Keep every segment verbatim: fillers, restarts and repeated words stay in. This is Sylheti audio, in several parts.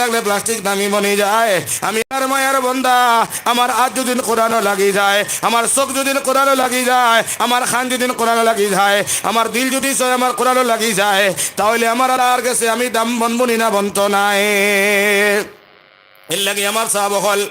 থাকলে প্লাস্টিক দামি বনি যায়। আমি আর মায়ার বন্দা, আমার আত যদি কোরআনো লাগি যায়, আমার চোখ যদি কোরআনো লাগি যায়, আমার কান যদি কোরআনো লাগি যায়, আমার দিল যদি সয় আমার কোরআনো লাগি যায়, তাহলে আমার আল্লাহর গেছে আমি দাম বনবনি না বনতো নায়। এর লাগি আমার সাহাব অকল,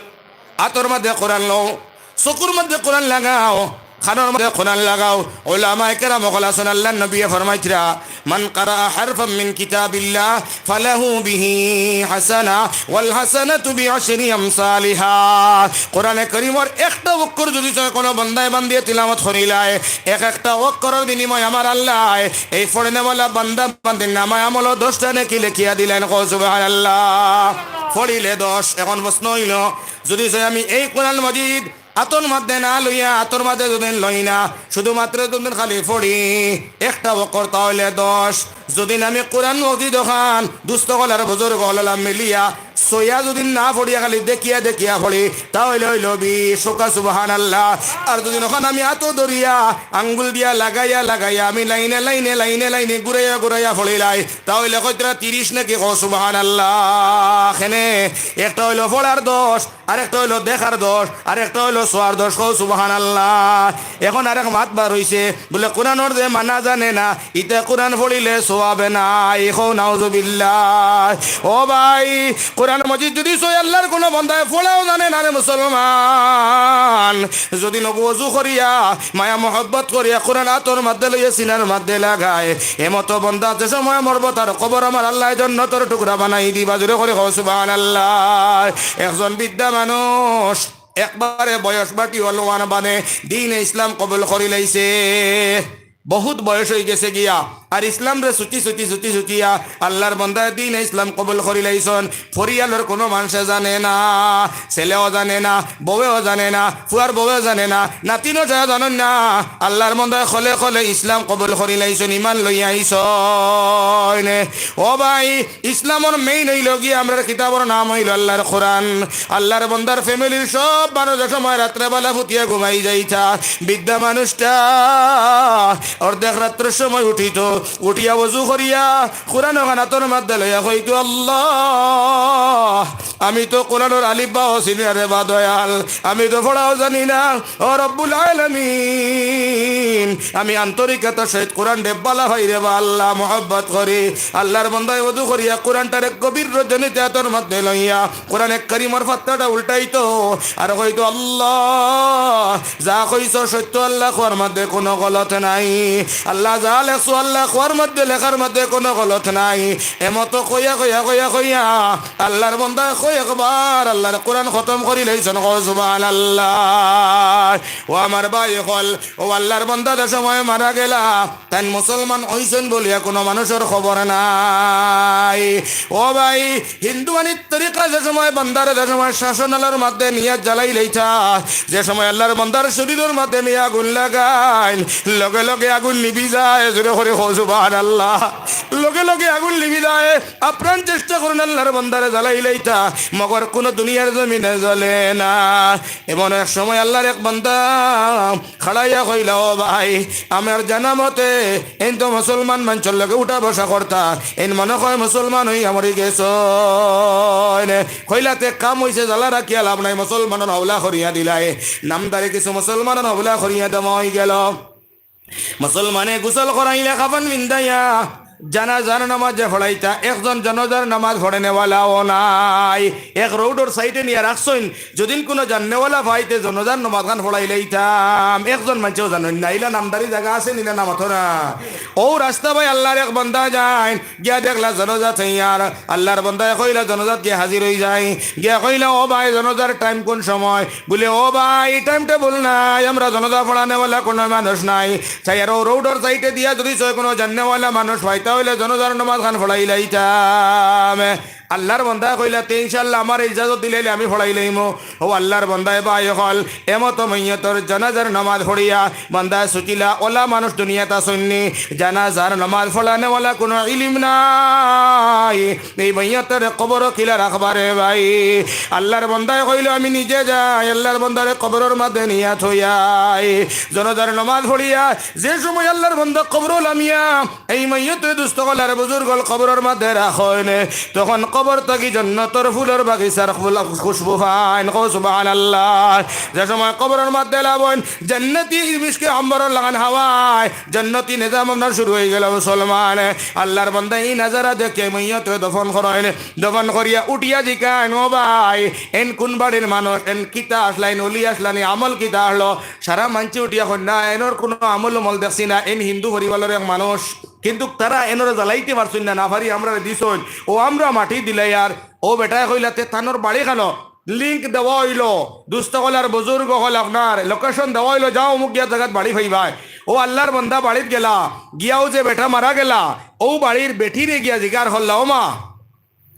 আতর মাঝে কোরআন লও, চকুর মাঝে কোরআন লাগাও, কানর মাঝে কোরআন লাগাও। উলামায়ে কেরাম অকল আছইন, আল্লাহর নবীয়ে ফরমাইতরা, "মান কারা হারফাম মিন কিতাবিল্লাহ ফালাহু বিহি হাসানা ওয়াল হাসানাতু বিআশরি আমসালিহা।" কোরআনে করিমর একটা অক্ষর যদি সয় কোনো বন্দায় বান্দিয়ে তিলাওয়াত করিলায়, এক একটা অক্ষরর বিনিময়ে আমার আল্লায় এই পড়নেওয়ালা বান্দা বান্দির নামায় আমলো দশটা নেকি লেখিয়া দিলাইন। কও সুবহানাল্লাহ। পড়িলে দশ। এখন প্রশ্ন অইলো, যদি সয় আমি এই কোরআন মজিদ আতর মাঝে না লইয়া, আতর মাঝে যদি লই না, শুধুমাত্র যদি খালি পড়ি একটা অক্ষর, তাহলে দশ। যদি আমি কোরআন মজিদ অখান দুস্ত অকল আর বুজুর্গ অকল মিলিয়া সইয়া যদি না পড়িয়া খালি দেখিয়া দেখিয়া পড়ি, তাহলে অইলো বিশ। কউক্কা সুবহানাল্লাহ। আর যদি অখান আমি আতো ধরিয়া, আঙ্গুল দিয়া লাগাইয়া লাগাইয়া আমি লাইনে লাইনে লাইনে লাইনে ঘুরাইয়া ঘুরাইয়া পড়িলাই, তাহলে কইতরা তিরিশ নেকি। কও সুবহানাল্লাহ। কেনে একটা অইলো পড়ার দশ, আর একটা অইলো দেখার দশ, আর একটা অইলো সওয়ার দশ। কও সুবহানাল্লাহ। এখন আরেক মাত বার অইছে, বুলে কোরআনর যে মানা জানে না, ইতা কোরআন পড়িলে সওয়াব নাই। কও নাউজুবিল্লাহ। ও ভাই, কোরআন মজিদ যদি সয় আল্লাহর কোনো বন্দায় পড়াও জানে না রে মুসলমান, যদি নবু অজু করিয়া, মায়া মহব্বত করিয়া কোরআন আতর মাঝে লইয়া সিনার মাঝে লাগায়, এমতো বন্দা যে সময় মরবো তার কবর আমার আল্লায় জন্নতর টুকরা বানাই দিবা। জোরে করি কও সুবহানাল্লাহ। একজন বৃদ্ধা মানুষ, একবারে বয়স বাটি অলোয়ান বানে, দ্বীনে ইসলাম কবুল করিলাইছে। বহুত বয়স অইগেছে গিয়া, আর ইসলামরে ছুটি ছুটি ছুটি ছুটিয়া আল্লাহর বন্দায় দ্বীনে ইসলাম কবুল করিলাইছইন। পরিয়ালর কোনো মানষে জানে না, ছেলেও জানে না, বউয়েও জানে না, ফুয়ার বউয়েও জানে না, নাতিনও জানইন না। আল্লাহর বন্দায় কলে কলে ইসলাম কবুল করিলাইছইন, ইমান লইয়া আইছইন। ও ভাই, ইসলামর মেইন অইলো গিয়া আমরার কিতাবর নাম অইলো আল্লাহর কোরআন। আল্লাহর বন্দার ফ্যামিলির সব মানুষ যে সময় রাত্রেবেলা ফুটিয়া ঘুমাই যাইতা, বৃদ্ধা মানুষটা অর্ধেক রাত্রর সময় উঠিতো, উঠিয়া অজু করিয়া কোরআন অখান আতর মাঝে লইয়া কইতো, "আল্লাহ, আমি তো কোরআনর আলিফ বাও চিনি না রে বা দয়াল, আমি তো পড়াও জানি না। ও রব্বুল আলামিন, আমি আন্তরিকতার সহিত কোরআনরে ভালা পাই রে বা আল্লাহ, মহব্বত করি।" আল্লাহর বন্দায় অজু করিয়া কোরআনটারে গভীর রজনীতে আতর মাঝে লইয়া কোরআনে করিমর পাতাটা উল্টাইতো আর কইতো, "আল্লাহ, যা কইছো সত্য আল্লাহ, কওয়ার মাঝে কোনো গলত নাই। আল্লাহ, যা লেখছো আল্লাহ, কওয়ার মাঝে, লেখার মাঝে কোনো গলত নাই।" এমতো কইয়া কইয়া কইয়া কইয়া আল্লাহর বন্দায় কয়েকবার আল্লাহর কোরআন খতম করিলাইছইন। কও সুবহানাল্লাহ। ও আমার ভাই অকল, ও আল্লাহর বন্দা যে সময় মারা গেলা, তাইন মুসলমান অইছইন বলিয়া কোনো মানুষর খবর নাই। ও ভাই, হিন্দুয়ানির তরিকা যে সময় বান্দারে যে সময় শ্মশানর মাঝে নিয়া জ্বালাইলাইতা, যে সময় আল্লাহর বন্দার শরীরর মাঝে নিয়া আগুন লাগাইন, লগে লগে আগুন নিভি যায়। জোরে করি কও সুবহানাল্লাহ। লগে লগে আগুন নিভি যায়। আপ্রাণ চেষ্টা করইন আল্লাহর বন্দারে জ্বালাইলাইতা, মগর কোনো দুনিয়ার জমিনে জ্বলে না। এমন এক সময় আল্লাহর এক বান্দা খাড়াইয়া কইলা, "ও ভাই, আমার জানা মতে এইন তো মুসলমান মানষর লগে উঠা বসা করতা, এইন মনে কয় মুসলমান অইয়া মরি গেছইন।" কইলা, "তে কাম অইছে, জ্বালা রাখিয়া লাভ নাই, মুসলমানর হাওলা করিয়া দিলায়।" নামদারি কিছু মুসলমানর হাওলা করিয়া দেওয়া অইগেলো। মুসলমানে গোসল করাইলা, কাফন পিন্দাইয়া জানাজার নামাজ যে পড়াইতা, একজন জানাজার নামাজ পড়নেওয়ালাও নাই। এক রোডর সাইডে নিয়া রাখছইন, যদিন কোনো জাননেওয়ালা পাইতে জানাজার নামাজ খান পড়াইলাইতাম। একজন মানষেও জানইন না, ইলা নামদারি জাগা আছে নি, ইলা নাম অতো না। অউ রাস্তা বায় আল্লাহর এক বান্দা যাইন, গিয়া দেখলা জানাজা তৈয়ার। আল্লাহর বান্দায় কইলা জানাজাত গিয়া হাজির অইযাইন। গিয়া কইলা, "ও ভাই, জানাজার টাইম কোন সময়?" বুলে, "ও ভাই, টাইম টেবল নাই, আমরা জানাজা পড়ানেওয়ালা কোনো মানুষ নাই।" চাই আর অউ রোডর সাইডে দিয়া যদি ছয় কোনো জাননেওয়ালা মানুষ পাইতা অইলে জানাজার নামাজ খান পড়াইলাইতাম। আল্লাহর বান্দায় কইলা, "তে ইনশাআল্লাহ আমারে ইজাজত দিলাইলে আমি পড়াইলাইমু।" অউ আল্লাহর বান্দায় ভাই অকল, এমতো মইয়তর জানাজার নামাজ পড়িয়া বান্দায় ছুটিলা, অলা মানুষ দুনিয়াত আছইন নি, জানাজার নামাজ পড়ানেওয়ালা কোনো ইলিম নাই। এই মইয়তরে কবরো কিলা রাখবা রে ভাই? আল্লাহর বান্দায় কইলো, "আমি নিজে যাই, আল্লাহর বান্দারে কবরর মাঝে নিয়া থইয়াই।" জানাজার নামাজ পড়িয়া যে সময় আল্লাহর বান্দা কবরো লামিয়া এই মইয়তরে দুস্ত অকল আর বুজুর্গ অকল কবরর মাঝে রাখইন, তখন কবর থাকি জন্নতর ফুলর বাগিচার ফুল খুশবু পাইন। কও সুবহানাল্লাহ। যে সময় কবরর মধ্যে লাবইন, জান্নাতি মিশকে আম্বরর লাখান হাওয়ায়, জান্নাতি নিজাম আপনার শুরু অইগেলো মুসলমান। আল্লার বান্দা ই নাজারা দেখিয়া মইয়তরে দফন করইন, দফন করিয়া উঠিয়া জিকাইন, "ও ভাই, এন কুন বাড়ির মানুষ, এন কিতা আছলা, এন অলি আছলা নি, আমল কিতা আছলো?" সারা মানষে উঠিয়া কইন, "না, এনর কুনু আমল উমল দেখছি না, এন হিন্দু পরিবারর এক মানুষ।" কিন্তুক তারা এনরে জ্বালাইতে পারছইন না, না পারি আমরারে দিছইন, অউ আমরা মাটি দিলাইয়ার। অউ বেটায় কইলা, "তে তানর বাড়ি কানো?" Link দেওয়া অইলো, দুস্ত অকল আর বুজুর্গ অকল, আপনার location দেওয়া অইলো, "যাও অমুক গিয়া জাগাত বাড়ি পাইবায়।" অউ আল্লার বান্দা বাড়িত গেলা, গিয়াও যে বেটা মারা গেলা, অউ বাড়ির বেটিরে গিয়া জিগার করলা, "ও মা,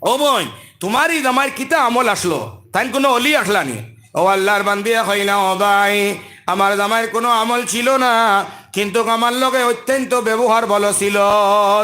ও বইন, তুমার ই জামাইর কিতা আমল আছলো? তাইন কুনু অলি আছলা নি?" অউ আল্লার বান্দিয়ে কইলা, "ও ভাই, আমার জামাইর কুনু আমল ছিল না, কিন্তুক আমার লগে অত্যন্ত ব্যবহার ভালো ছিল।"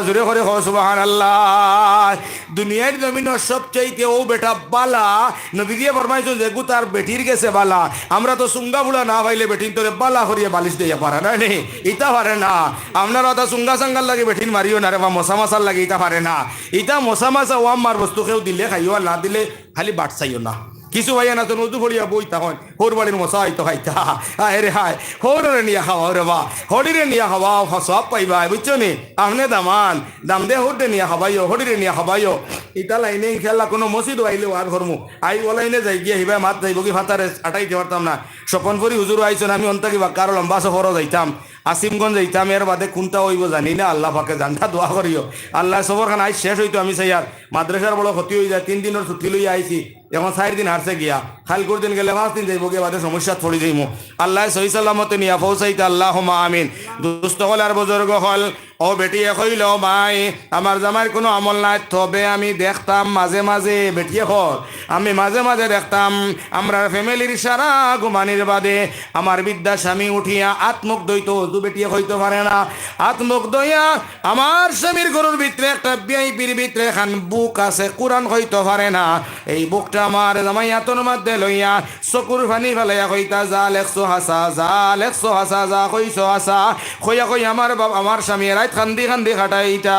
জোরে করি কও সুবহানাল্লাহ। দুনিয়ার জমিনো সবচাইতে অউ বেটা বালা, নবীজিয়ে ফরমাইছইন, "যেগু তার বেটির গেছে বালা।" আমরা তো চুঙ্গা ফুড়া না পাইলে বেটিন্তরে বালা করিয়া বালিশ দেইয়া পারা না নি, ইতা পারে না। আপনারা অতা চুঙ্গা চাঙ্গার লাগি বেটিন মারিও না রে বা, মশা মাছার লাগি ইতা পারে না। ইতা মশা মাছা অউ আম্মার বস্তু, কেউ দিলে খাইও আর না দিলে খালি বাট চাইও না। কিছু ভাইয়াইন আছইন অজু পড়িয়া বই থাকইন, হউর বাড়ির মশা অইতো খাইতা। হায় রে হায়, হউররে নিয়া খাওয়াও রে বা, হড়িরে নিয়া খাওয়াও, সওয়াব পাইবায়, বুঝছো নি? আপনে দামান, দাম দে হউররে নিয়া খাওয়াইও, হড়িরে নিয়া খাওয়াইও। ইতা লাইনে ইনশাআল্লাহ কুনু মসজিদো আইলে ওয়াজ করমু। আই অউ লাইনে যাই গিয়া হিবায় মাত যাইবোগি ফাতারে আটাইতে পারতাম না। স্বপনপুরি হুজুরও আইছইন, আমি অন্তাকি বাক্কা আরো লম্বা সফরও যাইতাম। আসিমগঞ্জ যাইতাম, এর বাদে কুনটা অইবো জানি না, আল্লা পাকে জানতা, দোয়া করিও। আল্লায় সফরখান আইজ শেষ অইতো, আমি চাইয়ার মাদ্রাসার বড় ক্ষতি অইযায়, তিন দিনর ছুটি লইয়া আইছি, অখন চাইর দিন হারছে গিয়া, কাইলকুর দিন গেলে পাঁচ দিন যাইবোগি, বাদে সমস্যাত পড়ি যাইমু। আল্লায় সহি সালামতে নিয়া পৌঁছাইতা, আল্লাহুম্মা আমিন। দুস্ত অকল আর বুজুর্গ অকল, অউ বেটিয়ে কইলো, "ভাই, আমার জামাইর কুনু আমল নাই, তবে আমি দেখতাম মাঝে মাঝে", বেটিয়ে কয়, "আমি মাঝে মাঝে দেখতাম, আমরার ফ্যামিলির সারা ঘুমানির বাদে আমার বিদ্যা স্বামী উঠিয়া আত মুখ ধইতো, অজু বেটিয়ে কইতো পারে না, আত মুখ ধইয়া আমার স্বামীর গরুর ভিতরে একটা ভিআইপির ভিতরে এখান বুক আছে, কোরআন কইতো পারে না, এই বুকটা আমার জামাই আতর মধ্যে লইয়া চকুর পানি ফালাইয়া কইতা, 'যা লেখছো হাছা, যা লেখছো হাছা, যা কইছো হাছা।' কইয়া কই আমার বাপ, আমার স্বামী রাইত কান্দি কান্দি কাটাইতা।"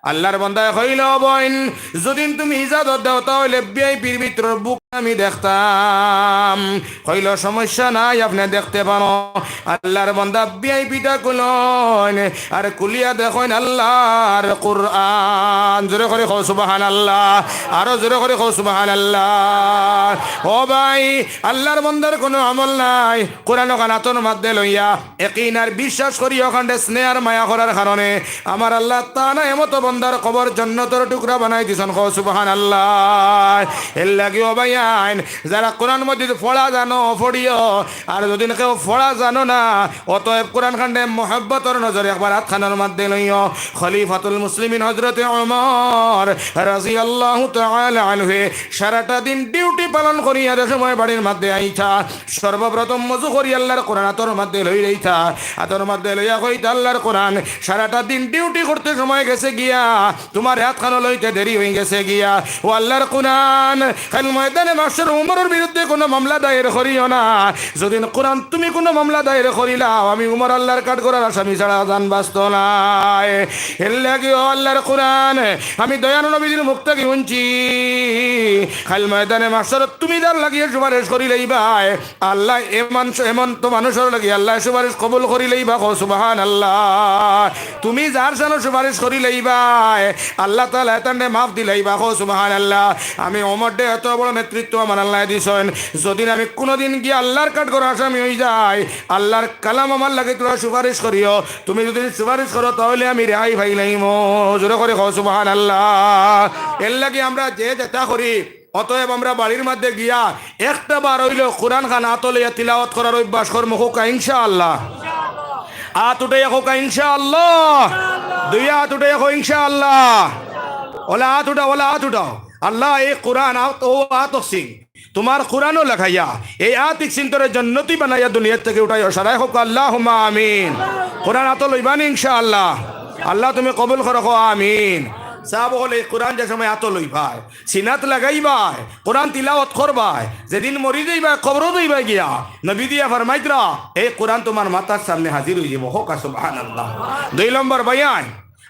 আল্লার বান্দায় কইলো, "বইন, যুদি তুমি ইজাজত দেও, তা অইলে ভিআইপির ভিতরর বুক আমি দেখতাম।" কইলো, "সমস্যা নাই, আপনে দেখতে পারো।" আল্লার বান্দা ভিআইপিটা খুলইন, আর খুলিয়া দেখইন আল্লার কোরআন। জোরে করি কও সুবহানাল্লাহ, আরো জোরে করি কও সুবহানাল্লাহ। ও ভাই, আল্লার বান্দার কুনু আমল নাই, কোরআন অখান আতর মধ্যে লইয়া, একিন আর বিশ্বাস করি অখানরে স্নেহ আর মায়া করার কারণে আমার আল্লায় তাআলায় এমতো বান্দার কবর জন্নতর টুকরা বানাই দিছইন। কও সুবহানাল্লাহ। এরলাগি ও ভাইয়াইন, যারা কোরআন মজিদ পড়া জানো, পড়িও, আর যুদি কেউ পড়া জানো না, অতএব কোরআন খানরে মহব্বতর নজরে একবার আতখানর মধ্যে লইও। খলিফাতুল মুসলিমিন হযরতে ওমর রাদিয়াল্লাহু তাআলা আনহু সারাটা দিন ডিউটি পালন করিয়া যে সময় বাড়ির মধ্যে আইতা, সর্বপ্রথম অজু করি আল্লার কোরআন আতর মধ্যে লইলাইতা, আতর মধ্যে লইয়া কইতা, "আল্লার কোরআন, সারাটা দিন ডিউটি করতে সময় গেছে গিয়া, তুমার আতখানো লইতে দেরি অইগেছে গিয়া। ও আল্লার কোরআন, কাইল ময়দানে মাহশর উমরর বিরুদ্ধে কুনু মামলা দায়ের করিও না। যুদি কোরআন তুমি কুনু মামলা দায়ের করিলাও, আমি উমর আল্লার কাঠগড়ার আসামি ছাড়া জান বাঁচতো নায়।" এরলাগি ও আল্লার কোরআন, আমি দয়ার নবীজির মুখ থাকি হুনছি, কাইল ময়দানে মাহশরো তুমি যার লাগিয়া সুপারিশ করিলাইবায়, আল্লায় এমন, এমন তো মানুষর লাগি আল্লায় সুপারিশ কবুল করিলাইবা। কও সুবহানাল্লাহ। তুমি যার শানো সুপারিশ করিলাইবায়, আল্লাহ তাআলায় তানরে মাফ দিলাইবা। কও সুবহানাল্লাহ। আমি ওমররে এত বড় নেতৃত্ব আমার আল্লায় দিছইন, যুদি আমি কুনুদিন গিয়া আল্লার কাঠগড়ার আসামি অইযাই, আল্লার কালাম আমার লাগি তুরা সুপারিশ করিও। তুমি যুদি সুপারিশ করো, তা অইলে আমি রেহাই পাইলাইমু। জোরে করি কও সুবহানাল্লাহ। এরলাগি আমরা যে যেতা করি, অতএব আমরা বাড়ির মধ্যে গিয়া একটা বার অইলেও কোরআন খান আতো লইয়া তিলাওয়াত করার অভ্যাস করমু। কউক্কা ইনশাআল্লাহ। আত উঠাইয়া কউক্কা ইনশাআল্লাহ। দুইও আত উঠাইয়া কও ইনশাআল্লাহ। অলা আত উঠাও, অলা আত উঠাও। আল্লাহ, এই কোরআন আত, অউ আত অকসিন, তুমার কোরআনও লাগাইয়া, এই আত ইকসিন্তরে জন্নতি বানাইয়া দুনিয়ার থাকি উঠাইও। সারায় কউক্কা আল্লাহুম্মা আমিন। কোরআন আতো লইবানি ইনশাআল্লাহ। আল্লাহ তুমি কবুল করো, কও আমিন। সাব অকল, এই কোরআন যে সময় আতো লইবায়, সিনাত লাগাইবায়, কোরআন তিলাওয়াত করবায়, যেদিন মরি যাইবায়, কবরো যাইবায় গিয়া, নবীজিয়ে ফরমাইতরা, এই কোরআন তুমার মাথার সামনে হাজির অইযিবো। কউক্কা সুবহানাল্লাহ। দুই নম্বর বয়ান,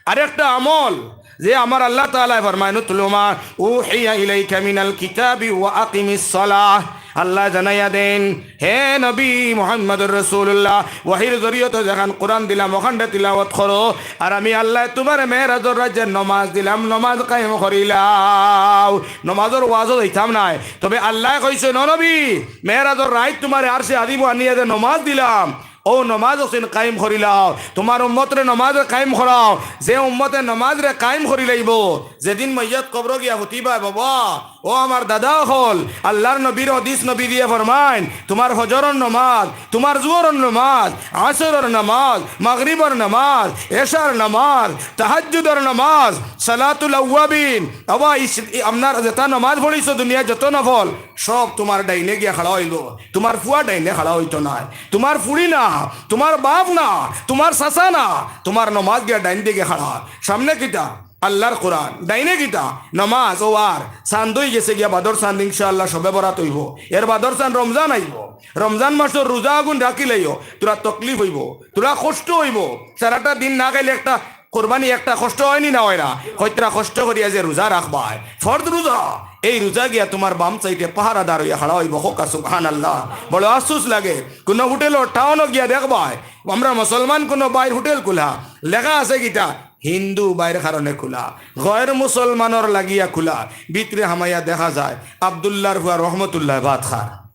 আরেকটা আমল, যে আমার আল্লাহ তাআলায় ফরমাইন, "উতলু মা উহিয়া ইলাইকা মিনাল কিতাবি ওয়া আকিমিস সালাহ।" আল্লায় জানাইয়া দেইন, হে নবী মুহাম্মদুর রাসূলুল্লাহ, ওহীর জরিয়তে যেখান কোরআন দিলাম, অখানরে তিলাওয়াত করো। আর আমি আল্লায় তুমারে মেরাজর রাইত যে নমাজ দিলাম, নমাজ কায়েম করিলাও। নমাজর ওয়াজো যাইতাম নায়, তবে আল্লায় কইছইন, "ও নবী, মেরাজর রাইত তুমারে আরশে আজিমো আনিয়া যে নমাজ দিলাম, অউ নমাজ অখান কায়েম করিলাও, তুমার উম্মতরে নমাজে কায়েম করাও।" যে উম্মতে নমাজরে কায়েম করিলাইবো, যেদিন মইয়ত কবরো গিয়া হুতিবায়, বাবা, ও আমার দাদা অকল, আল্লার নবীর হাদিস নবীজিয়ে ফরমাইন, তুমার ফজরর নমাজ, তুমার জুহরর নমাজ, আসরর নমাজ, মাগরিবর নমাজ, এশার নমাজ, তাহাজ্জুদর নমাজ, সালাতুল আওয়াবিন, আবা ইস-, ই-, আপনার যেতা নমাজ পড়িছো দুনিয়ার যত নফল, সব তুমার ডাইনে গিয়া খাড়া অইবো। তুমার ফুয়া ডাইনে খাড়া অইতো নায়, তুমার ফুড়ি না, তুমার বাপ না, তুমার চাচা না, তুমার নমাজ গিয়া ডাইন দিকে খাড়া। সামনে কিতা? আল্লার কোরআন। ডাইনে কিতা? নমাজ। ও আর চান্দ অইগেছে গিয়া, বাদর চান্দ ইনশাআল্লাহ শবে বরাত অইবো, এর বাদর চান্দ রমজান আইবো। রমজান মাসর রোজা আগুন রাখিলাইও, থুড়া তকলিফ অইবো, থুড়া কষ্ট অইবো। সারাটা দিন না খাইলে একটা কোরবানি একটা কষ্ট অয়নি না অয় না? কইত্রা কষ্ট করিয়া যে রোজা রাখবায়, ফরজ রোজা, এই রোজা গিয়া তুমার বাম সাইডে পাহারাদার অইয়া খাড়া অইবো। কউক্কা সুবহানাল্লাহ। বড় আফসুস লাগে, কুনু হোটেলো টাউনো গিয়া দেখবায়, আমরা মুসলমান কুনু ভাইর হোটেল খুলা, লেখা আছে কিতা? হিন্দু ভাইর কারণে খুলা, গয়র মুসলমানর লাগিয়া খুলা। ভিতরে হামাইয়া দেখা যায় আব্দুল্লাহর ফুয়া রহমতুল্লায় ভাত খার।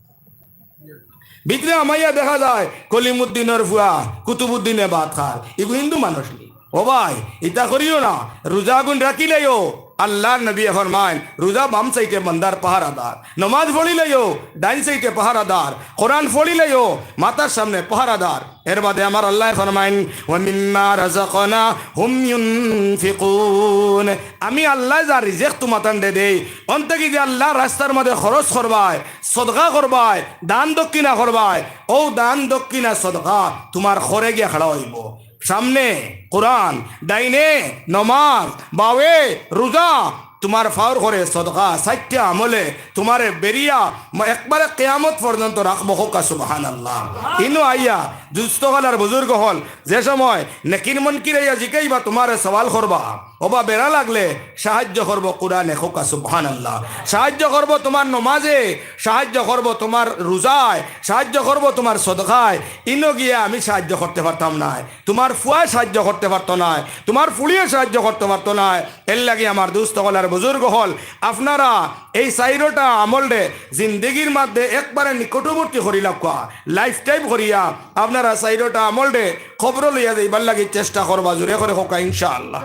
ভিতরে হামাইয়া দেখা যায় কলিমুদ্দিনর ফুয়া কুতুবুদ্দিনে ভাত খার। ইগু হিন্দু মানুষ নি? ও ভাই, ইতা করিও না। রোজা আগুন রাখিলাইও। আল্লার নবীয়ে ফরমাইন, রোজা বাম সাইডে বান্দার পাহারাদার। নমাজ পড়িলাইও, ডাইন সাইডে পাহারাদার। কোরআন পড়িলাইও, মাথার সামনে পাহারাদার। এর বাদে আমার আল্লায় ফরমাইন, "ওয়া মিম্মা রাযাকনাহুম ইউনফিকুন।" আমি আল্লায় যার রিজিক তুমাতানরে দেই, অন থাকি যে আল্লার রাস্তার মাঝে খরচ করবায়, সদকা করবায়, দান দক্ষিণা করবায়, অউ দান দক্ষিণা সদকা তুমার খরে গিয়া খাড়া অইবো। সামনে কোরআন, ডাইনে নমাজ, বাওয়ে রোজা, তুমার ফাওর খরে সদকা, চাইরটা আমলে তুমারে বেরিয়া ম-, একবারে কিয়ামত পর্যন্ত রাখবো। কউক্কা সুবহানাল্লাহ। ইনো আইয়া দুস্ত অকল আর বুজুর্গ অকল, যে সময় নেকির মুনকির আইয়া জিকাইবা, তুমারে সওয়াল করবা, ওবা বেড়া লাগলে সাহায্য করবো কোরআনে। কউক্কা সুবহানাল্লাহ। সাহায্য করবো তুমার নমাজে, সাহায্য করবো তুমার রোজায়, সাহায্য করবো তুমার সদকায়। ইনো গিয়া আমি সাহায্য করতে পারতাম নায়, তুমার ফুয়ায় সাহায্য করতে পারতো নায়, তুমার ফুড়িয়ে সাহায্য করতে পারতো নায়। এর লাগি আমার দুস্ত অকল আর বুজুর্গ অকল, আপনারা এই চাইরোটা আমলরে জিন্দেগির মাঝে একবারে নিকটবর্তী করিলাউক্কা, লাইফ টাইম করিয়া আপনারা চাইরোটা আমলরে কবরো লইয়া যাইবার লাগি চেষ্টা করবা। জোরে করি কউক্কা ইনশাআল্লাহ।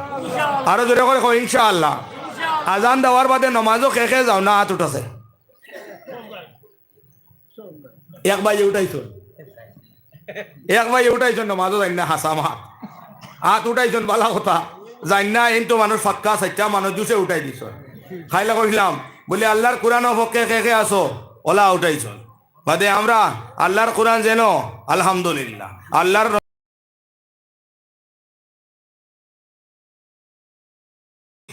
আরো জোরে করি কউক্কা ইনশাআল্লাহ। আজান দেওয়ার বাদে নমাজো কে কে যাও না, আত উঠাছে। এক ভাইয়ে উঠাইছইন, এক ভাইয়ে উঠাইছইন, নমাজো যাইন না, হাছা মাত। আত উঠাইছইন, বালা কথা। যাইন না, এইন তো মানুষ পাক্কা, চাইরটা মানুষ জুসে উঠাই দিছইন। খাইলা কইলাম, বুলে, "আল্লার কোরআনর পক্ষে কে কে আছো?" ওলা উঠাইছইন। বাদে আমরা আল্লার কোরআন যেন, আলহামদুলিল্লাহ। আল্লার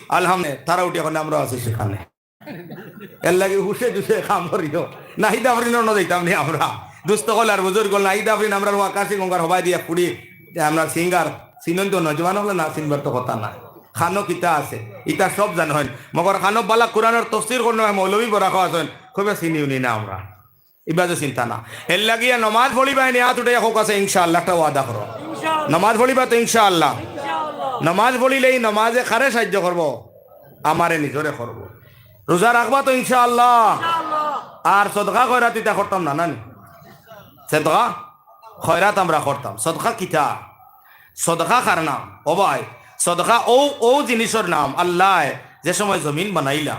আলহামদুলিল্লাহ, তারা উঠিয়া কইন, "আমরাও আছি সেখানে।" এর লাগি হুশে জুসে কাম করিও। নাহিদ আফরিনর অনো যাইতাম নি আমরা। দুস্ত অকল আর বুজুর্গ অকল, নাহিদ আফরিন আমরার আকাশি গঙ্গার হবাই দিয়া ফুড়ি, আমরা সিঙ্গার, চিনইন তো, নওজোয়ান অকলে না চিনবার তো কথা নায়। কানো কিতা আছে, ইতা সব জানইন। মগর কানো বালা কোরআনর তফসির করইন, মৌলভী বড়া খাওয়া আছইন, খুবে চিনিও নি না আমরা। ইবাদত চিন্তা না। এর লাগিয়া নমাজ পড়িবায় নি, আত উঠাইয়া কউক্কা আছে ইনশাআল্লাহ, একটা ওয়াদা করো। নমাজ পড়িবা তো ইনশাআল্লাহ। নমাজ পড়িলে ই নমাজে কারে সাহায্য করবো? আমারে নিজরে করবো। রোজা রাখবা তো ইনশাআল্লাহ। আর সদকা খয়রাত ইতা করতাম না, না নি? সদকা খয়রাত আমরা করতাম। সদকা কিতা? সদকা কার নাম? ও ভাই, সদকা অউ, অউ জিনিসর নাম। আল্লায় যে সময় জমিন বানাইলা,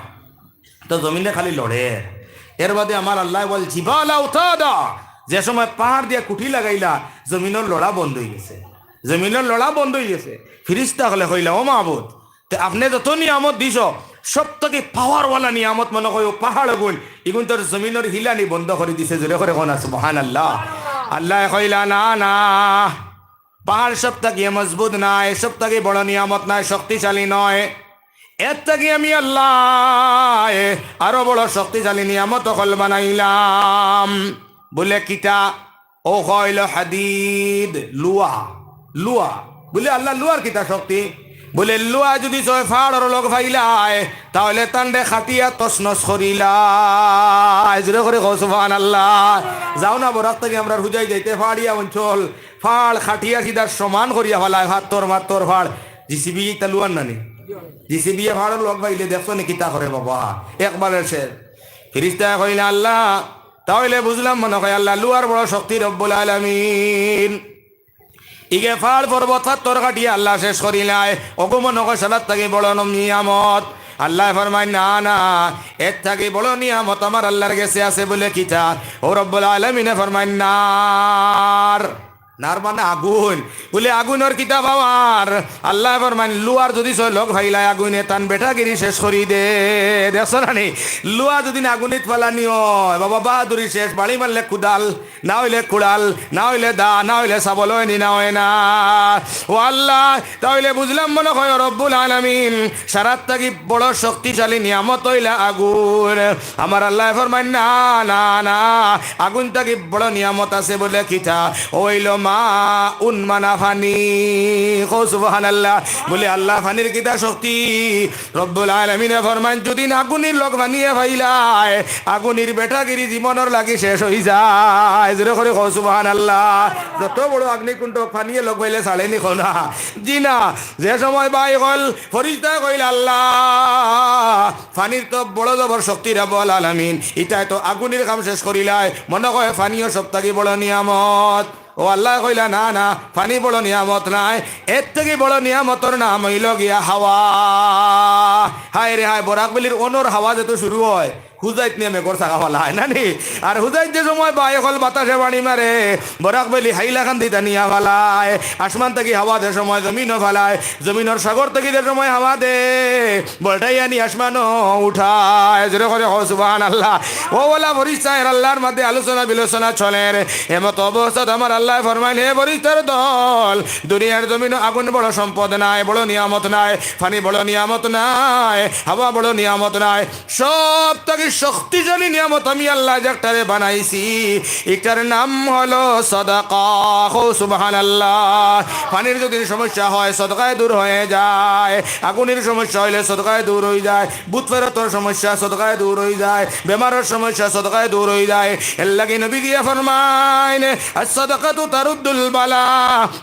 তো জমিনে খালি লড়ের। এর বাদে আমার আল্লায় বল, "জিবালা আওতাদা", যে সময় পাহাড় দিয়া কুঠি লাগাইলা, জমিনর লড়া বন্ধ অইগেছে, জমিনর লড়া বন্ধ অইগেছে। ফিরিস্তা অকলে কইলা, "ও মাবুদ, তে আপনে যত নিয়ামত দিছো, সব থাকি পাওয়ারওয়ালা নিয়ামত মনো কয় অউ পাহাড় অগুন, ইগুন তোর জমিনর হিলানি বন্ধ করি দিছে।" জোরে করি কউক্কা সুবহানাল্লাহ। আল্লায় কইলা, "না, না, পাহাড় সব থাকিয়া মজবুত নায়, সব থাকি বড় নিয়ামত নায়, শক্তিশালী নায়। এর থাকি আমি আল্লায় আরো বড় শক্তিশালী নিয়ামত অকল বানাইলাম।" বুলে, "কিতা?" অউ কইলো, "হাদিদ, লুয়া, লুয়া।" বুলে, "আল্লাহ, লুয়ার কিতা শক্তি?" বুলে, লুয়া যুদি ছয় ফাড়র লগ পাইলায়, তাইলে তানরে কাটিয়া তছনছ করিলায়। জোরে করি কও, সুবহানাল্লাহ। যাও না, বরাক থাকি আমরার হুজাই যাইতে, ফাড়িয়া অঞ্চল, ফাড় কাটিয়া সিধা সমান করিয়া ফালায়, ফাত্তর মাত্তর ফাড়। জেসিবি ইতা লুয়ার নানি? জেসিবিয়ে ফাড়র লগ পাইলে দেখছো নি কিতা করে বাবা? একবারে শেষ। ফিরিস্তায় কইলা, আল্লাহ, তাইলে বুঝলাম মনে কয় আল্লাহ লুয়ার বড় শক্তি রব্বুল আলামিন। ইগে ফাড় পর্বত ফাত্তর কাটিয়া আল্লাহ শেষ করিলায়। অগু মনে কয় সারার থাকি বড় নিয়ামত। আল্লায় ফরমাইন, না, না, এর থাকি বড় নিয়ামত আমার আল্লাহর গেছে আছে। বুলে, কিতা? অউ রব্বুল আলামিনে ফরমাইন, নার। নার মানে আগুন। বুলে, আগুনর কিতা পাওয়ার? আল্লায় ফরমাইন, লুয়ার যুদি ছয় লগ পাইলায়, আগুনে তান বেটাগিরি শেষ করি দে। দেখছো না নি? লুয়া যুদি আগুনিত ফালানি অয়, বাবা, বাহাদুরি শেষ, বাড়ি মারলে কুদাল, না অইলে কুড়াল, না অইলে দা, না অইলে শাবল, অয়নি না অয় না। ও আল্লাহ, তাইলে বুঝলাম মনে কয় রব্বুল আলামিন, সারার থাকি বড় শক্তিশালী নিয়ামত অইলা আগুন। আমার আল্লায় ফরমাইন, না, না, না, আগুন থাকি বড় নিয়ামত আছে। বুলে, কিতা? অইলো মাউন, মানে পানি। কও সুবহানাল্লাহ। বুলে, আল্লাহ, পানির কিতা শক্তি? রব্বুল আলামিনে ফরমাইন, যুদি আগুনির লগ পানিয়ে পাইলায়, আগুনির বেটাগিরি জীবনর লাগি শেষ অইযায়। জোরে করি কও সুবহানাল্লাহ। যত বড় আগ্নিকুণ্ড, পানিয়ে লগ পাইলে ছাড়েনি, কও না? জি না। যে সময় বাই অকল, ফিরিস্তায় কইলা, আল্লাহ, পানির তো বড় জবর শক্তি রব্বুল আলামিন, ইতায় তো আগুনির কাম শেষ করিলায়, মনে কয় পানিও সব থাকি বড় নিয়ামত। ও আল্লায় কইলা, না, না, পানি বড় নিয়ামত নায়, এর থাকি বড় নিয়ামতর নাম অইলো গিয়া হাওয়া। হায় রে হায়, বরাক ভ্যালির অনর হাওয়া যেতো শুরু অয়, হুজাইত নিয়া মেঘর চাকা ফালায়, না নি? আর হুজাইত যে সময় বাই অকল বাতাসে বাড়ি মারে, বরাক ভ্যালি হাইলাকান্দিত আনিয়া ফালায়, আসমান থাকি হাওয়া যে সময় জমিনো ফালায়, জমিনর সাগর থাকি যে সময় হাওয়া দে, বলটাই আনি আসমানো উঠায়। জোরে করি কও সুবহানাল্লাহ। ও ওলা ফিরিস্তায় আল্লাহর মাঝে আলোচনা বিলোচনা চলের। এমত অবস্থাত আমার আল্লায় ফরমাইন, হে ফিরিস্তার দল, দুনিয়ার জমিনো আগুন বড় সম্পদ নায়, বড় নিয়ামত নায়, পানি বড় নিয়ামত নায়, হাওয়া বড় নিয়ামত নায়, সব থাকি শক্তিশালী নিয়ামত আমি আল্লায় যে একটারে বানাইছি, ইটার নাম হলো সদকা। কও সুবহানাল্লাহ। পানির যুদি সমস্যা অয়, সদকায় দূর অইয়া যায়। আগুনির সমস্যা অইলে সদকায় দূর অইযায়। ভূত প্রেতর সমস্যা সদকায় দূর অইযায়। বেমারর সমস্যা সদকায় দূর অইযায়। এরলাগি নবীজিয়ে ফরমাইন, আস-সাদাকাতু তারুদ্দুল বালা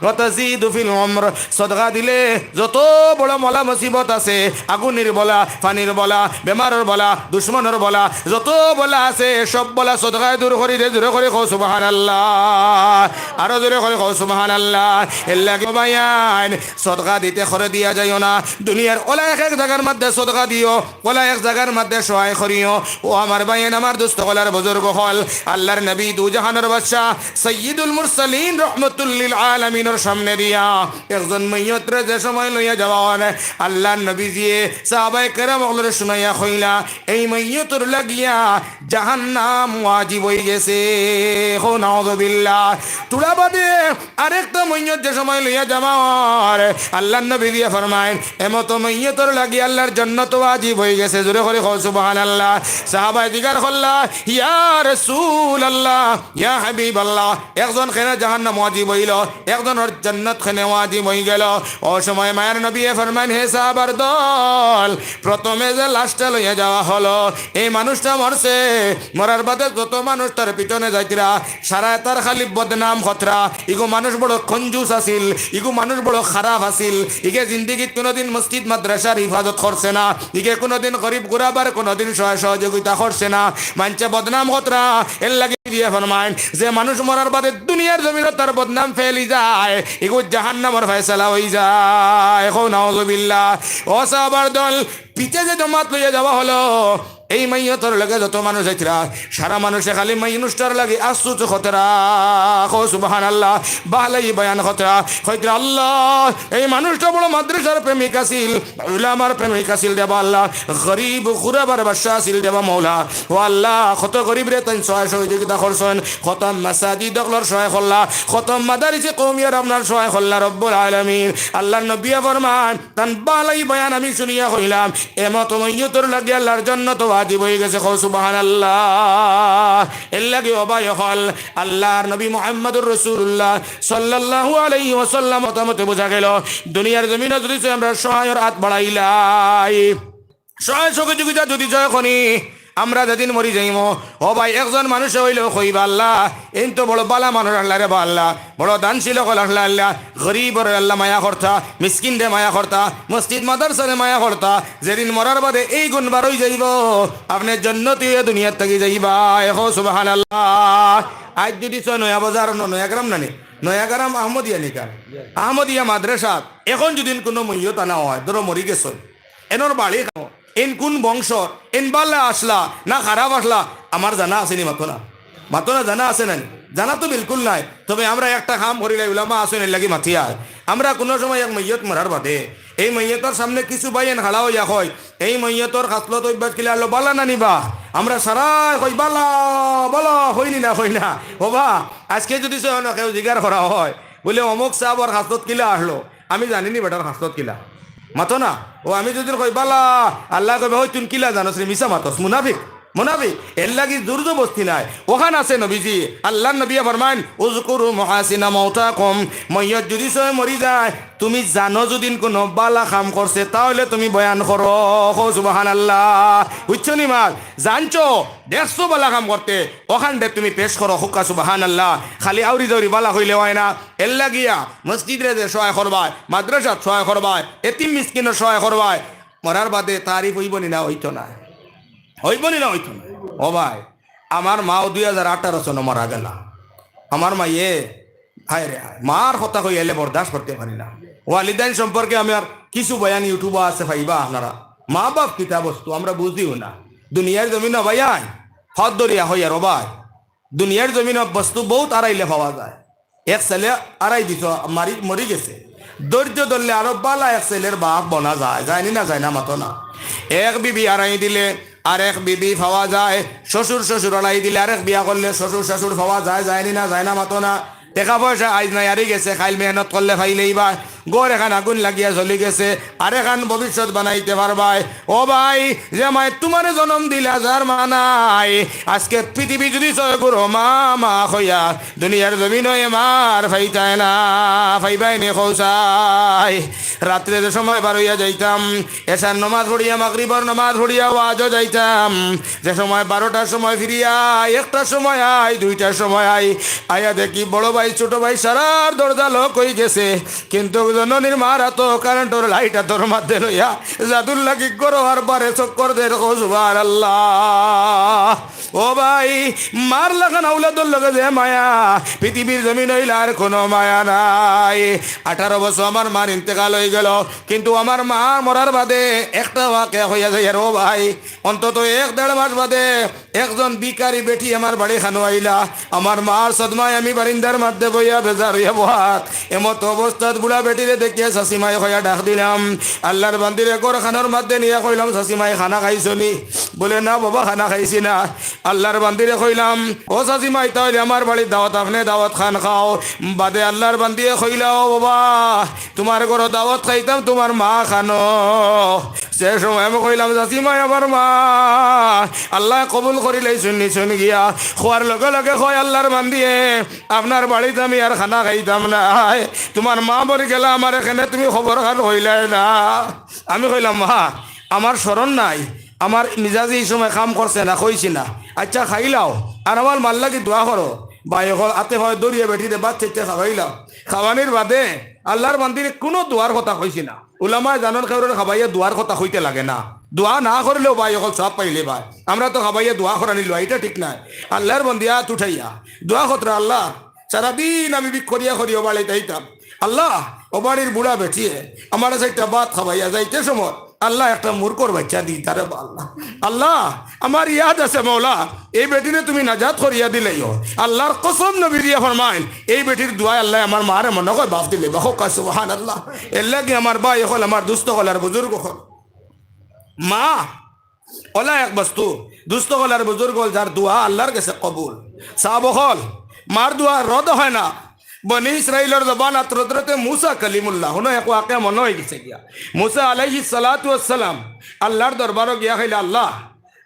ওয়া তাজিদু ফিল উমর। সদকা দিলে যত বড় বালা মুসিবত আছে, আগুনির বালা, পানির বালা, বেমারর বালা, দুশমনর বালা, যত বালা আছে, সব বালা সদকায় দূর করি দে। জোরে করি কও সুবহানাল্লাহ। আরো জোরে করি কও সুবহানাল্লাহ। এরলাগি ভাইয়াইন, সদকা দিতে করে দিয়া যাইও না। দুনিয়ার ওলা এক এক জাগার মাঝে সদকা দিও, ওলা এক জাগার মাঝে সহায় করিও। ও আমার ভাইয়াইন, আমার দোস্ত অকল আর বুজুর্গ অকল, আল্লাহর নবী, দুজাহানর বাদশা, সাইয়্যিদুল মুরসালিন, রহমাতুল লিল আলামিনর সামনে দিয়া একজন মাইয়তরে যে সময় লইয়া যাওয়া অয়, আল্লাহর নবীজিয়ে সাহাবায়ে কেরাম অকলরে শুনাইয়া কইলা, এই মাইয়তর লাগিয়া জাহান্নাম ওয়াজিব অইগেছে। কও নাউজুবিল্লাহ। থুড়া বাদে আরেকটা মাইয়ত যে সময় লইয়া যাওয়া অর, আল্লাহর নবীজিয়ে ফরমাইন, এমতো মাইয়তর লাগি আল্লাহর জান্নাত ওয়াজিব অইগেছে। জোরে করি কও সুবহানাল্লাহ। সাহাবায়ে জিগার করলা, ইয়া রাসূলুল্লাহ, ইয়া হাবিবাল্লাহ, একজন কেনে জাহান্নাম ওয়াজিব অইলো, একজনর জান্নাত কেনে ওয়াজিব অইগেলো? অউ সময় মায়ার নবীয়ে ফরমাইন, হে সাহাবার দল, প্রথমে যে লাশটা লইয়া যাওয়া হলো, এই মানুষটা মরছে, মরার বাদে যত মানুষ তার পিছনে যাইতরা, সারায় তার খালি বদনাম করতরা। ইগু মানুষ বড় কঞ্জুস আছিল, ইগু মানুষ বড় খারাপ আছিল, ইগে জিন্দেগিত কুনুদিন মসজিদ মাদ্রাসার হিফাজত করছে না, ইগে কুনুদিন গরিব গুরাবার কুনুদিন সহায় সহযোগিতা করছে না, মানষে বদনাম করতরা। এরলাগি নবীয়ে ফরমাইন, যে মানুষ মরার বাদে দুনিয়ার জমিনো তার বদনাম ফেলি যায়, ইগু জাহান্নামর ফয়সালা অইযায়। কও নাউজুবিল্লাহ। ও সাহাবার দল, পিছে যে জমাত লইয়া যাওয়া হলো, এই মাইয়তর লগে যত মানুষ যাইতরা, সারা মানুষে খালি মানুষটার লাগি আফসুস করতরা। কও সুবহানাল্লাহ। বালাই বয়ান করতরা, কইতরা, আল্লাহ, এই মানুষটা বড় মাদ্রাসার প্রেমিক আছিল, উলামার প্রেমিক আছিল দেবা আল্লাহ, গরিব গুরাবার বাদশা আছিল দেবা মৌলা। ও আল্লাহ, কত গরিবরে তাইন সহায় সহযোগিতা করছইন, কত মাসাজিদ অকলর সহায় করলা, কত মাদারিসে কওমিয়ার আপনার সহায় করলা রব্বুল আলামিন। আল্লাহর নবীয়ে ফরমাইন, তান বালাই বয়ান আমি শুনিয়া কইলাম, এমতো মাইয়তর লাগি আল্লাহর জান্নাত ওয়াজিব অইগেছে। কও সুবহানাল্লাহ। এরলাগি ও ভাই অকল, আল্লার নবী মুহাম্মাদুর রাসূলুল্লাহ সাল্লাল্লাহু আলাইহি ওয়াসাল্লাম মতামতে বুঝা গেল, দুনিয়ার জমিনো যুদি আমরা সহায়র আত বাড়াইলাই, সহায় সহযোগিতা যুদি জয় করি, আমরা যেদিন মরি যাইমু, ও ভাই, একজন মানুষে অইলেও কইবা, "আল্লাহ, এইন তো বড় বালা মানুষ আল্লাহ রে বা আল্লাহ, বড় দানশীল অকল আল্লাহ, আল্লাহ, গরিবরে আল্লাহ মায়া করতা, মিসকিনরে মায়া করতা, মসজিদ মাদ্রাসারে মায়া করতা।" যেদিন মরার বাদে এই গুণ বার অই যাইবো, আপনে জন্নতি অইয়া দুনিয়ার থাকি যাইবা। কও সুবহানাল্লাহ। আইজ যুদি চয় নয়া বাজার, ন-, নয়া গ্রাম নানি, নয়া গ্রাম আহমদিয়া নিকা, আহমদিয়া মাদ্রাসাত এখন যুদি কুনু মইয়ত আনা অয়, ধরো মরি গেছইন, এনর বাড়ি কানো, এন কুন বংশর, এন বালা আছলা না খারাপ আছলা, আমার জানা আছে নি? মাতো না, মাতো না, জানা আছে না নি? জানা তো বিলকুল নাই। তবে আমরা একটা কাম করিলাই, উলামা আছইন এরলাগি মাতিয়ার। আমরা কুনু সময় এক মইয়ত মরার বাদে এই মইয়তর সামনে কিছু ভাইয়াইন খাড়া অইয়া কয়, "এই মইয়তর খাছলত অভ্যাস কিলা আছলো, বালা নানি বা?" আমরা সারায় কই, "বালা, বালা," কই নি না, কই না? ও বা, আইজকে যুদি সে অন্য কেউ জিগার করা অয়, বুলে, "অমুক সাবর খাছলত কিলা আছলো?" আমি জানি নি বেটার খাছলত কিলা। মাতো না। ও আমি যুদি কই, "বালা," আল্লায় কইবা, "অই তুইন কিলা জানোস রে, মিছা মাতস, মুনাফিক, মুনাফিক।" এরলাগি জোর জবস্তি নাই। অখান আছে নবীজি, আল্লার নবীয়ে ফরমাইন, "উযকুরু মাহাসিনা মাওতাকুম।" মইয়ত যুদি সে মরি যায়, তুমি জানো যুদি কুনু বালা কাম করছে, তা অইলে তুমি বয়ান করো। কও সুবহানাল্লাহ। বুঝছো নি মাত? জানছো, দেখছো বালা কাম করতে, অখানরে তুমি পেশ করো। কউক্কা সুবহানাল্লাহ। খালি আউরি জাউরি বালা কইলে অয় না। এরলাগিয়া মসজিদরে যে সহায় করবায়, মাদ্রাসাত সহায় করবায়, এতিম মিসকিনর সহায় করবায়, মরার বাদে তারিফ অইবো নি না? অইতো না। অইবো নি না? অইতো না। ও ভাই, আমার মাও দুই হাজার আঠারো সনো মরা গেলা। আমার মায়ে, হায় রে হায়, মার কথা কইলে বরদাস্ত করতে পারি না। ওয়ালিদাইন সম্পর্কে আমার কিছু বয়ান YouTube-ও আছে, পাইবা আপনারা। মা বাপ কিতা বস্তু আমরা বুঝিও না। দুনিয়ার জমিনো ভাইয়াইন, হত ধরিয়া কইয়ার ও ভাই, দুনিয়ার জমিনো বস্তু বউত আরাইলে পাওয়া যায়। এক ছেলে আরাই দিছো, মারি, মরি গেছে। ধৈর্য ধরলে আরো বালা এক ছেলের বাপ বনা যায়, যায় নি না? যায় না? মাতো না। এক বিবি আরাই দিলে আরেক বিবি পাওয়া যায়, শ্বশুর শ্বশুর আরাই দিলে আরেক বিয়া করলে শ্বশুর শাশুড় পাওয়া যায়, যায় নি না? যায় না? মাতো না। টেকা পয়সা আইজ নাই, আরি গেছে, কাইল মেহনত করলে পাইলেই বা। ঘর এখান আগুন লাগিয়া জ্বলি গেছে, আরেকখান ভবিষ্যৎ বানাইতে পারবায়। ও ভাই, যে মায় তুমারে জনম দিলা, যার মা নাই, আইজকে পৃথিবী যুদি ছয় গুরু মা মা কইয়া, দুনিয়ার জমিনো এ মার পাইতায় না, পাইবায় নি? কও চাই। রাত্রে যে সময় বার অইয়া যাইতাম, এশার নমাজ পড়িয়া, মাগরিবর নমাজ পড়িয়া ওয়াজো যাইতাম, যে সময় বারোটার সময় ফিরিয়া আই, একটার সময় আই, দুইটার সময় আই, আইয়া দেখি বড় ভাই, ছোট ভাই সারার দরজা lock অইগেছে, কিন্তু জননীর মার আতো কারেন্টর light আতর মাঝে লইয়া যাদুর লাগি ঘরো আর বারে চক্কর দের। কও সুবহানাল্লাহ। ও ভাই, মার লাখান আওলাদর লগে যে মায়া, পৃথিবীর জমিনো অইলে আর কুনু মায়া নাই। আঠারো বছর আমার মার ইন্তেকাল অইগেলো, কিন্তু আমার মা মরার বাদে একটা ওয়াকিয়া অইয়া যাইয়ার ও ভাই, অন্তত এক দেড় মাস বাদে একজন ভিখারি বেটি আমার বাড়ি খানো আইলা। আমার মার সদমায় আমি বারিন্দার মাঝে বইয়া বেজার অইয়া বওয়াত। এমত অবস্থাত বুড়া বেটিরে দেখিয়া চাচিমায় কইয়া ডাক দিলাম। আল্লার বান্দিরে ঘর খানোর মাঝে নিয়া কইলাম, "চাচিমায়, খানা খাইছো নি?" বুলে, "না বাবা, খানা খাইছি না।" আল্লার বান্দিরে কইলাম, "ও চাচিমায়, তাইলে আমার বাড়িত দাওয়াত, আপনে দাওয়াত খান খাও।" বাদে আল্লার বান্দিয়ে কইলা, "ও বাবা, তুমার ঘরো দাওয়াত খাইতাম, তুমার মা খানো।" যে সময় আমি কইলাম, "চাচিমায়, আমার মা, আল্লায় কবুল করিলাইছইন নি, ছইন গিয়া।" কওয়ার লগে লগে কয় আল্লার বান্দিয়ে, "আপনার বাড়িত আমি আর খানা খাইতাম নায়, তুমার মা মরি গেলা, আমারে কেনে তুমি খবর খান কইলায় না।" আমি কইলাম, "মা, আমার স্মরণ নাই, আমার মিজাজে ই সময় কাম করছে না, কইছি না।" "আইচ্ছা, খাইলাও, আর আমার মার লাগি দোয়া করো।" ভাই অকল, আতে অয় ধরিয়া বেটিরে ভাত চাইট্টা খাওয়াইলাম। খাওয়ানির বাদে আল্লার বান্দিরে কুনু দোয়ার কথা কইছি না। উলামায়ে জানইন, কেউরর খাবাইয়া দোয়ার কথা কইতে লাগে না। দোয়া না করলেও ভাই অকল সওয়াব পাইলে ভাই। আমরা তো খাবাইয়া দোয়া করানি লই, ইটা ঠিক নায়। আল্লার বান্দিয়ে আত উঠাইয়া দোয়া কররা, "আল্লাহ, সারাদিন আমি ভিক করিয়া করিয়া ও বাড়িত আইতাম। আল্লাহ, ও বাড়ির বুড়া বেটিয়ে আমারে চাইট্টা ভাত খাবাইয়া যাইতে সময় আল্লাহ একটা মূর্খর বাইচ্চা দিতা রে বা আল্লাহ। আল্লাহ, আমার ইয়াদ আছে মওলা, এই বেটিরে তুমি নাজাত করিয়া দিলাইও।" আল্লার কসম, নবীজিয়ে ফরমাইন, এই বেটির দোয়ায় আল্লায় আমার মারে মনো কয় বাফ দিলাইবা। কউক্কা সুবহানাল্লাহ। এরলাগি আমার ভাই অকল, আমার দুস্ত অকল আর বুজুর্গ অকল, মা অলা এক বস্তু, দুস্ত অকল আর বুজুর্গ অকল, যার দোয়া আল্লার গেছে কবুল। সাব অকল, মার দোয়া রদ অয় না। বনি ইসরাইলর জবান আত হজরতে মুসা কলিমুল্লাহ, হুনো এক ওয়াকিয়া মনো অইগেছে গিয়া। মুসা আলাইহিস সালাতু ওয়াস সালাম আল্লার দরবারো গিয়া কইলা, "আল্লাহ,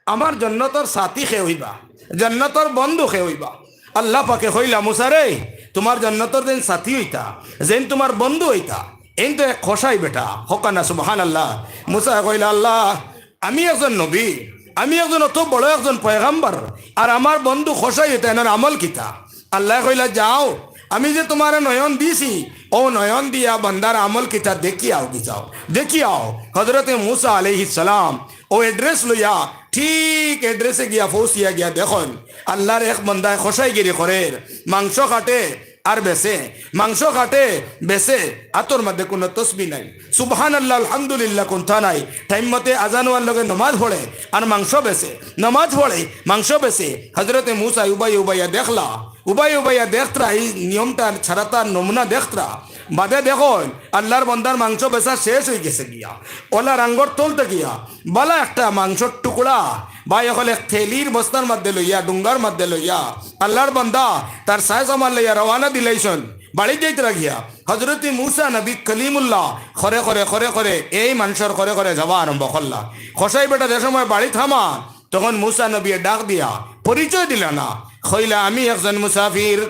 আমার জন্নতর সাথী কে অইবা, জন্নতর বন্ধু কে অইবা। আল্লাহ পাকে কইলা, "মুসা রে, তুমার জন্নতর যেইন সাথী অইতা, যেইন তুমার বন্ধু অইতা, এইন তো এক কসাই বেটা।" কউক্কা না সুবহানাল্লাহ। মুসায় কইলা, "আল্লাহ, আমি একজন নবী, আমি একজন অত বড় একজন পয়গাম্বর, আর আমার বন্ধু কসাই অইতা, এনর আমল কিতা?" আল্লায় কইলা, "যাও, আমি যে তুমারে নয়ন দিছি, অউ নয়ন দিয়া বান্দার আমল কিতা দেখি আওগি যাও, দেখি আও।" হজরতে মুসা আলাইহিস সালাম অউ address লইয়া ঠিক address-এ গিয়া পৌঁছিয়া গিয়া দেখইন, আল্লাহর এক বান্দায় কসাইগিরি করের, মাংস কাটে আর বেচে, মাংস কাটে, বেচে, আতর মাঝে কুনু তসবি নাই। সুবহানাল্লাহ, আলহামদুলিল্লাহ কুন্তা নাই। Time মতে আজান অওয়ার লগে নমাজ পড়ে আর মাংস বেচে, নমাজ পড়ে, মাংস বেচে। হজরতে মুসায় উবাইয়া উবাইয়া দেখলা, উবাইয়া উবাইয়া দেখতরা, এই নিয়মটা ছাড়াতার নমুনা দেখতরা। বাদে দেখইন, আল্লাহর বান্দার মাংস বেচা শেষ অইগেছে গিয়া। অলা রাঙ্গর তল থাকিয়া বালা একটা মাংসর টুকরা, ভাই অকল, এক থেলির বস্তার মাঝে লইয়া, ডুঙ্গার মাঝে লইয়া, আল্লাহর বান্দা তার সায় সামান লইয়া রওয়ানা দিলাইছইন। বাড়িত যাইতরা গিয়া হজরতে মুসা নবী কলিমুল্লাহ খরে খরে, খরে খরে, এই মানষর খরে খরে যাওয়া আরম্ভ করলা। কসাই বেটা যে সময় বাড়িত হামা, তখন মুসা নবীয়ে ডাক দিয়া পরিচয় দিলা না, কইলা, "আমি একজন মুসাফির,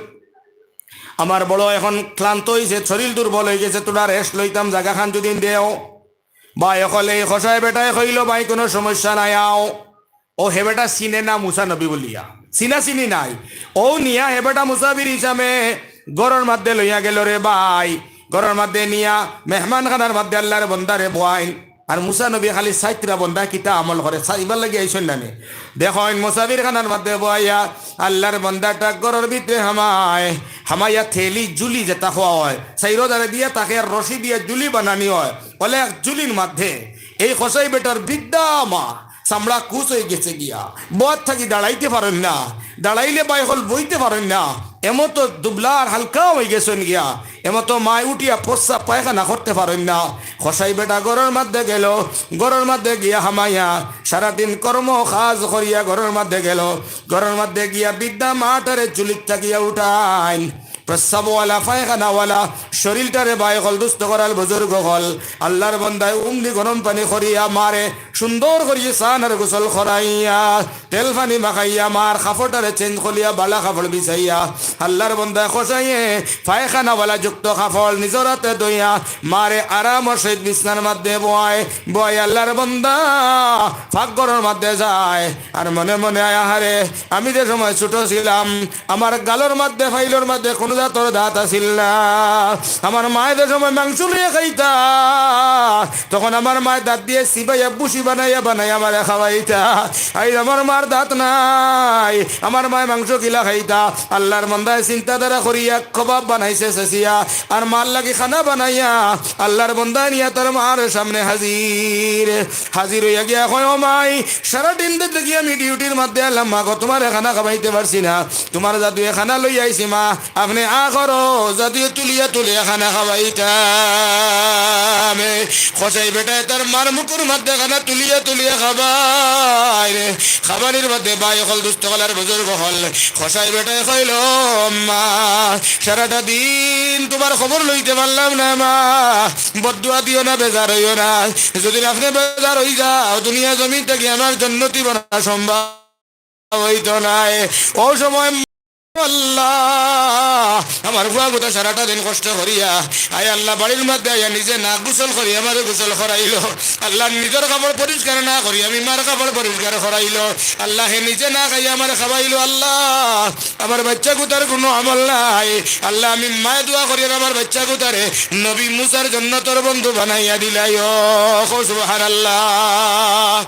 আমার বড় এখন ক্লান্ত অইছে, শরীর দুর্বল অইগেছে, থুড়া rest লইতাম, জাগাখান যুদি দেও।" ভাই অকল, এই কসাই বেটায় কইলো, "ভাই, কুনু সমস্যা নাই, আও।" অউ হে বেটা চিনে না মুসা নবী বুলিয়া, চিনা চিনি নাই। অউ নিয়া হে বেটা মুসাফির হিসাবে ঘরর মাঝে লইয়া গেলো রে ভাই। ঘরর মাঝে নিয়া মেহমানখানার মাঝে আল্লাহর বান্দারে বওয়াইন। আর মুসা নবী খালি চাইতরা বান্দায় কিতা আমল করে, চাইবার লাগি আইছইন না নি। দেখইন মুসাফির খানার মাঝে বওয়াইয়া আল্লাহর বান্দাটা ঘরর ভিতরে হামায়, হামাইয়া থেলি জুলি যেটা কওয়া অয়, চাইরো ধারে দিয়া তাকে আর রশি দিয়া জুলি বানানি অয়, অলা এক জুলির মাঝে এই কসাই বেটার বৃদ্ধা মা চামড়া কুচ অইগেছে গিয়া, বওয়াত থাকি দাঁড়াইতে পারইন না, দাঁড়াইলে ভাই অকল বইতে পারইন না, এমতো দুবলা আর হালকা অইগেছইন গিয়া, এমতো মায় উঠিয়া প্রস্রাব পায়খানা করতে পারইন না। কসাই বেটা ঘরর মাঝে গেলো, ঘরর মাঝে গিয়া হামাইয়া সারাদিন কর্ম কাজ করিয়া ঘরর মাঝে গেলো, ঘরর মাঝে গিয়া বৃদ্ধা মাটারে জুলির থাকিয়া উঠাইন। প্রস্রাবওয়ালা, পায়খানাওয়ালা শরীরটারে ভাই অকল, দুস্ত অকল, বুজুর্গ অকল, আল্লাহর বান্দায় উমনি গরম পানি করিয়া মারে সুন্দর করিয়া স্নান আর গোসল করাইয়া, তেল পানি মাখাইয়া, মার কাপড়টারে change করিয়া, বালা কাপড় বিছাইয়া, আল্লাহর বান্দায় কসাইয়ে পায়খানাওয়ালা যুক্ত কাপড় নিজর আতে ধইয়া, মারে আরামর সহিত বিছনার মাঝে বওয়ায়, বওয়ায় আল্লাহর বান্দা পাকঘরর মাঝে যায়। আর মনে মনে আয়, "আহারে, আমি যে সময় ছোট ছিলাম, আমার গালর মাঝে, ফাইলর মাঝে কুনু জাতর দাঁত আছিল না। আমার মায় যে সময় মাংস লইয়া খাইতা, তখন আমার মায় দাঁত দিয়া চিবাইয়া ভুসি বানাইয়া বানাইয়া আমারে খাওয়াইতা। আইজ আমার মার দাঁত নাই, আমার মায় মাংস কিলা খাইতা?" আল্লাহর বান্দায় চিন্তাধারা করিয়া কাবাব বানাইছে ছেছিয়া, আর মার লাগি খানা বানাইয়া আল্লাহর বান্দায় নিয়া তার মার সামনে হাজির। হাজির অইয়া গিয়া কয়, "ও মাই, সারা দিন থাকি আমি duty-র মাঝে আইলাম মা গো, তুমারে খানা খাবাইতে পারছি না, তুমার জাদুয়ে খানা লইয়া আইছি মা, আপনে আ করো, জাদুয়ে তুলিয়া তুলিয়া খানা খাবাইতাম।" কসাই বেটায় তার মার মুখর মাঝে খানা তুলিয়া তুলিয়া খাবায় রে। খাবানির মাঝে ভাই অকল, দুস্ত অকল আর বুজুর্গ অকল, কসাই বেটায় কইলো, "মা, সারাটা দিন তুমার খবর লইতে পারলাম না মা, বদদুয়া দিও না, বেজার অইও না। যুদি আপনে বেজার অই যাও, দুনিয়া জমিন থাকি আমার জন্নতি বনা সম্ভব অইতো নায়।" অউ সময় আল্লাহ, আমার ফুয়াগুতা সারাটা দিন কষ্ট করিয়া, আয় আল্লাহ, বাড়ির মাঝে আইয়া নিজে না গোসল করি আমারে গোসল করাইলো। আল্লাহ, নিজর কাপড় পরিষ্কার না করি আমি মার কাপড় পরিষ্কার করাইলো। আল্লাহ, হে নিজে না খাইয়া আমারে খাওয়াইলো। আল্লাহ, আমার বাইচ্চাগুতার কুনু আমল নাই। আল্লাহ, আমি মায় দোয়া করি আর আমার বাইচ্চাগুতারে নবী মুসার জন্নতর বন্ধু বানাইয়া দিলাইও। কও সুবহানাল্লাহ।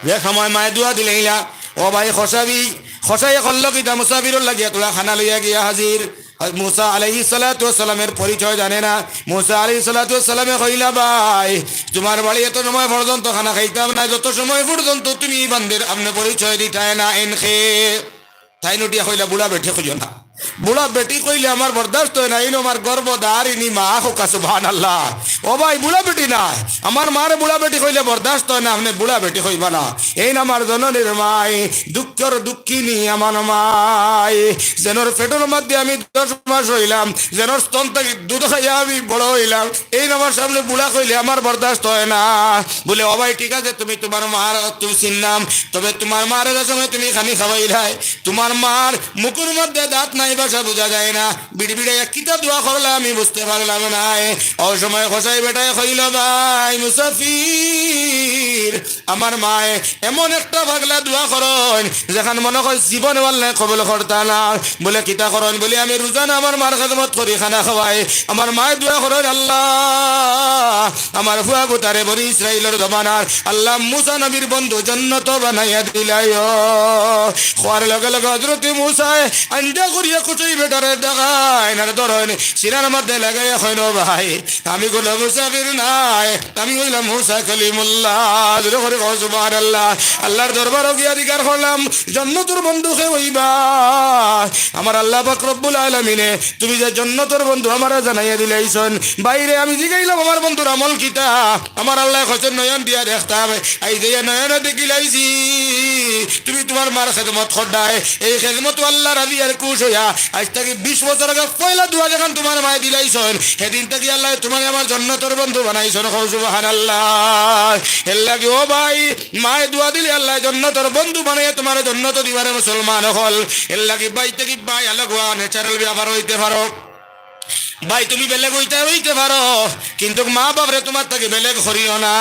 যে সময় মায় দোয়া দিলাইলা, ও ভাই কসাই, কসাইয়ে কইলো কিতা, মুসাফিরর লাগি এতলা খানা লইয়া গিয়া হাজির। মুসা আলাইহিস সালাতু ওয়াস সালামের পরিচয় জানে না। মুসা আলাইহিস সালাতু ওয়াস সালামে কইলা, "ভাই, তুমার বাড়ি এত সময় পর্যন্ত খানা খাইতাম না, যত সময় পর্যন্ত তুমি ই বান্দির আপনে পরিচয় দিতায় না, এন খে।" তাইন উঠিয়া কইলা, "বুড়া বেটি কইও না, বুড়া বেটি কইলে আমার বরদাস্ত অয় না, এইন আমার গর্ভধারিণী মা, কউক্কা সুবহানাল্লাহ। ও ভাই, বুড়া বেটি নায়, আমার মারে বুড়া বেটি কইলে বরদাস্ত অয় না, আপনে বুড়া বেটি কইবা না। এইন আমার জননীর মাই, দুঃখর দুঃখিনী আমার মাই, যেনর পেটর মধ্যে আমি দশ মাস অইলাম, যেনর স্তন থাকি দুধ খাইয়া আমি বড় অইলাম, এইন আমার সামনে বুড়া কইলে আমার বরদাস্ত অয় না। বুলে, ও ভাই, ঠিক আছে, তুমি তুমার মার তো চিনলাম, তবে তুমার মারে যে সময় তুমি খানি খাওয়াইলায়, তুমার মার মুখর মধ্যে দাঁত নাই, ভাষা বুঝা যায় না, বিড়বিড়াইয়া কিতা দোয়া করলা আমি বুঝতে পারলাম নায়। অউ সময় কসাই বেটায় কইল, ভাই মুসাফির, আমার মায় এমন একটা পাগলা দোয়া করইন, যেখান মনো কয় জীবনেও আল্লায় কবুল করতা না। বুলে, কিতা করইন? বুলে, আমি রোজানা আমার মার খেদমত করি, খানা খাওয়াই। আমার মায় দোয়া করইন, আল্লাহ, আমার ফুয়া গুতারে বনি ইসরাইলর জমানার আল্লাহ মুসা নবীর বন্ধু জন্নতো বানাইয়া দিলাইও। কওয়ার লগে লগে হজরতে মুসায় আইন্দা করিয়া কসাই বেটারে দেখাইন আর ধরইন, সিনার মধ্যে লাগাইয়া কইন, ভাই, আমি কুনু মুসাফির নায়, আমি অইলাম মুসা কলিমুল্লাহ। জোরে করি কও সুবহানাল্লাহ। আল্লাহর দরবারো গিয়া জিকার করলাম, জন্নতর বন্ধু কে অইবা? আমার আল্লাহ পাক রব্বুল আলামিনে তুমি যে জন্নতর বন্ধু আমারে জানাইয়া দিলাইছইন। ভাইরে, আমি জিগাইলাম আমার বন্ধুর আমল কিতা? আমার আল্লায় কইছইন নয়ন দিয়া দেখতাম, আইজ দিয়া নয়নে দেখিলাইছি। তুমি তুমার মার খেদমত কররায়, এই খেদমতো আল্লাহ রাজি আর খুশ অইয়া আইজ থাকি বিশ বছর আগে পয়লা দোয়া যেখান তুমার মায় দিলাইছইন, হেদিন থাকি আল্লায় তুমারে আমার জন্নতর বন্ধু বানাইছইন। কও সুবহানাল্লাহ। এরলাগি ও ভাই, মায় দোয়া দিলে আল্লায় জন্নতর বন্ধু বানাইয়া তুমারে জন্নতো দিবারে মুসলমান অকল। এরলাগি ভাই থাকি ভাই আলাগ অওয়া natural ব্যাপার অইতে পারো, ভাই, তুমি বেলেগ অইতে, অইতে পারো, কিন্তুক মা বাপরে তুমার থাকি বেলেগ করিও না।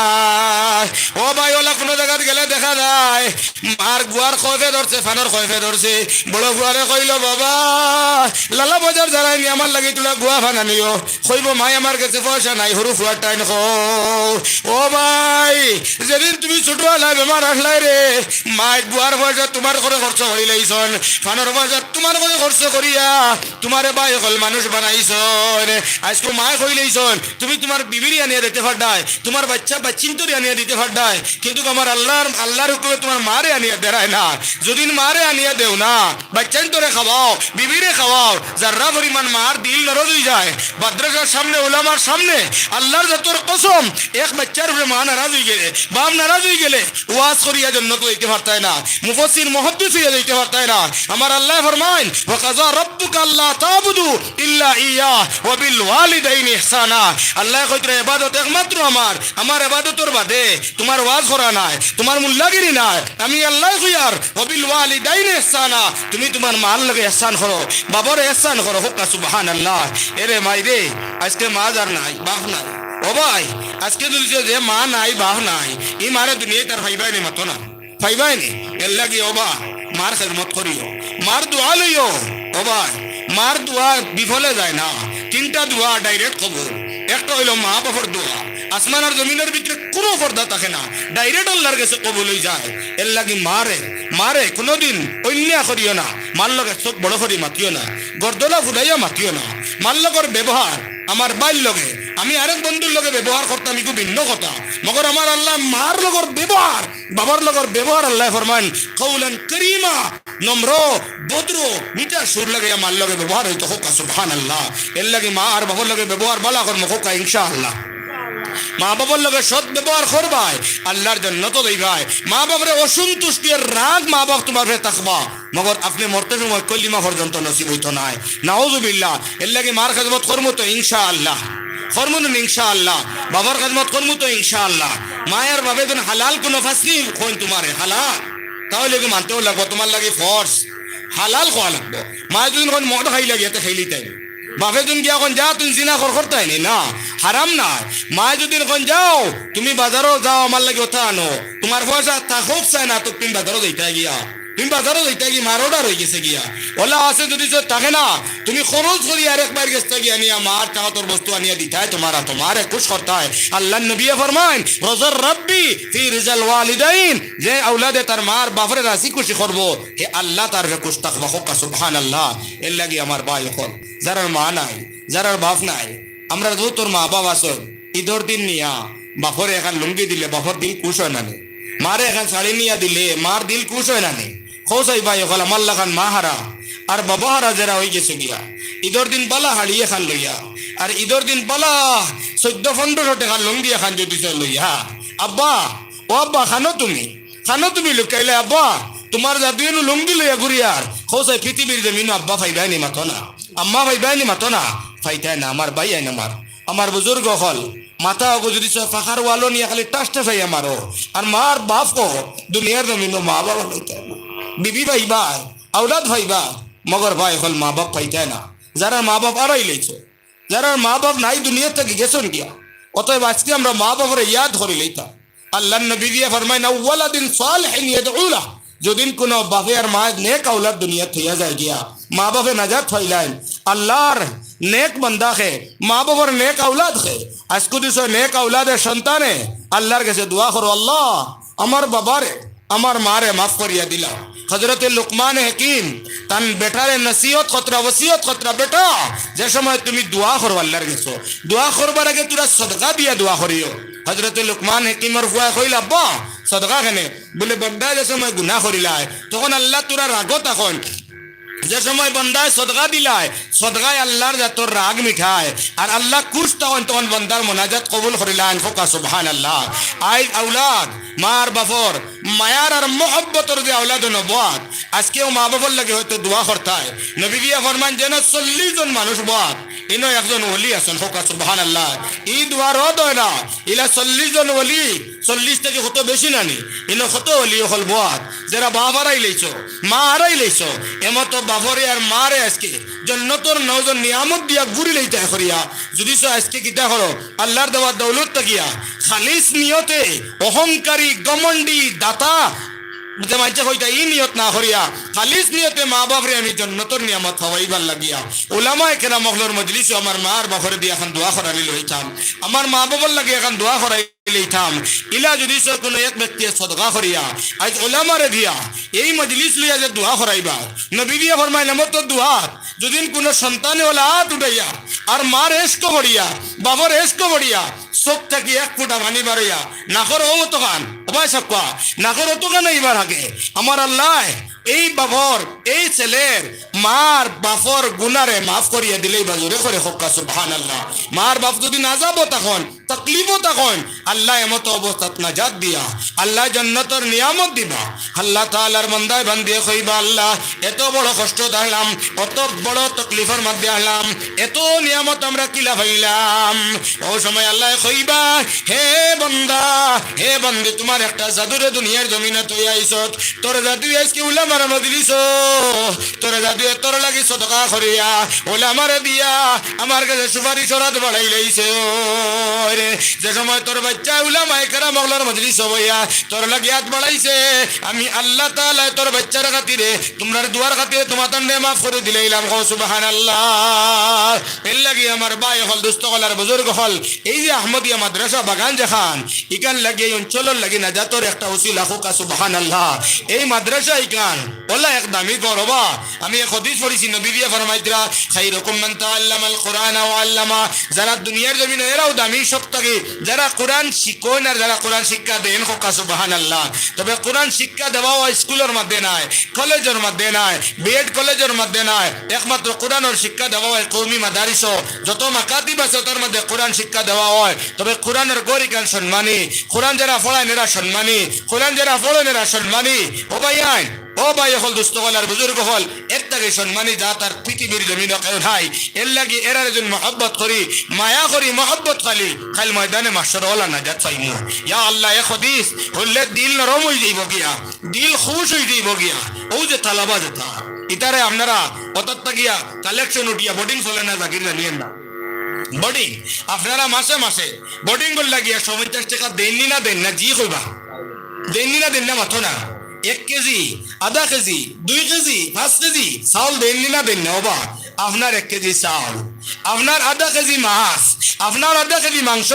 ও ভাই, অলা কুনু জাগাত গেলে দেখা যায়, মার গুয়ার খইফে ধরছে, ফানর খইফে ধরছে। বড় ফুয়ারে কইল, বাবা, লালা বাজার যারায়নি, আমার লাগি তুলা গুয়া ফান আনিও। কইবো, মাই, আমার গেছে পয়সা নাই, হুরু ফুয়ার টাইন কও। ও ভাই, যেদিন তুমি ছোট আছলায় বেমার আছলায় রে, মায় গুয়ার পয়সা তুমার ঘরে খরচ করিলাইছইন, ফানর পয়সা তুমার ঘরে খরচ করিয়া তুমারে ভাই অকল মানুষ বানাইছইন। আইজকু মায় কইলাইছইন, তুমি তুমার বিবিরে আনিয়া দিতে পাররায়, তুমার বাইচ্চা বাইচ্চিন্তরে আনিয়া দিতে পাররায়, কিন্তুক আমার আল্লাহর, আল্লাহর হুকুমে তুমার মারে আনিয়া দেরায় না। যুদি মারে আনিয়া দেও না, বাইচ্চাইন্তরে খাওয়াও, বিবিরে খাওয়াও, যাররা পরিমাণ মার দিল নারাজ অইযায়, মাদ্রাসার সামনে, উলামার সামনে, আল্লাহর জাতর কসম, এক বাইচ্চার উপরে মা নারাজ অইগেলে, বাপ নারাজ অইগেলে, ওয়াজ করিয়া জন্নতো যাইতে পারতায় না, মুফাসসির মুহাদ্দিস অইয়া যাইতে পারতায় না। আমার আল্লায় ফরমাইন, "ওয়া কাযা রাব্বুকা আল্লা তা'বুদু ইল্লা ইয়্যাহু ওয়া বিল ওয়ালিদাইনি ইহসানা।" আল্লায় কইতরা, "ইবাদত একমাত্র আমার, আমার ইবাদতর বাদে তুমার ওয়াজ করা নায়, তুমার মুল্লাগিরি নায়, আমি আল্লায় কইয়ার, ওয়া বিল ওয়ালিদাইনি ইহসানা, তুমি তুমার মার লগে ইহসান করো, বাবার ইহসান করো।" কউক্কা সুবহানাল্লাহ। এরে মাইরে, আইজকে মা যার নাই, বাপ নাই। ও ভাই, আইজকে যুদি যে মা নাই, বাপ নাই, ই মারে দুনিয়াত আর পাইবায় নি, মাতো না। পাইবায় নি? এরলাগি ও বা, মার খেদমত করিও, মার দোয়া লইও। ও বা, মার দোয়া বিফলে যায় না। তিনটা দোয়া direct কবুল। একটা অইলো মা বাপর দোয়া, আসমান আর জমিনর ভিতরে কুনু পর্দা থাকে না, direct আল্লাহর গেছে কবুল অইযায়। এরলাগি মারে, মারে কুনুদিন অইন্যায় করিও না, মার লগে চউখ বড় করি মাতিও না, গর্দনা ফুলাইয়া মাতিও না। মার লগর ব্যবহার, আমার ভাইর লগে, আমি আরেক বন্ধুর লগে ব্যবহার করতাম, ইগু ভিন্ন কথা, মগর আমার আল্লায় মার লগর ব্যবহার বাবার লগর ব্যবহার আল্লায় ফরমাইন, "কাওলান কারীমা", নম্র, ভদ্র, মিঠা সুর লাগাইয়া মার লগে ব্যবহার অইতো। কউক্কা সুবহানাল্লাহ। এরলাগি মা আর বাবার লগে ব্যবহার ভালা করমু, কউক্কা ইনশাআল্লাহ। মা বাবার লগে সৎ ব্যবহার করবায়, আল্লাহর জন্নতো যাইবায়। মা বাপরে অসন্তুষ্টি আর রাগ মা বাপ তুমার উপরে থাকবা, মগর আপনে মরতে সময় কলিমা পর্যন্ত নসিব অইতো নায়। নাউজুবিল্লাহ। এরলাগি মার খেদমত করমু তো ইনশাআল্লাহ। করমু নি ইনশাআল্লাহ। বাবার খেদমত করমু তো ইনশাআল্লাহ। মায় আর বাপে যেন হালাল কুনু ফাসনি কইন তুমারে, হালাল। তাইলে ইগু মানতেও লাগবো, তুমার লাগি ফরজ। হালাল খাওয়া লাগবো। মায় যুদি কইন মদ খাইলা গিয়া, তে খাইলিতায় নি। বাপে যুদি গিয়া কইন, "যা, তুই জিনা কর", করতায় নি? না, হারাম নায়। মায় যুদি কইন, "যাও, তুমি বাজারো যাও, আমার লাগি অতা আনো", তুমার পয়সা থাকউক চায় না, তো তুমি বাজারো যাইতায় গিয়া। তুমি বাজারো যাইতায় গি, মার order অইগেছে গিয়া। অলা আছে যুদি যে থাকে না, তুমি খরচ করি আরেক ভাইর গেছ থাকি আনিয়া মার তাকাতর বস্তু আনিয়া দিতায়, তুমার আতো মারে খুশ করতায়। আল্লাহর নবীয়ে ফরমাইন, "রাযার রাব্বি ফি রিযাল ওয়ালিদাইন", যে আওলাদে তার মার বাপরে রাজি খুশি করবো, হে আল্লাহ তার উপরে খুশ থাকবা। কউক্কা সুবহানাল্লাহ। এরলাগি আমার ভাই অকল, যারার মা নাই, যারার বাপ নাই, আমরার যতর মা বাপ আছইন, ইদর দিন নিয়া বাপরে এখান লুঙ্গি দিলে বাপর দিল খুশ অয় না নি? মারে এখান শাড়ি নিয়া দিলে মার দিল খুশ অয় না নি? কও চাই ভাই অকল, আমার লাখান মা হারা, আর বাবা হারা যেরা অইগেছে গিয়া, ইদর দিন বালা হাড়ি এখান লইয়া, আর ইদর দিন বালা চৈদ্দ পনরোশো টেকার লুঙ্গি এখান যদি সে লইয়া, "আব্বা, ও আব্বা, কানো তুমি, কানো তুমি লুকাইলে আব্বা, তুমার জাদুয়ে নু লুঙ্গি লইয়া ঘুরিয়ার।" কও চাই পৃথিবীর জমিনো আব্বা পাইবায় নি মাতো না, আম্মা পাইবায় নি মাতো না, পাইতায় না। আমার ভাইয়াইন, আমার, আমার বুজুর্গ অকল, মাথা অগু যদি সে ফাঁকার ওয়ালো নিয়া খালি টাস টাসাইয়া মারো, আর মার বাপ কো দুনিয়ার জমিনো মা বাবা পাইতায় না। বিবি পাইবায়, আওলাদ পাইবায়, মগর ভাই অকল মা বাপ পাইতায় না। যারার মা বাপ আরাই লাইছো, যারার মা বাপ নাই দুনিয়া থাকি গেছইন গিয়া, অতএব আজকে আমরা মা বাপরে ইয়াদ করি লইতাম। আল্লার নবী দিয়া ফরমাইন, "আও ওয়ালাদিন সালিহিন ইয়াদউ লাহ।" যদিন কুনু বাপে আর মায় নেক আওলাদ দুনিয়া থইয়া যায় গিয়া, মা বাপে নাজাত পাইলাইন, আল্লার নেক বান্দা কে, মা বাপর নেক আওলাদ কে। আজকু দিছো নেক আওলাদের সন্তানে আল্লার গেছে দোয়া করো, "আল্লাহ, আমার বাবারে, আমার মারে মাফ করিয়া দিলাও।" হযরতে লুকমান হাকিম তান বেটারে নসিহত করতরা, ওসিয়ত করতরা, "বেটা, যে সময় তুমি দোয়া করো আল্লার গেছে, দোয়া করবার আগে থুড়া সদকা দিয়া দোয়া করিও।" হযরতে লুকমান হাকিমর ফুয়ায় কইলা, "আব্বা, সদকা কেনে?" বুলে, "বন্দায় যে সময় গুনা করিলায়, তখন আল্লা থুড়া রাগো থাকইন। যে সময় বন্দায় সদকা দিলায়, সদকায় আল্লার জাতর রাগ মিঠায়, আর আল্লা খুশ থাকইন, তখন বন্দার মোনাজাত কবুল করিলাইন।" কউক্কা সুবহানাল্লাহ। আইজ আওলাদ, মার বাপর মায়ার আর মহব্বতর যে আওলাদ নবুয়াত, আজকেও মা বাপর লাগি হয়তো দোয়া করতায়। নবী দিয়া ফরমাইন, "যেন চল্লিশ জন মানুষ বওয়াত, ইনো একজন ওলি আছইন।" কউক্কা সুবহানাল্লাহ। ই দোয়া রদ অয় না, ইলা চল্লিশ জন ওলি, চল্লিশ থাকি কত বেশি নানি, ইনো কত ওলি অকল বওয়াত, যেরা বাপ হারাই লাইছো, মা হারাই লাইছো, এমতো বাপরে আর মারে আজকে জন্নতর নওজন নিয়ামত দিয়া ঘুরি লইতায় করিয়া, যুদি সে আজকে কিতা করো, আল্লার দেওয়া দৌলত থাকিয়া খালিস নিয়তে, অহংকারী, গমন্ডি, দাতা, যে মানষে কইতা ই নিয়ত না করিয়া, খালিস নিয়তে মা বাপরে আমি জন্নতর নিয়ামত পাওয়াইবার লাগিয়া উলামায়ে কেরাম অকলর মজলিসো আমার মা আর বাপরে দিয়া এখান দোয়া করানি লইতাম, আমার মা বাপর লাগি এখান দোয়া করাই লইতাম। ইলা যুদি সে কুনু এক ব্যক্তিয়ে সদকা করিয়া, আইজ উলামারে দিয়া, এই মজলিস লইয়া যে দোয়া করাইবা, নবী দিয়া ফরমাইন, এমতো দোয়া, যুদিন কুনু সন্তানে অলা আত উঠাইয়া, আর মার এশকো পড়িয়া, বাপর এশকো পড়িয়া, চউখ থাকি এক ফুটা পানি বারইয়া, নাকর অউ অতখান, ও ভাই সাবকা, নাকর অতখান ইবার আগে, আমার আল্লায় এই বাপর, এই ছেলের, মার বাপর গুনারে মাফ করিয়া দিলাইবা, জোরে করি কউক্কা সুবহানাল্লাহ। মার বাপ যুদি আজাবো থাকইন, তকলিফো থাকইন, আল্লায় এমতো অবস্থাত নাজাত দিয়া, আল্লায় জন্নতর নিয়ামত দিবা। আল্লা তাআলার বন্দায় বান্দিয়ে কইবা, "আল্লা, এতো বড় কষ্টত আছলাম, অতো বড় তকলিফর মাঝে আছলাম, এতো নিয়ামত আমরা কিলা পাইলাম?" অউ সময় আল্লায় কইবা, "হে বন্দা, হে বন্দি, তুমার একটা জাদুরে দুনিয়ার জমিনো থইয়া আইছত, তোর জাদুয়ে আইজকে উলামার মজলিসো, তোর জাদুয়ে তোর লাগি সদকা করিয়া, উলামারে দিয়া, আমার গেছে সুপারিশর আত বাড়াইলাইছে।" ওরে, যে সময় তোর বাইচ্চায় উলামায়ে কেরাম অকলর মজলিসো বইয়া তোর লাগি আত বাড়াইছে, আমি আল্লা তাআলায় তোর বাইচ্চার খাতিরে, তুমরার দোয়ার খাতিরে তুমাতানরে মাফ করি দিলাইলাম। কও সুবহানাল্লাহ। এরলাগি আমার ভাই অকল, দুস্ত অকল আর বুজুর্গ অকল, এই যে আহমদিয়া মাদ্রাসা বাগান যেখান, ইখান লাগি এই অঞ্চলর লাগি নাজাতর একটা উসিলা, কউক্কা সুবহানাল্লাহ। এই মাদ্রাসা ইখান অলা এক দামি ঘর বা, আমি এক হাদিস পড়ছি, নবী দিয়া ফরমাইতরা, "খাইরুকুম মান তাআল্লামাল কুরআনা ওয়া আল্লামা।" যারা দুনিয়ার জমিনো এরাও দামি সব থাকি, যারা কুরআন শিখইন আর যারা কুরআন শিক্ষা দেইন, কউক্কা সুবহানাল্লাহ। তবে কুরআন শিক্ষা দেওয়া অয় স্কুলর মাঝে নায়, কলেজর মাঝে নায়, বিএড কলেজর মাঝে নায়, একমাত্র কুরআনর শিক্ষা দেওয়া অয় কওমি মাদারিসো, যত মাকাতিব আছে অতার মাঝে কুরআন শিক্ষা দেওয়া অয়। তবে কুরআনর ঘর ইখান সম্মানী, কুরআন যেরা পড়াইন এরা সম্মানী, কুরআন যেরা পড়ইন এরা সম্মানী। ও ভাইয়াইন, ও ভাই অকল, দুস্ত অকল আর বুজুর্গ অকল, এর থাকি সম্মানী জাত আর পৃথিবীর জমিনো কেউ নাই। এরলাগি এরারে যুদি মহব্বত করি, মায়া করি, মহব্বত করি, কাইল ময়দানে মাহশরো অলা নাজাত পাইমু। ইয়া আল্লা, এক হাদিস হুনলে দিল নরম অইযাইবো গিয়া, দিল খুশ অইযাইবো গিয়া। অউ যে তালাবা যেতা, ইতারে আপনারা অতাত থাকিয়া কালেকশন উঠিয়া বোর্ডিং চলে না, জাকির জানিয়েন না। বোর্ডিং, আপনারা মাসে মাসে বোর্ডিং করলা গিয়া পঞ্চাশ টেকা দেইন নি না দেইন না, জি কইবা। দেইন নি না দেইন না, মাতো না। এক কেজি, আধা কেজি, দুই কেজি, পাঁচ কেজি চাউল দেইন নি না দেইন না, ওবা, আপনার এক কেজি চাউল, আপনার আধা কেজি মাছ, আপনার আধা কেজি মাংস,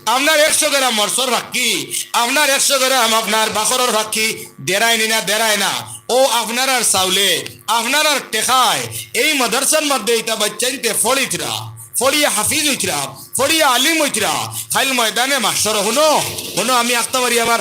আপনার একশো গ্রাম মরচর ফাক্কি, আপনার একশো গ্রাম আপনার বাখরর ফাক্কি, দেরায় নি না, দেরায় না। অউ আপনারার চাউলে, আপনারার টেকায়, এই মাদ্রাসার মাঝে ইতা বাইচ্চাইন্তে পড়িতরা, পড়িয়া হাফিজ অইতরা, পড়িয়া আলিম অইতরা, কাইল ময়দানে মাহশরো। হুনো, হুনো, আমি আখতা পারি আমার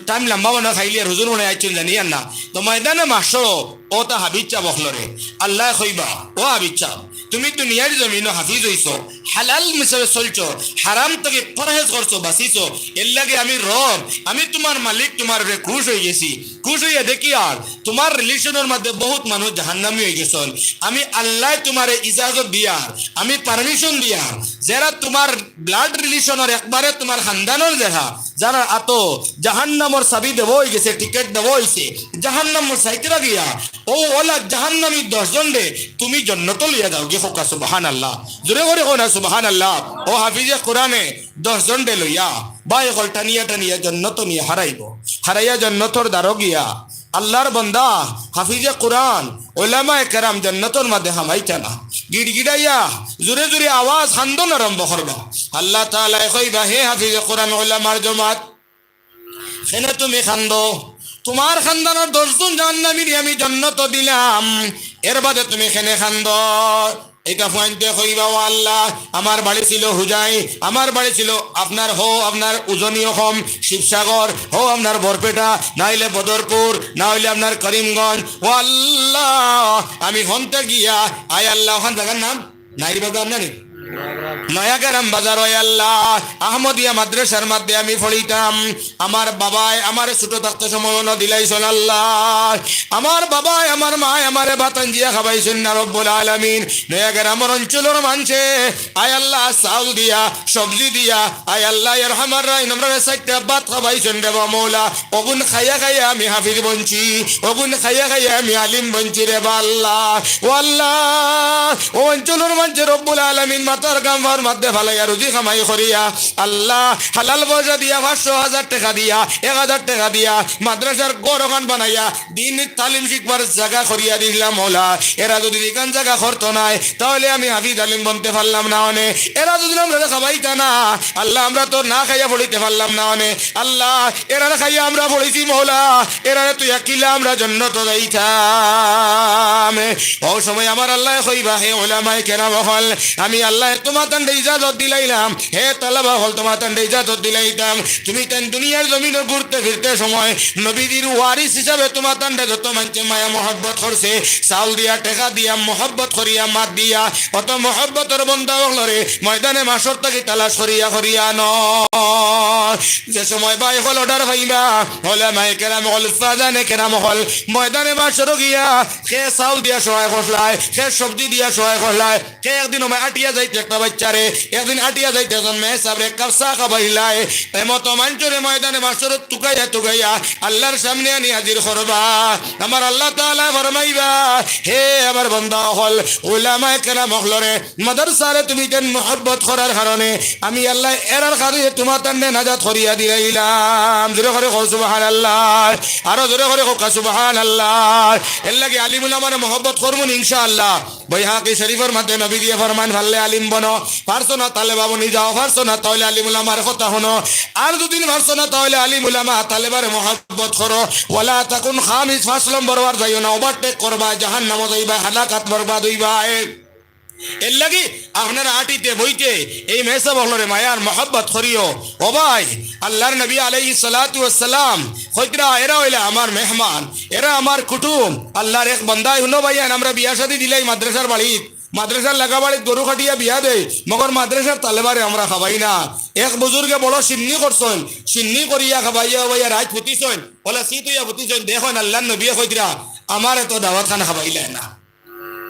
টাইম লম্বা বানাইয়া খাইলিয়ার, হুজুর মনে আইছইন জানিয়ার না। তো ময়দানে মাহশরো অতা হাফিজ সাব অকলরে আল্লায় কইবা, "ও হাফিজ সাব, তুমি দুনিয়ার জমিনো হাফিজ অইছো, হালাল হিসাবে চলছো, হারাম থাকি পরহেজ করছো, বাঁচিছো, এরলাগি আমি রব, আমি তুমার মালিক, তুমার উপরে খুশ অইগেছি।" খুশ অইয়া দেখিয়ার তুমার রিলেশনর মধ্যে বউত মানুষ জাহান্নামী অইগেছইন। আমি আল্লায় তুমারে ইজাজত দিয়ার, আমি পারমিশন দিয়ার, যেরা তুমার ব্লাড রিলেশনর একবারে তুমার খানদানর যেরা, যারার আতো জাহান্নামর চাবি দেওয়া অইগেছে, টিকেট দেওয়া অইছে, জাহান্নামর সাইতরা গিয়া অউ অলা জাহান্নামী দশ জনরে তুমি জন্নতো লইয়া যাওগি। কউক্কা সুবহানাল্লাহ। জোরে করি কও না সুবহানাল্লাহ। অউ হাফিজে কোরআনে দশ জনরে লইয়া ভাই অকল টানিয়া টানিয়া জন্নতো নিয়া হারাইবো। হারাইয়া জন্নতর দ্বারো গিয়া আল্লার বন্দা, হাফিজে কোরআন, উলামায়ে কেরাম জন্নতর মাঝে হামাইতা না। গিড়গিড়াইয়া জোরে জোরে আওয়াজ কান্দন আরম্ভ করবা। আল্লাহ তাআলায় কইবা, "হে হাফিজে কোরআন, উলামার জমাত, কেনে তুমি কান্দো? তুমার খানদানর দশ জন জাহান্নামীরে আমি জন্নতো দিলাম, এর বাদে তুমি কেনে কান্দো?" ইতা ফুয়াইন্তে কইবা, "ও আল্লাহ, আমার বাড়ি ছিল হুজাই, আমার বাড়ি ছিল আপনার, হো আপনার উজনি অসম, শিবসাগর, হো আপনার বরপেটা, না অইলে বদরপুর, না অইলে আপনার করিমগঞ্জ। ও আল্লাহ, আমি হন্তে গিয়া, আয় আল্লাহ, অখান জাগার নাম নাইর বাজার না নি? নয়াগ্রাম বাজার, ওই আল্লাহ, আহমদিয়া মাদ্রাসার মধ্যে আমি পড়িতাম।" আমার বাবায় আমারে ছোট থাকতে সময় অনো দিলাইছইন আল্লাহ। আমার বাবায়, আমার মায় আমারে ভাত রান্ধিয়া খাবাইছইন না রব্বুল আলামিন। নয়াগ্রামর অঞ্চলর মানষে, আয় আল্লাহ, চাউল দিয়া, সবজি দিয়া, আয় আল্লাহ, ইয়া আরহামার রাহিমিন, আমরারে চাইরটা ভাত খাবাইছইন রে বা মৌলা। অগুন খাইয়া খাইয়া আমি হাফিজ বনছি, অগুন খাইয়া খাইয়া আমি আলিম বনছি রে বা আল্লাহ। ও আল্লাহ, অউ অঞ্চলর মানষে রব্বুল আলামিন মাথার ঘাম পাওর মধ্যে ফালাইয়া রুজি কামাই করিয়া, আল্লাহ, হালাল পয়সা দিয়া, পাঁচশো, হাজার টেকা দিয়া, এক হাজার টেকা দিয়া, মাদ্রাসার ঘর অখান বানাইয়া, দিন তালিম শিখবার জাগা করিয়া দিছলা মৌলা। এরা যুদি ইখান জাগা করতো নায়, তাইলে আমি হাফিজ আলিম বনতে পারলাম না অনে। এরা যুদি আমরারে খাবাইতা না, আল্লাহ, আমরা তো না খাইয়া পড়িতে পারলাম না অনে। আল্লাহ, এরারে খাইয়া আমরা পড়িছি মৌলা, এরারে থুইয়া কিলা আমরা জন্নতো যাইতাম। অউ সময় আমার আল্লায় কইবা, হে উলামায়ে কেরাম অকল, আমি আল্লায় তুমাতানরে ইজাজত দিলাইলাম, হে তালাবা অকল, তুমাতানরে ইজাজত দিলাইতাম, তুমি তাইন দুনিয়ার জমিনো ঘুরতে ফিরতে সময় নবীজির ওয়ারিস হিসাবে তুমাতানরে যত মানষে মায়া মহব্বত করছে, চাউল দিয়া, টেকা দিয়া, মহব্বত করিয়া, মাত দিয়া, অত মহব্বতর বন্দা অকলরে ময়দানে মাহশর থাকি তালাশ করিয়া করিয়া আনো। যে সময় ভাই অকল অর্ডার পাইবা, উলামায়ে কেরাম অকল, উস্তাদানে কেরাম অকল, ময়দানে মাহশরো গিয়া কে চাউল দিয়া সহায় করলায়, কে সবজি দিয়া সহায় করলায়, কে একদিন অউ আটিয়া যাইতে একটা বাইচ্চারে, একদিন আটিয়া যাইতে একজন মেসাবরে এক কাপ চা খাবাইলায়। এমতো মানষরে ময়দানে মাহশরো তুকাইয়া তুকাইয়া আল্লার সামনে আনি হাজির করবা। আমার আল্লাহ তাআলায় ফরমাইবা, হে আমার বন্দা অকল, উলামায়ে কেরাম অকলরে, মাদ্রাসারে তুমি যেন মহব্বত করার কারণে আমি আল্লায় এরার কারণে তুমাতানরে নাজাত করিয়া দিলাইলাম। জোরে করি কও সুবহানাল্লাহ, আরো জোরে করি কও সুবহানাল্লাহ। এরলাগি আলিম উলামারে মহব্বত করমু নি ইনশাআল্লাহ। বাইহাকি শরীফর মধ্যে নবীজিয়ে ফরমাইন, পারলে আলিম বনো, পারছো না তালেবা বনি যাও, পারছো না তাইলে আলিম উলামার কথা হুনো, আর যুদি পারছো না তাইলে আলিম উলামা তালেবারে মহব্বত করো। ওয়ালা তাকুন খামিস, পাঁচ নম্বর অওয়ার যাইও না, ওভারটেক করবায়, জাহান্নামো যাইবায়, হালাকাত বরবাদ অইবায়। এরলাগি আপনারা আটিতে বইতে এই মেসাব অকলরে মায়ার মহব্বত করিও। ও ভাই, আল্লার নবী আলাইহিস সালাতু ওয়াস সালাম কইতরা, এরা অইলা আমার মেহমান, এরা আমার কুটুম। আল্লার এক বন্দায়, হুনো ভাইয়াইন, আমরা বিয়া শাদি দিলাই মাদ্রাসার বাড়িত, মাদ্রাসার লাগা বাড়িত গরু কাটিয়া বিয়া দেই, মগর মাদ্রাসার তালেবারে আমরা খাবাই না। এক বুজুর্গে বড় শিন্নি করছইন, শিন্নি করিয়া খাবাইয়া খাবাইয়া রাইত ফুতিছইন, অলা শীত অইয়া ফুতিছইন। দেখইন আল্লার নবীয়ে কইতরা, আমারে তো দাওয়াত খান খাবাইলায় না।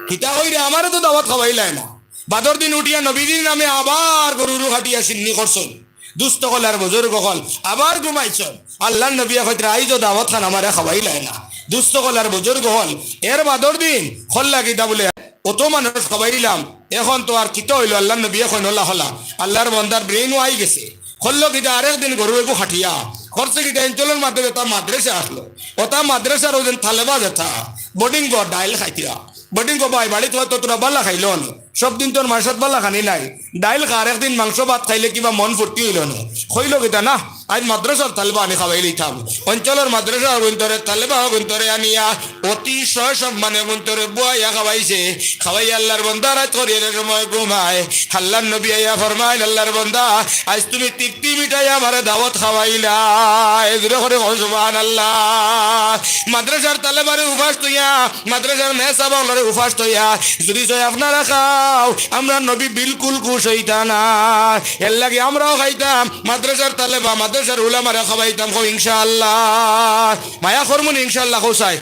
কিতা কইরে, আমারে তো দাওয়াত খাবাইলায় না। বাদর দিন উঠিয়া নবীজির নামে আবার গরু কাটিয়া শিন্নি করছইন। দুস্ত অকল আর বুজুর্গ অকল আবার ঘুমাইছইন। আল্লার নবীয়ে কইতরা, আইজও দাওয়াত খান আমারে খাবাইলায় না। দুস্ত অকল আর বুজুর্গ অকল, এর বাদর দিন কইলা কিতা বুলে, অত মানুষ খাবাইলাম, এখন তো আর কিতা অইলো? আল্লার নবীয়ে কইন, অলা অলা, আল্লার বন্দার ব্রেইন ওয়াই গেছে। কইলো কিতা, আরেক দিন গরু এগু কাটিয়া, করছে কিতা, অঞ্চলর মধ্যে যেতা মাদ্রাসা আছলো, অতা মাদ্রাসার অউ যেন তালেবা যেতা, বোর্ডিং ঘর ডাইল খাইতরা, বোর্ডিং ঘর ভাই বাড়িত অইতো থুড়া বালা খাইলো অনে। সব দিন তো আর মাংসত বালা খানি নাই। ডাইল খার, একদিন মাংস ভাত খাইলে কিবা মন ফুর্তি অইলো না? কইলো কিতা না, আইজ মাদ্রাসার তালেবা আনি খাওয়াই লইতাম। অঞ্চলর মাদ্রাসার অগুইন্তরে, তালেবা অগুইন্তরে আনিয়া অতি সসম্মানে অগুইন্তরে বওয়াইয়া খাওয়াইছে। খাওয়াইয়া আল্লার বন্দা রাইত করিয়ার সময় ঘুমায়। আল্লার নবী আইয়া ফরমাইন, "আল্লার বন্দা, আইজ তুমি তৃপ্তি মিটাইয়া আমারে দাওয়াত খাওয়াইলায়।" জোরে করি কও সুবহানাল্লাহ। মাদ্রাসার তালেবারে উপাস থইয়া, মাদ্রাসার মেসাব অকলরে উপাস থইয়া, যুদি কয়, "আপনারা খাও, আমরার নবী বিলকুল খুশ অইতা না।" এরলাগি আমরাও খাইতাম, মাদ্রাসার তালেবা, মাদ্রাসার উলামারে খাওয়াইতাম। কও ইনশাআল্লাহ। মায়া করমুনি ইনশাআল্লাহ, কও চাই।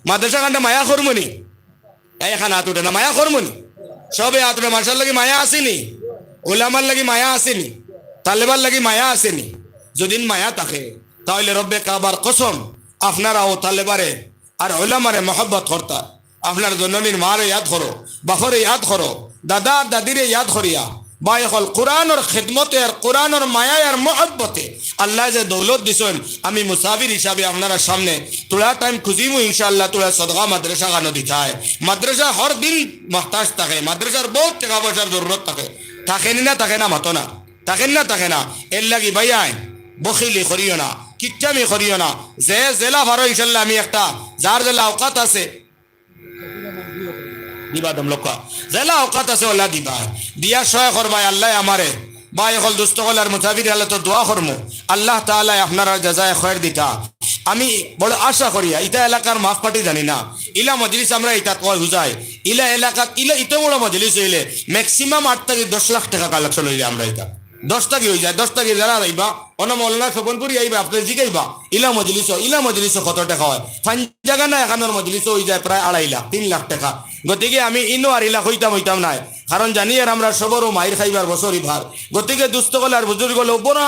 মাদ্রাসা খানরে মায়া করমুনি। এই এখান আত উঠে না, মায়া করমুনি। সবে আত উঠে, মাদ্রাসার লাগি মায়া আছে নি? উলামার লাগি মায়া আছে নি? তালেবার লাগি মায়া আছে নি? যুদি মায়া থাকে, তা অইলে রব্বে কাবার কসম, আপনারাও তালেবারে আর উলামারে মহব্বত করতা। আপনার জননীর মারে ইয়াদ করো, বাপরে ইয়াদ করো, দাদা দাদিরে ইয়াদ করিয়া, ভাই অকল, কোরআনর খেদমতে আর কোরআনর মায়ায় আর মহব্বতে আল্লায় যে দৌলত দিছইন, আমি মুসাফির হিসাবে আপনারার সামনে থুড়া টাইম খুজিমু ইনশাআল্লাহ, থুড়া সদকা মাদ্রাসা খানো দিতায়। মাদ্রাসা হর দিন মহতাজ থাকে, মাদ্রাসার বউত টেকা পয়সার জরুরত থাকে, থাকে নি না, থাকে না, মাতো না, থাকে নি না, থাকে না। এরলাগি ভাইয়াইন, বখিলি করিও না, কিচ্চামি করিও না, যে যেলা পারো ইনশাআল্লাহ আমি একটা, যার যেলা অকাত আছে, দিবা দম লক্কা। যেলা অকাত আছে অলা দিবা। দিয়া সহায় করবায় আল্লায় আমারে। ভাই অকল, দুস্ত অকল আর মুসাফির অকলর তো দোয়া করমু। আল্লাহ তাআলায় আপনারার জাযায়ে খয়ের দিতা। আমি বড় আশা করিয়া, ইতা এলাকার মাপকাঠি জানি না। ইলা মজলিস আমরা ইতা কয় বুঝাই। ইলা এলাকাত, ইলা ইত বড় মজলিস অইলে maximum আট থাকি দশ লাখ টেকা collection অইলে আমরা ইতা। দশ থাকি অই যায়, দশ থাকি যারা আইবা, অনো মৌলানা স্বপনপুরি আইবা, আপনে জিগাইবা, ইলা মজলিসো, ইলা মজলিসো কত টেকা অয়? পাঞ্জাগানা এখানোর মজলিসো অই যায় প্রায় আড়াই লাখ, তিন লাখ টেকা। গতিকে আমি ইনো আর ইলা কইতাম অইতাম নায়, কারণ জানি আর আমরা সবরও মাইর খাইবার বছরই ভার। গতিকে দুস্ত অকল আর বুজুর্গ অকল, বড়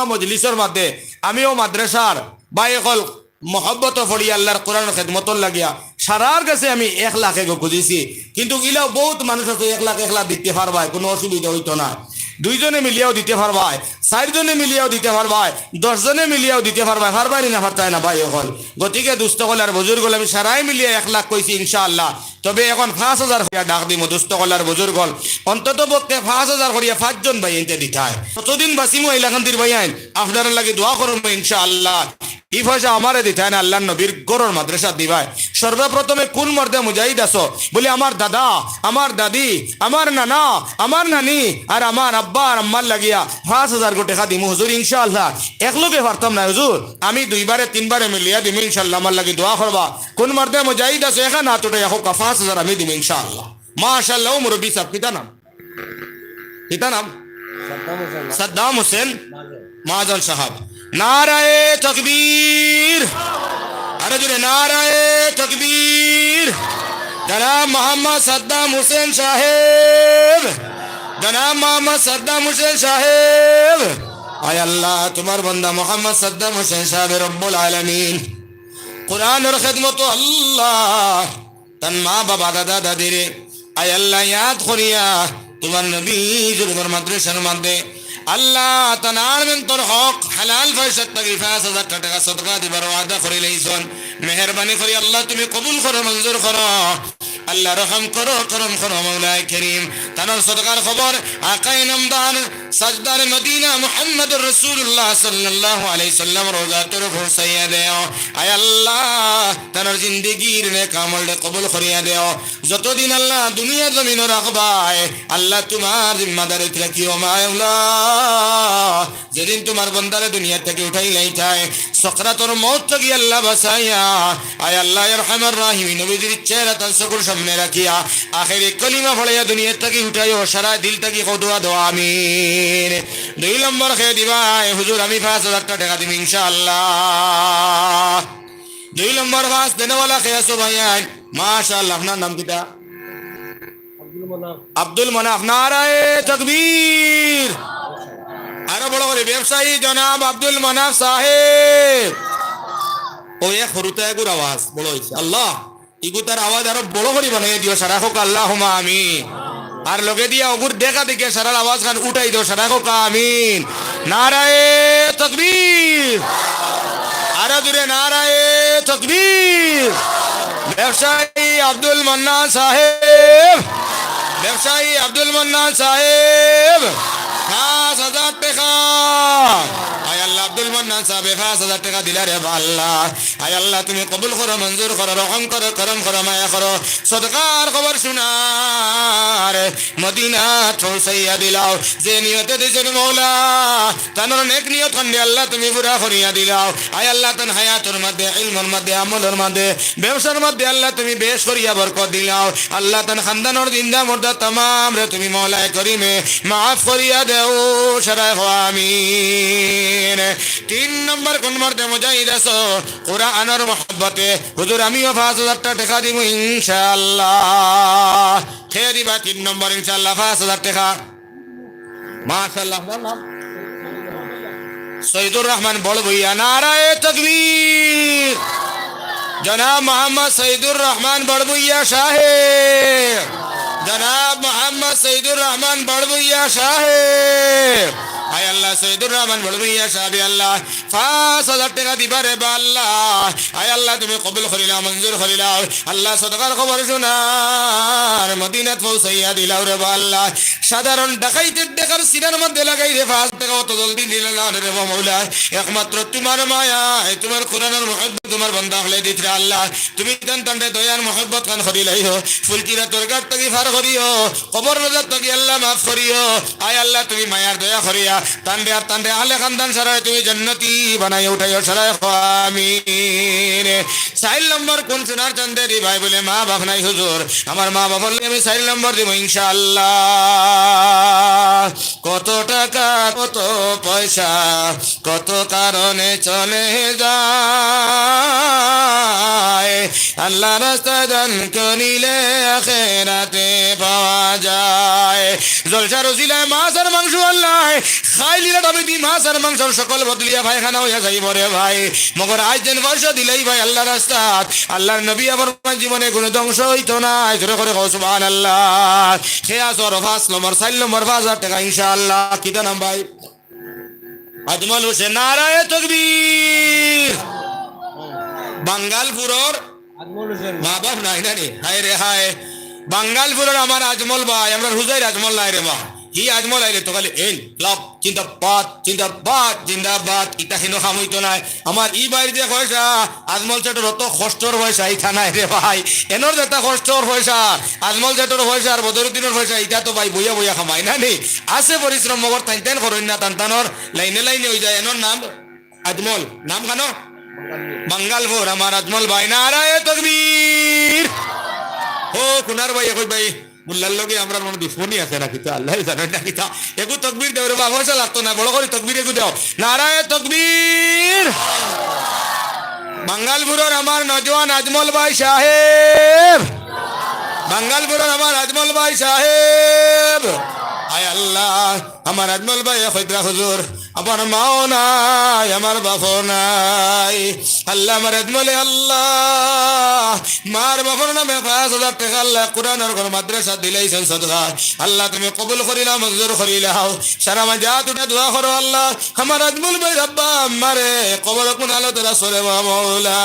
মজলিসর মাঝে আমিও মাদ্রাসার ভাই অকল মহব্বত পড়ি আল্লার কোরআনর খেদমতর লাগিয়া সারার গেছে আমি এক লাখ এগো খুজিছি, কিন্তু ইলাও বউত মানুষ আছে এক লাখ, এক লাখ দিতে পারবায়, কুনু অসুবিধা অইতো না। দুইজনে মিলিয়াও দিতে পারবায়, চাইরজনে মিলিয়াও দিতে পারবায়, দশজনে মিলিয়াও দিতে পারবায়, পারবায় নি না পারতায় না ভাই অকল। গতিকে দুস্ত অকল আর বুজুর্গ অকল আমি সারায় মিলিয়া এক লাখ কইছি ইনশাআল্লাহ। তবে এখন পাঁচ হাজার করিয়া ডাক দিমু দুস্ত অকল আর বুজুর্গ অকল। অন্তত পক্ষে পাঁচ হাজার করিয়া পাঁচজন ভাইয়াইন্তে দিতায়। যতদিন বাঁচিমু ইলাকান্দির ভাইয়াইন, আপনারার লাগি দোয়া করমু ইনশাআল্লাহ। ই পয়সা আমারে দিতায় না, আল্লার নবীর ঘরর মাদ্রাসাত দিবায়। সর্বপ্রথমে কুন মর্দে মুজাহিদ আছো? বলে, "আমার দাদা, আমার দাদি, আমার নানা, আমার নানি, আর আমার আব্বা আর আম্মার লাগিয়া পাঁচ হাজার গো টেকা দিমু হুজুর ইনশাআল্লাহ।" একলগে পারতাম না হুজুর, আমি দুইবারে তিনবারে মিলিয়া দিমু ইনশাআল্লাহ, আমার লাগি দোয়া করবা। কুন মর্দে মুজাহিদ আছো? এখান আত উঠাইয়া কউক্কা, পাঁচ হাজার আমি দিমু ইনশাআল্লাহ। মাশাআল্লাহ, ও মুরব্বি সাব, কিতা নাম? কিতা নাম? সাদ্দাম হোসেন। সাদ্দাম হোসেন মাজন। মাজন সাহেব। নারায়ে তকবীর। আরো জোরে, নারায়ে তকবীর। জনাব মোহাম্মদ সাদ্দাম হোসেন সাহেব। জনাব মোহাম্মদ সাদ্দাম হোসেন সাহেব। আয় আল্লাহ, তুমার বান্দা মোহাম্মদ সাদ্দাম হোসেন সাহেব রব্বুল আলামিন। কোরআনর খেদমত আল্লাহ তান মা বাবা, দাদা দাদিরে, আয় আল্লাহ, ইয়াদ করিয়া তুমার নবী জুলুমর মাদ্রাসার মধ্যে আল্লাহ তান আলমিন তোর হক হালাল পয়সা থাকি পাঁচ হাজার টেকা সদকা দিবার ওয়াদা করিলাইছইন। মেহেরবানি করি আল্লাহ তুমি কবুল করো, মঞ্জুর করো। আল্লাহ রহম করো, করম করো, মাওলায়ে করিম। তানর সদকার খবর আকায়ে নামদার, তাজদারে মদিনা মুহাম্মদুর রাসূলুল্লাহ সাল্লাল্লাহু আলাইহি সাল্লাম রওজাতরে পৌঁছাইয়া দেও। আয় আল্লাহ, তানর জিন্দেগির নেক আমলরে কবুল করিয়া দেও। যতদিন আল্লাহ দুনিয়ার জমিনো রাখবায়, আল্লাহ তুমার জিম্মাদারিত রাখিও মাওলা। যেদিন তুমার বন্দারে দুনিয়া থাকি উঠাইলাইতায়, সকরাতর মউত থাকি আল্লাহ বাঁচাইয়া, আয় আল্লাহ আরহামার রাহিমিন, নবীজির চেহারা তান চকুর সামনে রাখিয়া, আখেরি কলিমা পড়াইয়া দুনিয়া থাকি উঠাইও, সারা দিল থাকি কও দোয়া দেও, আমিন। দুই নম্বর কে দিবায়, হুজুর আমি পাঁচ হাজার টেকা দিমু ইনশাআল্লাহ। দুই নম্বর পাঁচ দেনেওয়ালা কে আছো ভাইয়াইন? মাশাআল্লাহ, আপনার নাম কিতা? আব্দুল মানাফ। আব্দুল মানাফ, নারায়ে তকবীর। আরো বড় করি, ব্যবসায়ী জনাব আব্দুল মানাফ সাহেব। ও এক হুরুতা এগুর আওয়াজ বড় অইছে। আল্লাহ, ইগুতার আওয়াজ আরো বড় করি বানাইয়া দিও, সারা কউক্কা আল্লাহুম্মা আমিন। আর লগে দিয়া অগুর দেখা দেখিয়া সারার আওয়াজ খান উঠাই দেও, সারা কউক্কা আমিন। নারায়ে তকবীর। আরো জোরে নারায়ে তকবীর। ব্যবসায়ী আব্দুল মান্নান সাহেব। ব্যবসায়ী আব্দুল মান্নান সাহেব, পাঁচ হাজার টেকা। আয় আল্লাহ, আব্দুল মান্নান সাহেবে পাঁচ হাজার টেকা দিলা রে বা আল্লাহ। আয় আল্লাহ, তুমি কবুল করো, মঞ্জুর করো, রহম করো, করম করো, মায়া করো। সদকার খবর শোনার মদিনাত পৌঁছাইয়া দিলাও। যে নিয়তে দিছইন মৌলা, তানর নেক নিয়ত খান্ডে আল্লাহ তুমি পুরা করিয়া দিলাও। আয় আল্লাহ, তান হায়াতর মধ্যে, ইলমর মধ্যে, আমলর মধ্যে, ব্যবসার মধ্যে আল্লাহ তুমি বেশ করিয়া বরকত দিলাও। আল্লাহ তান খানদানর জিন্দা মুর্দা তামামরে তুমি মৌলায় করিমে মাফ করিয়া দেও। সারায় কও আমিন। তিন নম্বর কোন মর্দে মুজাহিদ আছো? কোরআনর মহব্বতে হুজুর আমিও পাঁচ হাজারটা টেকা দিমু ইনশাআল্লাহ। কে দিবা তিন নম্বর ইনশাআল্লাহ পাঁচ হাজার টেকা? মাশাআল্লাহ, আপনার নাম? সৈদুর রহমান বড় ভুইয়া, নারায়ে তকবীর। জনাব মোহাম্মদ সৈদুর রহমান বড় ভুইয়া সাহেব, জনাব মোহাম্মদ সৈদুর রহমান বড় ভুইয়া সাহেব। আয় আল্লাহ, সৈদুর রহমান বড় ভুইয়া সাহেব, আল্লাহ, পাঁচ হাজার টেকা দিবা রে বা আল্লাহ। আয় আল্লাহ, তুমি কবুল করিলাও, মঞ্জুর করিলাও। আল্লাহ, সদকার খবর শোনার মদিনাত পৌঁছাইয়া দিলাও রে বা আল্লাহ। সাধারণ ডাকাইতের টেকার সিনার মধ্যে লাগাই দে, পাঁচ টেকা অত জলদি দিলে না রে বা মৌলা। একমাত্র তোমার মায়ায়, তোমার কোরআনর মহব্বত তোমার বান্দা অকলে দিতরা আল্লাহ। তুমি তান তানরে দয়ার মহব্বত খান করিলাইও। ফুলকিরা তোর ঘাট থাকি পার করিও। কবর রোজা থাকি আল্লাহ মাফ করিও। আয় আল্লাহ, তুমি মায়ার দয়া করিয়া তানরে আর তানরে আহলে খানদান সারায় তুমি জান্নাতি বানাই উঠাইও। সারায় কও আমিন। চাইর নম্বর কোন সোনার চান্দে দিবায়? বলে, মা বাপ নাই হুজুর, আমার মা বাপর লাগি আমি চাইর নম্বর দিমু ইনশাআল্লাহ। কত টাকা, কত পয়সা, কত কারণে চলে যায়, আল্লাহ রাস্তায় দান করিলে আখেরাতে পাওয়া যায়। জলসার উসিলায় মাছ আর মাংস আল্লাহ খাইলিলা, তবে দি মাছ আর মাংসর সকল বদলিয়া পায়খানা অইয়া যাইবো রে ভাই। মগর আইজ যেন পয়সা দিলাইবায় আল্লাহ রাস্তাত, আল্লাহর নবী আমার জীবনে কোনো ধ্বংস অইতো নায়। জোরে করি কও সুবহানাল্লাহ। কে আছো আরো পাঁচ নম্বর, চাইর নম্বর, পাঁচ হাজার টেকা ইনশাআল্লাহ। কিতা নাম ভাই? আজমল হোসেন, নারায়ে তকবীর। বাঙ্গালপুরর আজমল হোসেন। মা বাপ নাই না নি? হায় রে হায়। বাঙ্গালপুরর আমার আজমল ভাই, আমরার হুজাইর আজমল নাই রে বা। ই আজমল আইলে তো খালি এই লাভ, জিন্দাবাদ, জিন্দাবাদ, জিন্দাবাদ। ইতা হিনো কাম অইতো নায়। আমার ই ভাইর যে পয়সা, আজমল সেটর অত কষ্টর পয়সা, ইতা নায় রে ভাই। এনর যেটা কষ্টর পয়সা, আজমল সেটর পয়সা আর বদরুদ্দিনর পয়সা, ইতা তো ভাই বইয়া বইয়া কামাই না নি? আছে পরিশ্রম, মগর তাইন তাইন করইন না, তান তানর লাইনে লাইনে অই যায়। এনর নাম আজমল, নাম কেন? বাঙ্গালপুর, আমার আজমল ভাই, নারায়ে তকবীর। ও, কুনার ভাই, একই ভাই, মোল্লার লগে আমরার মনো দুশমনি আছে নাকি? তো আল্লাহ জানে নাকি? তা একটু তকবীর দেও রে বাবা, পয়সা লাগতো না, বড় করি তকবীর একটু দেও। নারায়ে তকবীর। বাঙ্গালপুরর আমার নওজোয়ান আজমল ভাই সাহেব, বাঙ্গালপুরর আমার আজমল ভাই সাহেব। আয় আল্লাহ, আমার আজমল ভাই কইতরা হুজুর, আমার মাও নাই, আমার বাপও নাই। আল্লাহ, আমার আজমলে আল্লাহ, মার বাপর নামে পাঁচ হাজার টেকা আল্লাহ কোরআনর ঘর মাদ্রাসা দিলাইছইন সদকা। আল্লাহ, তুমি কবুল করিলাও, মঞ্জুর করিলাও। সারা মাঝে হাত উঠে দোয়া করো আল্লাহ, আমার আজমল ভাইর আব্বা আম্মারে কবর কোন হালতে রাখছো রে মা মৌলা।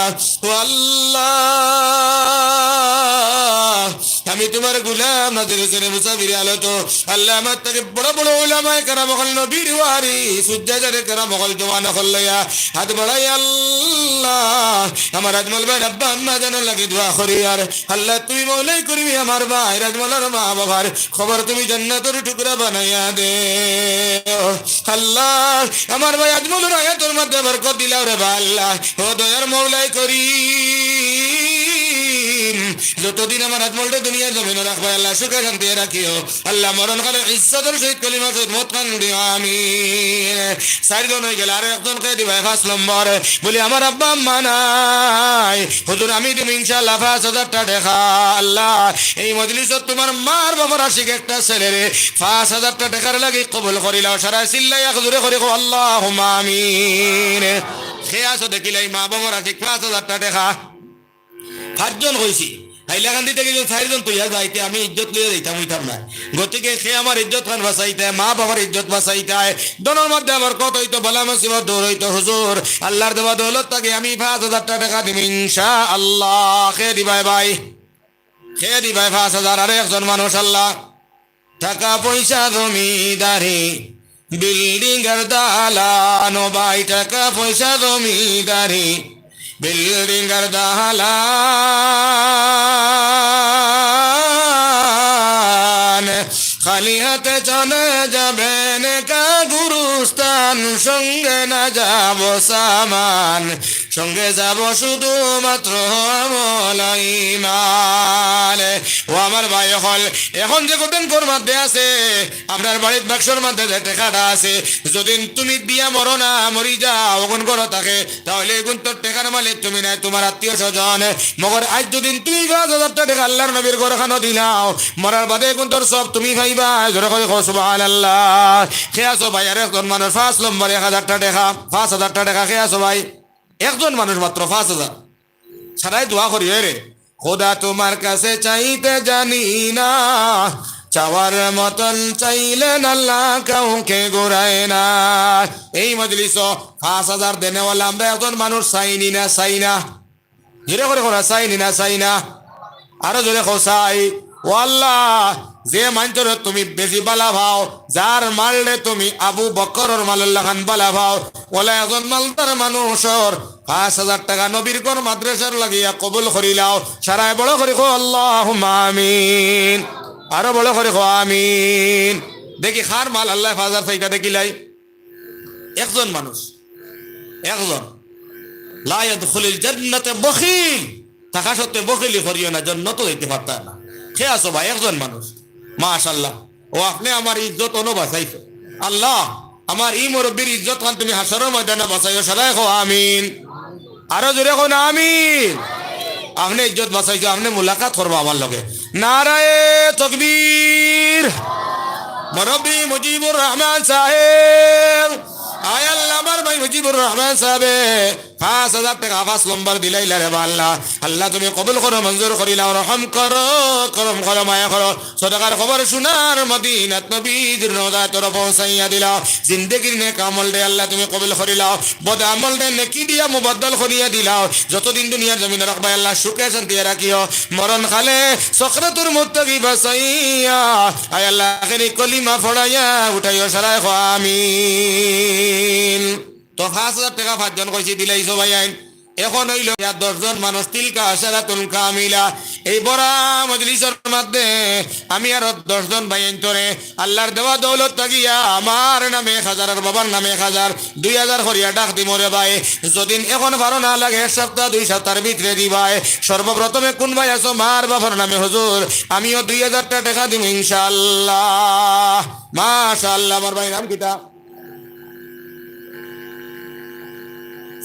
ও আল্লাহ, আমি তোমার গোলাম নাজির হোসেন মুসাফির আলো তো। আল্লাহ, আমার থাকি বড় বড় উলামায়ে কেরাম অকল, নবীর ওয়ারিস, হুজ্জাজে কেরাম অকল, জওয়ান অকল লইয়া হাত বাড়াই আল্লাহ, আমার আজমল ভাইর আব্বা আম্মা জানর লাগি দোয়া করি। আর আল্লাহ, তুমি মৌলাই করিমি আমার ভাইর আজমলর মা বাবার কবর তুমি জান্নাতর টুকরা বানাইয়া দেও। আল্লাহ, আমার ভাই আজমলর হায়াতর মধ্যে বরকত দিলাও রে বা আল্লাহ। ও দয়ার মৌলাই করিম, যতদিন আমার আজমলরে দুনিয়ার জমিনো রাখবায় আল্লাহ, সুখে শান্তিয়ে রাখিও। আল্লাহ, মরণ কালে ইজ্জতর সহিত কলিমার সহিত মউত খান দিও, আমিন। চাইরজন অই গেলে, আরো একজন কে দিবায় পাঁচ নম্বর। বলি, আমার আব্বা আম্মা নাই, হুজুর, আমি দিমু ইনশাআল্লাহ পাঁচ হাজারটা টেকা। আল্লাহ, এই মজলিসত তোমার মার বাবার আশিক একটা ছেলেরে পাঁচ হাজারটা টেকার লাগি কবুল করিলাও। সারায় চিল্লাইয়া জোরে করি কও, আল্লাহুম্মা আমিন। কে আছো দেখিলাই মা বাবার আশিক পাঁচ হাজারটা টেকা? পাঁচজন কইছি। হাইলাকান্দি থাকি যদি চাইরজন তৈয়া যাইতে আমি ইজ্জত লইয়া যাইতাম অইতাম না। গতিকে কে আমার ইজ্জত খান বাঁচাইতায়, মা বাবার ইজ্জত বাঁচাইতায়, ধনর মধ্যে বরকত অইতো, বালা মুসিবত দূর অইতো। হুজুর, আল্লাহর দেওয়া দৌলত থাকি আমি পাঁচ হাজারটা টেকা দিমু ইনশাআল্লাহ। কে দিবায় ভাই? কে দিবায় পাঁচ হাজার? আরো একজন মানুষ আল্লাহ। টাকা পয়সা জমিদারি, বিল্ডিং আর দালান, ও ভাই, টাকা পয়সা জমিদারি, বিল্ডিং আর দালান। খালি হাতে চলে যাবেন কা গুরুস্থান, সঙ্গে না যাব সামান, সঙ্গে যাব শুধুমাত্র আমল ইমান। ও আমার ভাই অকল, এখন যে কদিন ঘর মধ্যে আছে, আপনার বাড়ির বাক্সর মধ্যে যে টেকাটা আছে, যদিন তুমি বিয়া মরো না, মরি যাও, অখন ঘরো থাকে, তাহলে এগুন তোর টেকার মালিক তুমি নায়, তুমার আত্মীয় স্বজন। মগর আইজ যদিন তুমি পাঁচ হাজারটা টেকা আল্লার নবীর ঘরখানো দিলাও, মরার বাদে এগুন তোর সব তুমি পাইবায়। জোরে করি কও সুবহানাল্লাহ। কে আছো ভাই, আর একজন মানুষ পাঁচ নম্বর এক হাজারটা টেকা, পাঁচ হাজারটা টেকা কে আছো ভাই? একজন মানুষ মাত্র, পাঁচ হাজার। সারাই দোয়া করি, "এ রে খোদা, তোমার কাছে চাইতে জানি না, চাওয়ার মতন চাইলে আল্লাহ কাউকে ঘুরায় না।" এই মজলিসো পাঁচ হাজার দেনেওয়ালা আমরা একজন মানুষ চাইনি না, চাই না? জোরে করি কও না, চাইনি না, চাই না? আরো জোরে কও, চাই। ও আল্লাহ, যে মাইনষরে তুমি বেশি বালা পাও, যার মালরে তুমি আবু বকরর মালর লাখান বালা পাও, ওলা একজন মালদার মানুষর পাঁচ হাজার টেকা নবীর ঘর মাদ্রাসার লাগিয়া কবুল করিলাও। সারায় বড় করি কও, "আল্লাহুম্মা আমিন।" আরো বড় করি কও, "আমিন।" দেখি, কার মাল আল্লায় পাঁচ হাজার চাইতা দেখিলাই। একজন মানুষ, একজন। লা ইয়াদখুলুল জান্নাতা বখিল। থাকা সত্ত্বে বখিলি করিও না, জন্নতো যাইতে পারতা না। কে আছো ভাই? একজন মানুষ। মাশাআল্লাহ। ও, আপনে আমার ইজ্জত অনো বাঁচাইছো। আল্লাহ, আমার ই মুরব্বির ইজ্জত খান তুমি হাশরর ময়দানো বাঁচাইও, সারায় কও আমিন। আরো জোরে কও না আমিন। আপনে ইজ্জত বাঁচাইছো, আপনে মুলাকাত করবা আমার লগে। নারায়ে তকবীর। মুরব্বি মুজিবুর রহমান সাহেব, আয় আল্লাহ, আমার ভাই মুজিবুর রহমান সাহেবে পাঁচ হাজার টেকা পাঁচ নম্বর দিলাইলা রে বা আল্লাহ। আল্লাহ, তুমি কবুল করো, মঞ্জুর করিলাও, রহম করো, করম করো, মায়া করো। সদকার খবর সোনার মদিনাত নবীজির রওজাত পৌঁছাইয়া দিলাও। জিন্দেগির নেক আমলরে আল্লাহ তুমি কবুল করিলাও, বদ আমলরে নেকি দিয়া মুবদ্দল করিয়া দিলাও। যতদিন দুনিয়ার জমিনো রাখবায় আল্লাহ সুখে শান্তিয়ে রাখিও। মরণ কালে সকরাতুল মউত থাকি বাঁচাইয়া, আয় আল্লাহ, আখেরি কলিমা পড়াইয়া উঠাইও, সারায় কও আমিন। তো পাঁচ হাজার টেকা পাঁচজন কইছি দিলাইছো ভাইয়াইন। এখন অইলো ইয়া দশজন মানুষ, তিলকা আশারাতুন কামিলা। এই বড়া মজলিসর মধ্যে আমি আরো দশজন ভাইয়াইনতরে আল্লার দেওয়া দৌলত থাকিয়া আমার নামে এক হাজার আর বাবার নামে এক হাজার, দুই হাজার করিয়া ডাক দিমু রে ভাই। যদিন এখন পারো না লাগে, এক সপ্তাহ দুই সপ্তাহর ভিতরে দিবায়। সর্বপ্রথমে কুন ভাই আছো মার বাবার নামে, "হুজুর, আমিও দুই হাজারটা টেকা দিমু ইনশাআল্লাহ।" মাশাআল্লাহ, আমার ভাই নাম কিতা?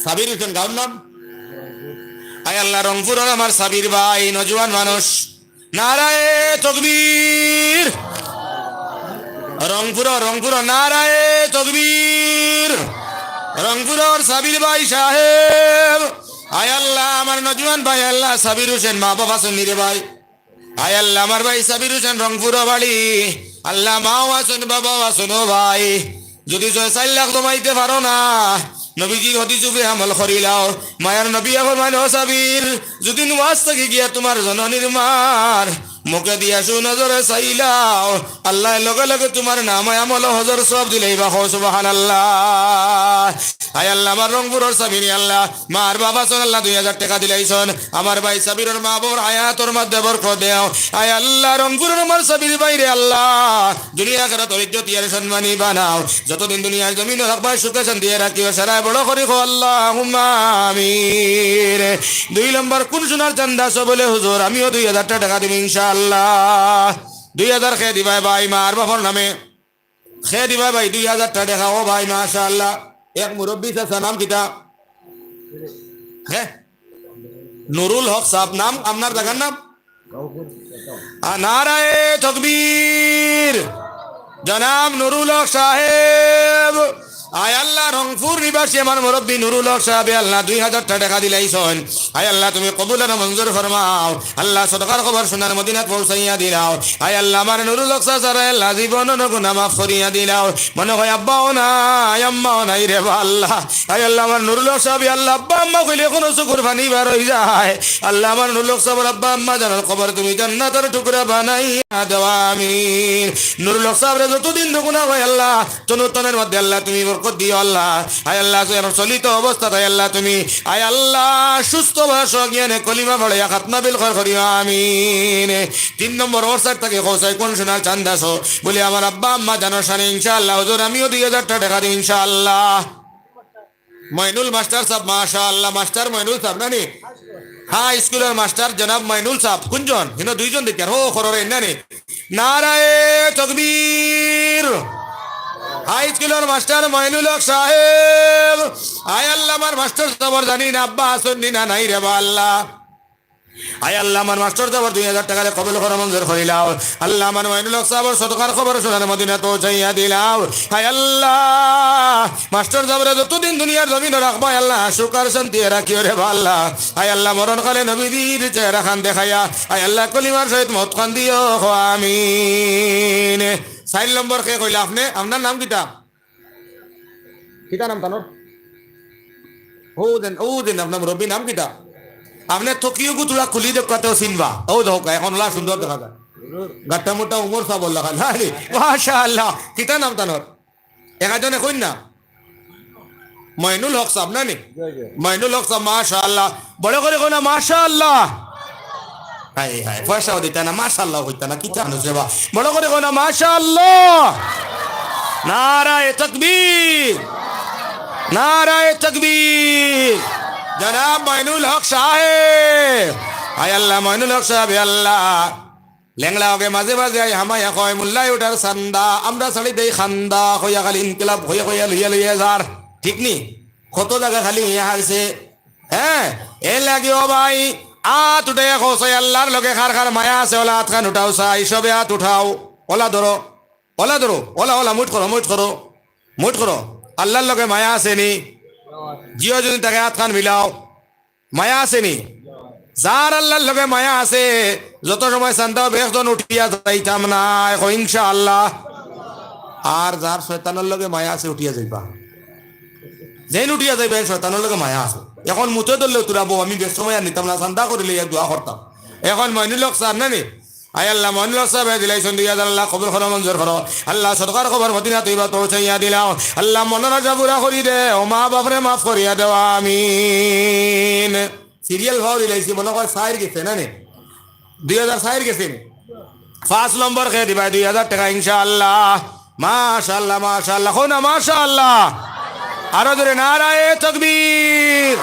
সাবির হোসেন, গাঁওর নাম? আয় আল্লাহ, রংপুরর আমার সাবির ভাই, নজওয়ান মানুষ। নারায়ে তকবীর। রংপুর, রংপুর, নারায়ে তকবীর। রংপুরর সাবির ভাই সাহেব। আয় আল্লাহ, আমার নজওয়ান ভাই, আল্লাহ, সাবির হোসেন, মা বাবা আছইন নি রে ভাই? আয় আল্লাহ, আমার ভাই সাবির হোসেন রংপুরো বাড়ি। আল্লাহ, মাও আছইন, বাবাও আছইন, ও ভাই। যুদি ছয় চাইর লাখ জমাইতে পারো না, নবীজির হাদিস উপরে আমল করিলাও। মায়ার নবী ফরমাইন, "ও সাবির, যুদি ওয়াজ থাকি গিয়া তুমার জননীর মার মুখে দিয়া সুনজরে চাইলাও, আল্লায় লগে লগে তুমার নামায় আমল হজর সওয়াব দিলাইবা।" কও সুবহানাল্লাহ। আয় আল্লাহ, আমার রংপুরর সাবিরে আল্লাহ, মার বাবা আছইন আল্লাহ, দুই হাজার টেকা দিলাইছইন। আমার ভাই সাবিরর মা বাবার হায়াতর মধ্যে বরকত দেও। আয় আল্লাহ, রংপুরর আমার সাবির ভাইরে আল্লাহ, দুনিয়া আখেরাত ইজ্জত দিয়া সম্মানী বানাও। যতদিন দুনিয়ার জমিনো রাখবায় সুখে শান্তিয়ে রাখিও। সারায় বড় করি কও আল্লাহুম্মা আমিন। দুই নম্বর কুন সোনার চান্দা আছো বলে, "হুজুর, আমিও দুই হাজারটা টেকা দিমু ইনশাআল্লাহ।" দুই হাজার কে দিবায় ভাই মার বাবার নামে? কে দিবায় ভাই দুই হাজারটা টেকা? ও ভাই, মাশাআল্লাহ। এক মুরব্বি চাচা, নাম কিতা? হে? নুরুল হক সাহেব নাম, আপনার জাগার নাম? আ, নারায়ে তকবীর। জনাব নুরুল হক সাহেব, আয় আল্লাহ, রংপুর নিবাসী আমার মুরব্বী নুরুল হক সাহেবে আল্লাহ দুই হাজার টেকা দিলাইছইন। আয় আল্লাহ, তুমি কবুল আর মঞ্জুর ফরমাও। আল্লাহ, সদকার খবর সোনার মদিনাত পৌঁছাইয়া দিলাও। আয় আল্লাহ, আমার নুরুল হক সাহেব, আয় আল্লাহ, জীবনর গুনা মাফ করিয়া দিলাও। মনে কয় আব্বাও নাই, আম্মাও নাই রে বা আল্লাহ। আয় আল্লাহ, আমার নুরুল হক সাহেবে আল্লাহ আব্বা আম্মা কইলে কুনু চকুর পানি বার অই যায়। আল্লাহ, আমার নুরুল হক সাহেবর আব্বা আম্মা জানর কবর তুমি জান্নাতর টুকরা বানাইয়া দেও, আমিন। নুরুল হক সাহেবরে যতদিন দেখো না ভাই আল্লাহ, তনুতনের মধ্যে আল্লাহ তুমি বরকত দিও আল্লাহ। আয় আল্লাহ, এখন চলিত অবস্থাত আয় আল্লাহ তুমি, আয় আল্লাহ, সুস্থ বয়স জ্ঞানে কলিমা পড়াইয়া খাতনা বিল খর করিও, আমিন। তিন নম্বর ওর সাইড থাকি কৌসাই কোন সোনার চান্দ আছো? বলি, আমার আব্বা আম্মা জানর শানে ইনশাআল্লাহ, হুজুর, আমিও দুই হাজার টেকা দিই ইনশাআল্লাহ। মইনুল মাস্টার সাহেব, মাশাআল্লাহ, মাস্টার মইনুল সাহেব না নি? হাই স্কুলর মাস্টার জনাব মইনুল সাহেব, কুনজন? হিনো দুইজন দেখিয়ার, হো, খররে না নি? নারায়ে তকবীর। হাই স্কুলর মাস্টার মইনুল হক সাহেব। আয় আল্লাহ, আমার মাস্টার সাহেবর জানি না আব্বা আছইন নি না নাই রে বা আল্লাহ। আয় আল্লাহ, আমার মাস্টার সাহেবর দুই হাজার টেকারে কবুল করো, মঞ্জুর করিলাও। আল্লাহ, আমার মইনুল হক সাহেবর সদকার খবর সোনার মদিনাত পৌঁছাইয়া দিলাও। আয় আল্লাহ, মাস্টার সাহেবরে যতদিন দুনিয়ার জমিনো রাখবা, আয় আল্লাহ, সুখ আর শান্তি রাখিও রে বা আল্লাহ। আয় আল্লাহ, মরণকালে নবীজির চেহারা খান দেখাইয়া, আয় আল্লাহ, কলিমার সহিত মউত খান দিও, কও আমিন। চাইর নম্বর কে কইলা আপনে? আপনার নাম কিতা? কিতা নাম তানর? ও দেন, ও দেন, আপনার মুরব্বী নাম কিতা? আপনে তকিও গু তুলা খুলি দেখ, কত চিনবা। ও দেখো, এখন ওলা সুন্দর দেখা যায়। গাট্টা মোটা উমর সাহেব বললা খান। আরে, মাশাআল্লাহ। কিতা নাম তানর? এক একজনে কইন না। মইনুল হক সাহেব না নি? মইনুল হক সাহেব, মাশাআল্লাহ। বড় করি কও না, মাশাআল্লাহ। হায় হায়, পয়সাও দিতা না, মাশাআল্লাহ কইতা না, কিতা মানুষ রে বা? বড় করি কও না, মাশাআল্লাহ। নারায়ে তাকবীর, নারায়ে তাকবীর। জনাব মইনুল হক সাহেব, আয় আল্লাহ, মইনুল হক সাহেব, আয় আল্লাহ। লেংড়া অগে মাঝে মাঝে আই হামাইয়া কয়, "মোল্লায় উঠার চান্দা, আমরা ছাড়ি দেই খান্দা," কইয়া খালি ইনকিলাব কইয়া কইয়া লইয়া লইয়া যার। ঠিক নি? কত জাগা খালি হইয়া হারছে। হ্যাঁ, এর লাগি ও ভাই, আত উঠাইয়া কও চাই, আল্লাহর লগে কার কার মায়া আছে, ওলা আতখান উঠাও চাই, সবে আত উঠাও। ওলা ধরো, ওলা ধরো, ওলা, ওলা, মুইট করো, মুইট করো, মুইট করো। আল্লাহর লগে মায়া আছে নি? জিও যদি থাকে আতখান মিলাও। মায়া আছে নি? যার আল্লাহর লগে মায়া আছে, যত সময় চান্দাও বেশ জন উঠিয়া যাইতাম না, এখন ইনশাআল্লাহ। আর যার শয়তানর লগে মায়া আছে, উঠিয়া যাইবা। যেন উঠিয়া যাইবা, এন শয়তানর লগে মায়া আছে। এখন মুতে ধরলে উতরাবো, আমি বেশ সময় আর নিতাম না, চান্দা করিলে এক দোয়া করতাম। এখন মইনুল হক স্যার না নি? আয় আল্লাহ, মইনুল হক সাহেব দিলাইছইন দুই হাজার, আল্লাহ কবুল করো, মঞ্জুর করো। আল্লাহ সদকার খবর মদিনা তৈবা পৌঁছাইয়া দিলাও। আল্লাহ মনর আশা পুরা করি দেও, মা বাপরে মাফ করিয়া দেও, আমিন। সিরিয়াল ভাও দিলাইছি, মনে কয় চাইর গেছে না নি? দুই হাজার চাইর গেছে নি? পাঁচ নম্বর কে দিবা দুই হাজার টেকা ইনশাআল্লাহ। মাশাআল্লাহ, মাশাআল্লাহ। কও না মাশাআল্লাহ। আরো জোরে নারায়ে তাকবীর।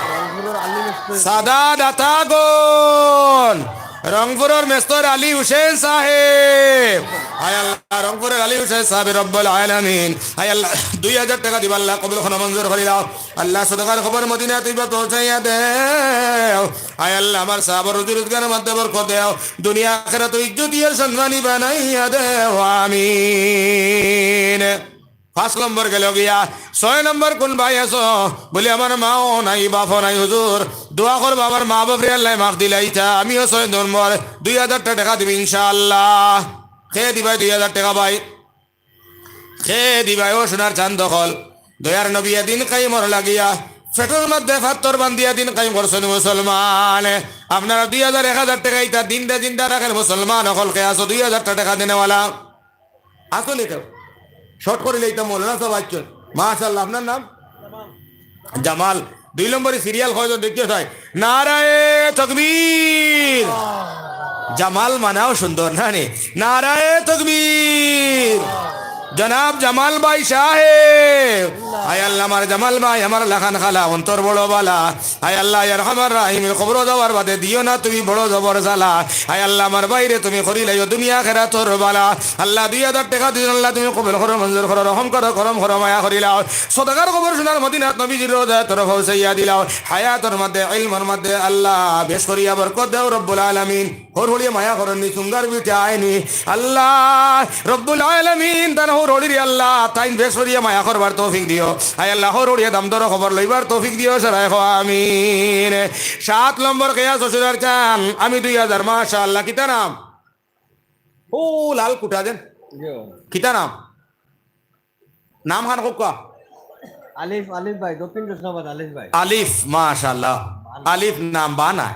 সাদা দাতাগণ, রংপুরর মেস্তর আলী হুসেন সাহেব। হায় আল্লাহ, রংপুরর আলী হুসেন সাহেব রব্বুল আলামিন। হায় আল্লাহ, দুই হাজার টেকা দিবা, আল্লাহ কবুল করো, মঞ্জুর করিলাও। আল্লাহ সদকার খবর মদিনা তৈবা পৌঁছাইয়া দেও। আয় আল্লাহ, আমার সাহাবর রুজি রোজগারর মধ্যে বরকত দেও। দুনিয়া আখিরাত ইজ্জতি আর সম্মানী বানাইয়া দেও। আমিন। পাঁচ নম্বর গেল গিয়া, ছয় নম্বর কোন ভাই আছো? বলি, আমার মাও নাই, বাপও নাই, হুজুর। দোয়া করবা আমার মা বাপরে আল্লাহ মাফ দিলাইতা। আমিও ছয় নম্বর, দুই হাজার টেকা দিবি ইনশাআল্লাহ। কে দিবায় দুই হাজার টেকা ভাই? কে দিবায় ও সোনার চান্দ অকল? দয়ার নবী এদিন কাইমর লাগিয়া, পেটর মধ্যে পাথর বান্ধিয়া দিন কাইম করছইন মুসলমান। আপনারা দুই হাজার, এক হাজার টেকা ইতা দিন দে জিন্দা রাখেন মুসলমান অকল। কে আছো দুই হাজার টেকা দেনেওয়ালা? আছো নি কেউ? শর্ট করিলে ইতা মৌলানা সাহেব আছইন। মাশাআল্লাহ, আপনার নাম? জামাল। দুই নম্বরে সিরিয়াল কয়জন দেখিও চাই? নারায়ে তাকবীর। জামাল মানেও সুন্দর না নি? নারায়ে তাকবীর। জনাব জামাল ভাই সাহেব। আয় আল্লাহ, আমার জামাল ভাই, আমার লাখান খালা, অন্তর বড় বালা। আয় আল্লাহ, ইয়া আরহামার রাহিমিন, কবরো যাওয়ার বাদে দিও না তুমি বড় জবর জ্বালা। আয় আল্লাহ, আমার ভাইরে তুমি করিলাইও দুনিয়া আখিরাতর বালা। আল্লাহ, দুই হাজার টেকা দিছইন, আল্লাহ তুমি কবুল করো, মঞ্জুর করো, রহম করো, করম করো, মায়া করিলাও। সদকার খবর সোনার মদিনাত নবীজির রওজায় তরফ পৌঁছাইয়া দিলাও। হায়াতর মধ্যে, ইলমর মধ্যে আল্লাহ বেশ করিয়া বরকত দেও রব্বুল আলামিন। হউর হউরিয়ে মায়া করইন নি, চুঙ্গার ভিতরে আইন নি। আল্লাহ রব্বুল আলামিন, তান হউর হউরিরে আল্লাহ, তাইন বেশ করিয়া মায়া করবার তৌফিক দিও। আয় আল্লাহ, হর হরিয়া দাম দর খবর লইবার তৌফিক দিও, সারায় কও আমিন। সাত নম্বর কে আছো সোনার চান? আমি দুই হাজার, মাশাআল্লাহ। কিতা নাম? ও লাল কুটা দেন। কিতা নাম? নাম খান কউক্কা। আলিফ, আলিফ ভাই, দক্ষিণ জোসনাবাদ আলিফ ভাই। আলিফ, মাশাআল্লাহ। আলিফ নাম বা না।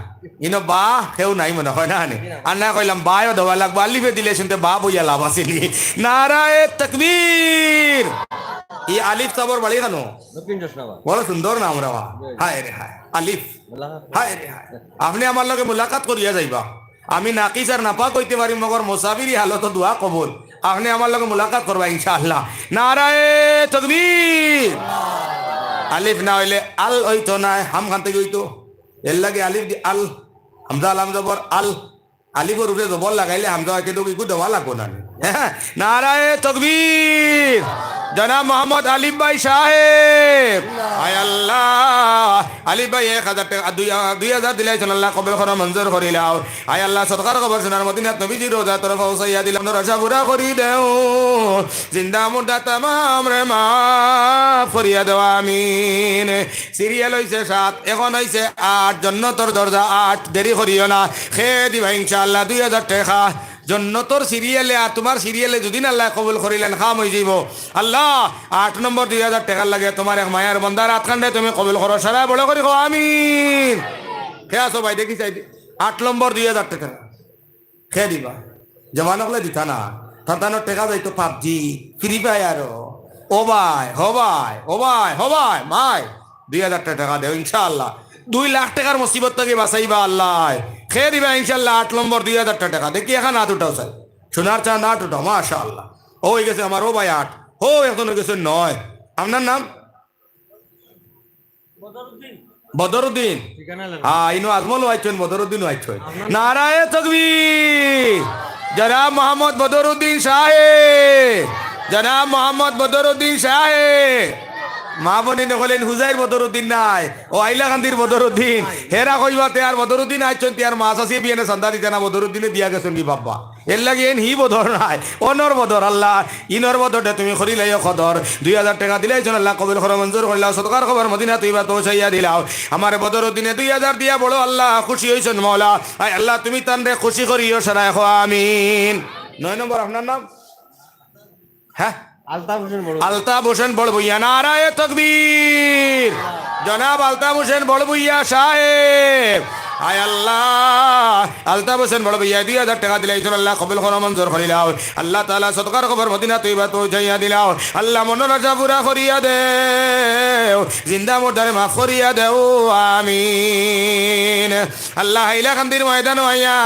ইনো বা কেউ নাই মনে হয় না নি? আর না কইলাম বায়ও দেওয়া লাগবো, আলিফে দিলে শুনতে বা বইয়া লাভ আছে নি? নারায়ে তাকবীর। ই আলিফ সাবর বাড়ি কেন? দক্ষিণ জোসনাবাদ। বড় সুন্দর নাম রে বা। জি। হায় রে হায়। আলিফ। আল্লাহ হাফেজ। হায় রে হায়। আপনে আমার লগে মুলাকাত করিয়া যাইবা। আমি নাকিস আর নাপাক অইতে পারি, মগর মুসাফিরি হালতো দোয়া কবুল। আপনে আমার লগে মুলাকাত করবা ইনশাআল্লাহ। নারায়ে তাকবীর। আলিফ না অইলে আল অইতো নায়, হাম খান থাকি অইতো। এর লাগি আলিফ দি আল, হামজা লাম জবর আল, আলিফর উপরে জবর লাগাইলে হামজা অইতে তো ইগু দেওয়া লাগবো না। হ্যাঁ, নারায়ে তাকবীর। জনাব মোহাম্মদ আলিফ ভাই সাহেব। আয় আল্লাহ, আলিফ ভাই এক হাজার টেকা, দুই, দুই হাজার দিলাইছইন, আল্লাহ কবুল করো, মঞ্জুর করিলাও। আয় আল্লাহ, সদকার খবর সোনার মদিনাত নবীজির রওজা তরফ পৌঁছাইয়া দিলাম, মনর আশা পুরা করি দেও। জিন্দা মুর্দা তামামরে মাফ করিয়া দেও, আমিন। সিরিয়াল অইছে সাত, এখন অইছে আট, জন্নতর দরজা আট, দেরি করিও না। কে দিবা ইনশাআল্লাহ দুই হাজার টেকা। জন্নতর সিরিয়ালে আর তুমার সিরিয়ালে যুদি আল্লায় কবুল করিলাইন, কাম অইযিবো। আল্লাহ, আট নম্বর দুই হাজার টেকার লাগি তুমার এক মায়ার বন্দার আতখানরে তুমি কবুল করো, সারায় বড় করি কও আমিন। কে আছো ভাই, দেখি চাই দি। আট নম্বর দুই হাজার টেকা। কে দিবা? জওয়ান অকলে দিতা না। তান তানর টেকা যাইতো পাবজি, ফ্রি ফায়ারো। ও ভাই, হো ভাই, ও ভাই, হো ভাই, মাই। দুই হাজার টেকা দেও, ইনশাআল্লাহ। দুই লাখ টেকার মুসিবত থাকি বাঁচাইবা আল্লায়। কে দিবা ইনশাআল্লাহ আট নম্বর দুই হাজার টেকা। দেখি এখান আত উঠাও চাই। সোনার চান আত উঠাও, মাশাআল্লাহ। ও অইগেছে আমার, ও ভাই আট। ও একজন অইগেছে নয়। আপনার নাম? বদরুদ্দিন। হ্যাঁ, ইনো আজমলও আইছইন, বদরুদ্দিনও আইছইন। নারায়ে তাকবীর। জনাব মোহাম্মদ বদরুদ্দিন সাহেব। জনাব মোহাম্মদ বদরুদ্দিন সাহেব। মা বইন অকলে হুজাইর বদরুদ্দিন নায়, অউ হাইলাকান্দির বদরুদ্দিন। হেরা কইবা তে আর বদরুদ্দিন আইছইন, তে আর মা চাচিয়ে বিয়ানে চান্দা দিতা না, বদরুদ্দিনে দিয়া গেছইন গি বাবা। এর লাগি এন হি বদর নায়, অনর বদর আল্লাহ, ইনর বদরটা তুমি করিলাইও কদর। দুই হাজার টেকা দিলাইছইন আল্লাহ, কবুল করো, মঞ্জুর করিলাও, সদকার খবর মদিনা তৈবা পৌঁছাইয়া দিলাও। আমারে বদরুদ্দিনে দুই হাজার দিয়া বড় আল্লাহ খুশি অইছইন মওলা। আয় আল্লাহ, তুমি তানরে খুশি করিও, সারায় কও আমিন। নয় নম্বর, আপনার নাম? হ্যাঁ? আলতাফ হোসেন বড়। আলতাফ হোসেন বড় ভুইয়া, নারায়ে তাকবীর। জনাব আলতাফ হোসেন বড় ভুইয়া সাহেব। আয় আল্লাহ, আলতাফ হোসেন বড় ভুইয়া দুই হাজার টেকা দিলাইছইন আল্লাহ, কবুল করো, মঞ্জুর করিলাও। আল্লাহ তাআলা সদকার খবর মদিনা তৈবা পৌঁছাইয়া দিলাও। আল্লাহ মনর আশা পুরা করিয়া দেও, জিন্দা মুর্দারে মাফ করিয়া দেও, আমিন। আল্লাহ হাইলাকান্দির ময়দানো আইয়া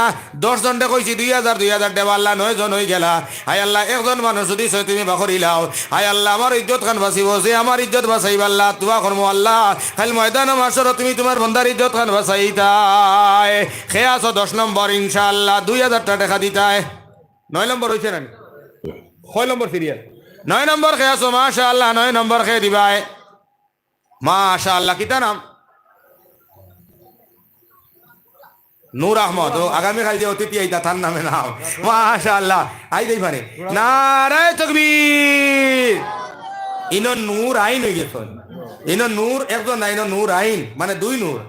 দশ জনরে কইছি দুই হাজার, দুই হাজার দেবা, আল্লাহ নয় জন অইগেলা। আয় আল্লাহ, একজন মানুষ যুদি ছয় তুমি বাখরিলাও, আয় আল্লাহ, আমার ইজ্জত খান বাঁচিবো, যে আমার ইজ্জত বাঁচাইবা আল্লাহ, দোয়া করমু আল্লাহ, কাইল ময়দানে মাশরো তুমি তুমার বন্দার ইজ্জত খান বাঁচাইতায়। কে আছো দশ নম্বর, ইনশাআল্লাহ দুই হাজারটা টেকা দিতায়। নয় নম্বর অইছে না নি? কয় নম্বর সিরিয়াল? নয় নম্বর কে আছো, মাশাআল্লাহ, নয় নম্বর কে দিবায়? মাশাআল্লাহ, কিতা নাম? নূর আহমদ। ও, আগামীকাইল যে অতিথি আইতা, তার নামে নাম। মাশাআল্লাহ, আই যাই পারে। নারায়ে তাকবীর। ইনো নূর আইন অইগেছইন। ইনো নূর একজন না, ইনো নূর আইন, মানে দুই নূর।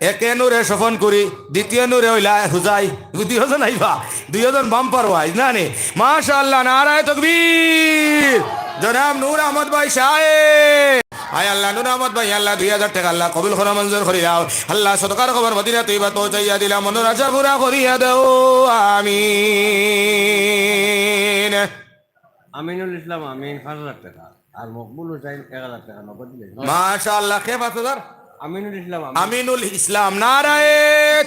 একে নূরে স্বপন কুরি, দ্বিতীয় নূরে অইলা হুজাই। দুইওজন আইবা, দুইওজন বাম্পার ওয়াইজ, না নি? মাশাআল্লাহ, নারায়ে তাকবীর। জনাব নূর আহমদ ভাই সাহেব। আয় আল্লাহ, নূর আহমদ ভাই, আল্লাহ, দুই হাজার টেকা, আল্লাহ, কবুল করো, মঞ্জুর করিলাও। আল্লাহ, সদকার খবর মদিনা তৈবা পৌঁছাইয়া দিলাও, মনর আশা পুরা করিয়া দেও, আমিন। আমিনুল ইসলাম আমিন, পাঁচ হাজার টেকা। আর মকবুল হুসাইন, এক হাজার টেকা নগদ দিলে। মাশাআল্লাহ, কে পাঁচ হাজার? আমিনুল ইসলাম আমিন। আমিনুল ইসলাম, নারায়ে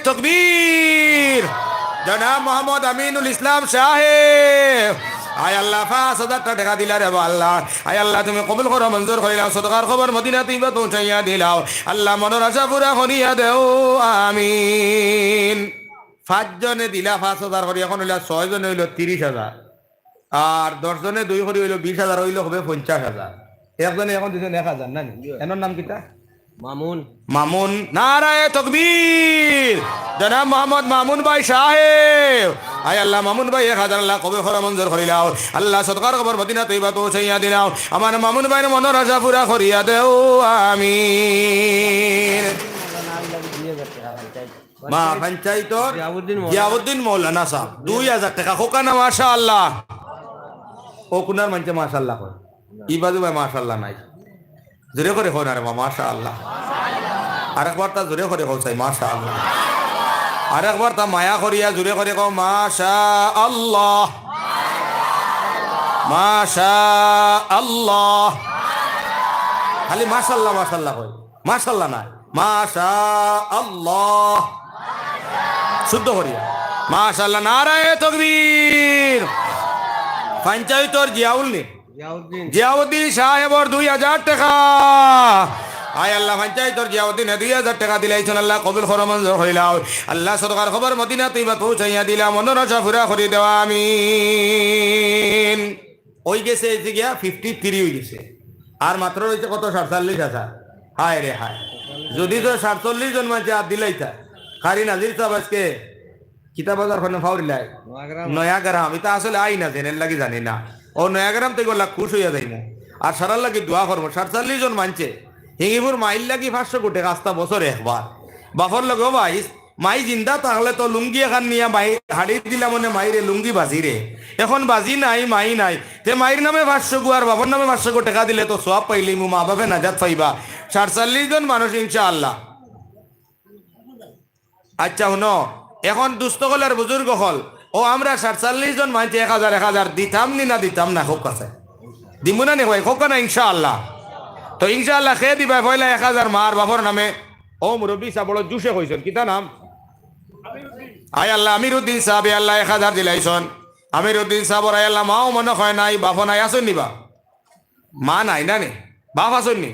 তাকবীর। জনাব মোহাম্মদ আমিনুল ইসলাম সাহেব, আয় আল্লাহ, পাঁচ হাজারটা টেকা দিলা রে বা আল্লাহ। আয় আল্লাহ, তুমি কবুল করো, মঞ্জুর করিলাও, সদকার খবর মদিনা তৈবা পৌঁছাইয়া দিলাও। আল্লাহ, মনর আশা পুরা করিয়া দেও, আমিন। পাঁচজনে দিলা পাঁচ হাজার করি, এখন অইলা ছয়জনে অইলো তিরিশ হাজার। আর দশ জনে দুই করি অইলো বিশ হাজার, অইলো হবে পঞ্চাশ হাজার। একজনে এখন দিছইন এক হাজার, না নি? জি। এনর নাম কিতা? মামুন। মামুন, নারায়ে তাকবীর। জনাব মোহাম্মদ মামুন ভাই সাহেব, আয় আল্লাহ, মামুন ভাই এক হাজার আল্লাহ কবুল করো, মঞ্জুর করিলাও। আল্লাহ সদকার খবর মদিনা তৈবা পৌঁছাইয়া দিলাও। আমার মামুন ভাইর মনর আশা পুরা করিয়া দেও, আমিন। মা পঞ্চায়েতর জিয়াউদ্দিন মৌলানা। জিয়াউদ্দিন মৌলানা সাহেব, দুই হাজার টেকা। কউক্কা না মাশাআল্লাহ। অউ কুনার মানষে মাশাআল্লাহ কয়। ই বাজু ভাই মাশাআল্লাহ নাই। জোরে করি কও না রে মা, মাশাআল্লাহ। আরেকবার তা জোরে করি কও চাই, মাশাআল্লাহ। আরেকবার তা মায়া করিয়া জোরে করি কও, মাশাআল্লাহ। মাশাআল্লাহ। খালি মাশাআল্লাহ, মাশাআল্লাহ কই। মাশাআল্লাহ নায়। মাশাআল্লাহ। শুদ্ধ করিয়া। মাশাআল্লাহ। নারায়ে তকবীর। পঞ্চায়েতর জিয়াউল নি? জিয়াউদ্দিন। জিয়াউদ্দিন সাহেবর দুই হাজার টেকা। আয় আল্লাহ, পঞ্চায়েতর জিয়াউদ্দিনে দুই হাজার টেকা দিলাইছইন, আল্লাহ কবুল করো, মঞ্জুর করিলাও। আল্লাহ সদকার খবর মদিনা তৈবা পৌঁছাইয়া দিলাও, মনর আশা পুরা করি দেও, আমিন। অই গেছে, এই যে গিয়া ফিফটি থ্রি অই গেছে। আর মাত্র রইছে কত? সাতচল্লিশ হাজার। হায় রে হায়। যুদি তো সাতচল্লিশ জন মানষে আত দিলাইতা। কারি নাজির সাহেব আজকে কিতা বাজার খনে ফাউরিলাই? নয়াগ্রাম। নয়াগ্রাম, ইতা আসলে আই না, জেনের লাগি জানি না। অউ নয়াগ্রাম থাকি গেলা খুশ অইয়া যাইমু। আর সারার লাগি দোয়া করমু। সাতচল্লিশ জন মানষে, হিঙ্গিপুর মাইর লাগি পাঁচশো কোটি আস্তা বছরে একবার। বাপর লগে, ও ভাই, মাই জিন্দা থাকলে তো লুঙ্গি এখান নিয়া মাই হাড়ি দিলাম, মানে মাইরে লুঙ্গি বাজি রে। এখন বাজি নাই, মাই নাই। তে মাইর নামে পাঁচশো গু আর বাপর নামে পাঁচশো গু টেকা দিলে তো সওয়াব পাইলিমু, মা বাপে নাজাত পাইবা। সাতচল্লিশ জন মানুষ ইনশাআল্লাহ। আচ্ছা, হুনো, এখন দুস্থ অকল আর বুজুর্গ অকল, অউ আমরা সাতচল্লিশ জন মানষে এক হাজার, এক হাজার দিতাম নি না দিতাম না? কউক্কা চাই। দিমু না নি ভাই? কউক্কা না ইনশাআল্লাহ। তো ইনশাআল্লাহ কে দিবায় পয়লা এক হাজার মার বাপর নামে? অউ মুরব্বি সাব বড় জুশে কইছইন, কিতা নাম? আয় আল্লাহ, আমিরুদ্দিন সাবে আল্লাহ এক হাজার দিলাইছইন। আমিরুদ্দিন সাবর আয় আল্লাহ মাও মনো অয় নাই, বাপও নাই, আছইন নি বা? মা নাই না নি? বাপ আছইন নি?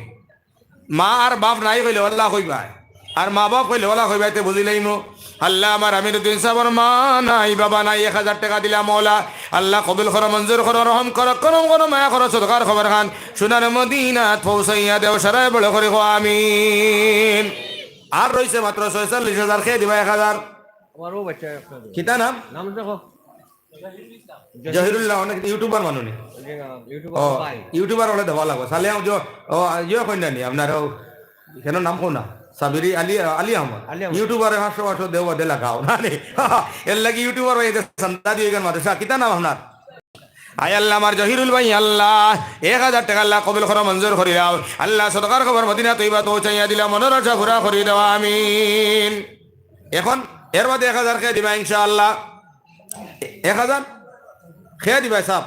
মা আর বাপ নাই কইলে অলা কইবায়, আর মা বাপ কইলে অলা কইবায়, তে বুজিলাইমু। আল্লাহ, আমার আমিরুদ্দিন সাবর মা নাই, বাবা নাই, এক হাজার টেকা দিলাম, মওলা। আল্লাহ, কবুল করো, মঞ্জুর করো, রহম করো, করম করো, মায়া করো, সদকার খবর খান সোনার মদিনাত পৌঁছাইয়া দেও, সারায় বড় করি কও, আমিন। আর রইছে মাত্র ছয়চল্লিশ হাজার, কে দিবা এক হাজার? আমার অউ বাচ্চা একটা দিবা। কিতা নাম? নাম দেখো। জহিরুল্লাহ, অনেক YouTuber মানুষ নি? জি না, YouTuber ও, ভাই। YouTuber অকলে দেওয়া লাগবো। সালে ও, জ-, ও, ইয়ে কইন না নি, আপনার ও, কেনে নাম কও না? সাবিরি আলী, আলী আহমদ। আলী আহমদ। YouTuber এ পাঁচশো পাঁচশো দেও, বাদে লাগাও। না নি? এর লাগি YouTuber ভাই, এদের চান্দা দিয়ে গেল মাদ্রাসা। কিতা নাম আপনার? আয় আল্লাহ, আমার জহিরুল ভাই, আল্লাহ, এক হাজার টেকা আল্লাহ কবুল করো, মঞ্জুর করিলাও। আল্লাহ, সদকার খবর মদিনা তৈবা পৌঁছাইয়া দিলাও, মনর আশা পুরা করি দেও, আমিন। এখন এর বাদে এক হাজার কে দিবা ইনশাআল্লাহ। এক হাজার? কে দিবায় সাব?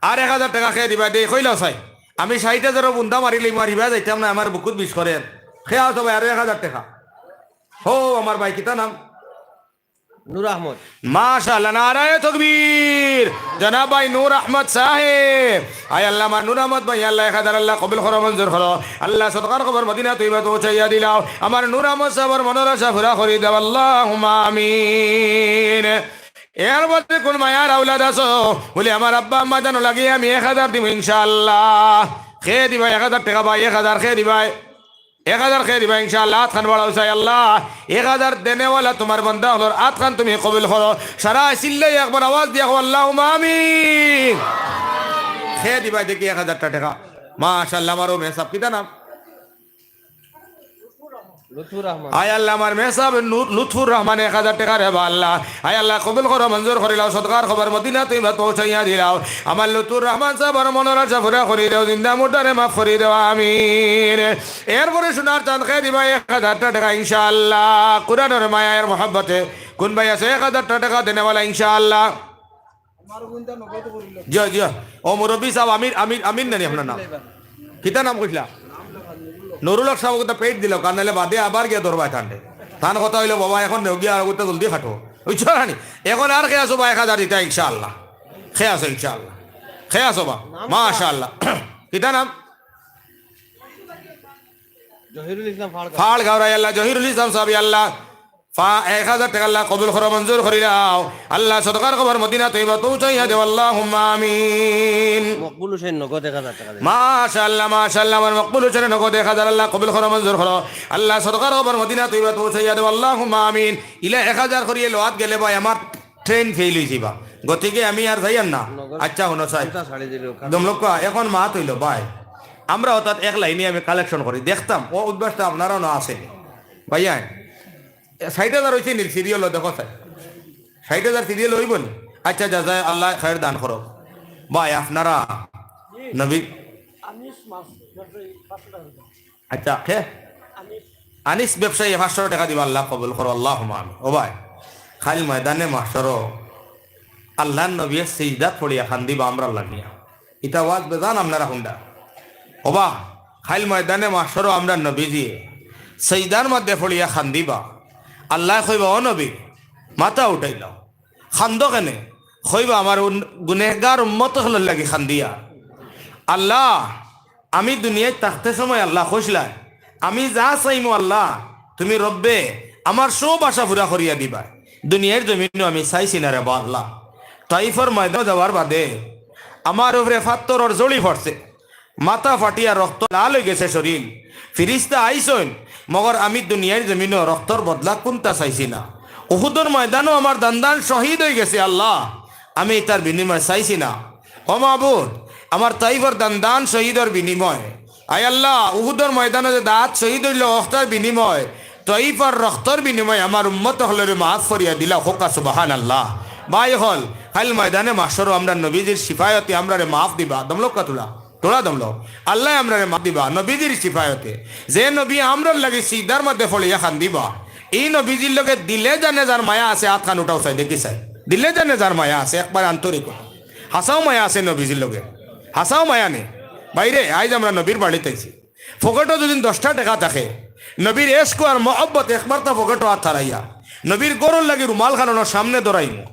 আর এক হাজার টেকা কে দিবায়? দে, কইলাও চাই। আমি ষাইট হাজারও বুন্দা মারিলিমু, আর হিবায় যাইতাম না, আমার বুকুত বিষ করের। কে আছো ভাই, আরো এক হাজার টেকা? হো, আমার ভাই, কিতা নাম? নূর আহমদ। মাশাআল্লাহ, নারায়ে তকবীর। জনাব ভাই নূর আহমদ সাহেব। আয় আল্লাহ, আমার নূর আহমদ ভাই, আল্লাহ, এক হাজার আল্লাহ কবুল করো, মঞ্জুর করো। আল্লাহ, সদকার খবর মদিনা তৈবা পৌঁছাইয়া দিলাও। আমার নূর আহমদ সাহেবর মনর আশা পুরা করি দেও, আল্লাহুম্মা আমিন। এর মধ্যে কোন মায়ার আওলাদ আছো? বলি, আমার আব্বা আম্মা জানো লাগি আমি এক হাজার দিমু ইনশাআল্লাহ। কে দিবায় এক হাজার টেকা ভাই, এক হাজার কে দিবায়? এক হাজার কে দিবায় ইনশাআল্লাহ, আত খান বাড়াও চাই আল্লাহ। এক হাজার দেনেওয়ালা তুমার বান্দা অকলর আত খান তুমি কবুল করো। সারায় চিল্লাই একবার আওয়াজ দিয়া কও, আল্লাহুম্মা আমিন। কে দিবায় দেখি এক হাজার টেকা? মাশাআল্লাহ, আমার অউ মেসাব, কিতা নাম? লুৎফুর রহমান। আয় আল্লাহ, আমার মেসাব নু-, লুৎফুর রহমান এক হাজার টেকা রে বা আল্লাহ। আয় আল্লাহ, কবুল করো, মঞ্জুর করিলাও, সদকার খবর মদিনা তৈবা পৌঁছাইয়া দিলাও। আমার লুৎফুর রহমান সাহেবর মনর আশা পুরা করি দেও, জিন্দা মুর্দারে মাফ করি দেও, আমিন। এরপরে সোনার চান কে দিবায় এক হাজার টেকা ইনশাআল্লাহ। কোরআনর মায়ার মহব্বতে কোন ভাই আছে এক হাজার টেকা দেনেওয়ালা ইনশাআল্লাহ? জি, জি। ও মুরব্বি সাব, আমির, আমির, আমির নানি আপনার নাম? কিতা নাম কইছিলা? নুরুল হক সাব, কথা পেট দিল, কারণ নাইলে বাদে আবার গিয়া ধরবায় তানরে। তান কথা অইলো, বাবা, এখন নেও গিয়া আর কথা জলদি কাটো। বুঝছো না নি? এখন আর কে আছো বা এক হাজার দিতা ইনশাআল্লাহ? কে আছো ইনশাআল্লাহ? কে আছো বা? মাশাআল্লাহ। কিতা নাম? জহিরুল ইসলাম ফাড়গাঁও। ফাড়গাঁওর আল্লাহ, জহিরুল ইসলাম সাব আল্লাহ। ফা-, এক হাজার টেকা আল্লাহ কবুল করো, মঞ্জুর করিলাও। আল্লাহ সদকার খবর মদিনা তৈবা পৌঁছাইয়া দেও, আল্লাহুম্মা আমিন। মকবুল হোসেন নগদ এক হাজার টেকা দিন। মাশাআল্লাহ, মাশাআল্লাহ, আমার মকবুল হোসেন নগদ এক হাজার আল্লাহ কবুল করো, মঞ্জুর করো। আল্লাহ সদকার খবর মদিনা তৈবা পৌঁছাইয়া দেও, আল্লাহুম্মা আমিন। ইলা এক হাজার করিয়া লওয়াত গেলে ভাই আমার ট্রেন ফেইল অইযিবা। গতিকে আমি আর যাইয়ার না। আচ্ছা, হুনো চাই। দমলক্কা, এখন মাত অইলো ভাই, আমরা অর্থাৎ এক লাইনে আমি কালেকশন করি, দেখতাম অউ অভ্যাসটা আপনারারও না আছে নি। ভাইয়া, এ, ষাইট হাজার অইছে নি সিরিয়াল, দেখো চাই। ষাইট হাজার সিরিয়াল অইবো নি? আচ্ছা, জাযাকাল্লাহ খায়ের দান করো। ভাই, আপনারা নবী, আচ্ছা, কে? আনিস ব্যবসায়ী পাঁচশো টেকা দিবা, আল্লাহ কবুল করো, আল্লাহুম্মা আমিন। ও ভাই, কাইল ময়দানে মাহশরো আল্লাহর নবীয়ে সিজদাত পড়িয়া কান্দিবা আমরার লাগিয়া। ইটা ওয়াজ বেজান আপনারা হুনরা। ওবা, কাইল ময়দানে মাহশরো আমরার নবীজিয়ে সিজদার মধ্যে পড়িয়া কান্দিবা। আল্লায় কইবা, "ও নবী, মাথা উঠাইলাও, কান্দো কেনে?" কইবা, "আমার উন-, গুনেহগার উম্মত অকলর লাগি কান্দিয়ার।" আল্লাহ, আমি দুনিয়াত থাকতে সময় আল্লাহ কইছলায়, আমি যা চাইমু আল্লাহ, তুমি রব্বে আমার সব আশা পুরা করিয়া দিবা। দুনিয়ার জমিনো আমি চাইছি না রে বা আল্লাহ। তাইফর ময়দানো যাওয়ার বাদে আমার উপরে পাত্থরর জড়ি পড়ছে, মাথা ফাটিয়া রক্ত লাল অইগেছে শরীর। ফিরিস্তা আইছইন, মগর আমি দুনিয়ার জমিনো রক্তর বদলা কুনতা চাইছি না। উহুদর ময়দানো আমার দান্দান শহীদ অইগেছে আল্লাহ, আমি ইতার বিনিময় চাইছি না। ও মাবুদ, আমার তাইফর দান্দান শহীদর বিনিময়, আয় আল্লাহ, উহুদর ময়দানো যে দাত শহীদ অইলো অখতার বিনিময়, তাইফর রক্তর বিনিময় আমার উম্মত অকলরে মাফ করিয়া দিলাও, কউক্কা সুবহানাল্লাহ। ভাই অকল, কাইল ময়দানে মাহশরো আমরার নবীজির শিফায়তে আমরারে মাফ দিবা। দমলক্কা তুলা, তুলা দমলো। আল্লায় আমরারে মাফ দিবা নবীজির শিফায়তে। যে নবী আমরার লাগি সিজদার মধ্যে পড়িয়া কান্দিবা, ই নবীজির লগে দিলে জানে যার মায়া আছে, আতখান উঠাও চাই, দেখি চাই। দিলে জানে যার মায়া আছে, একবার আন্তরিক। হাছাউ মায়া আছে নবীজির লগে, হাছাউ মায়া নি। ভাইরে, আইজ আমরা নবীর বাড়িত আইছি, পকেটো যুদি দশটা টেকা থাকে, নবীর এশক আর মহব্বত একবারতা পকেটো আত হারাইয়া, নবীর ঘরর লাগি রুমাল খান অনো সামনে ধরাইমু।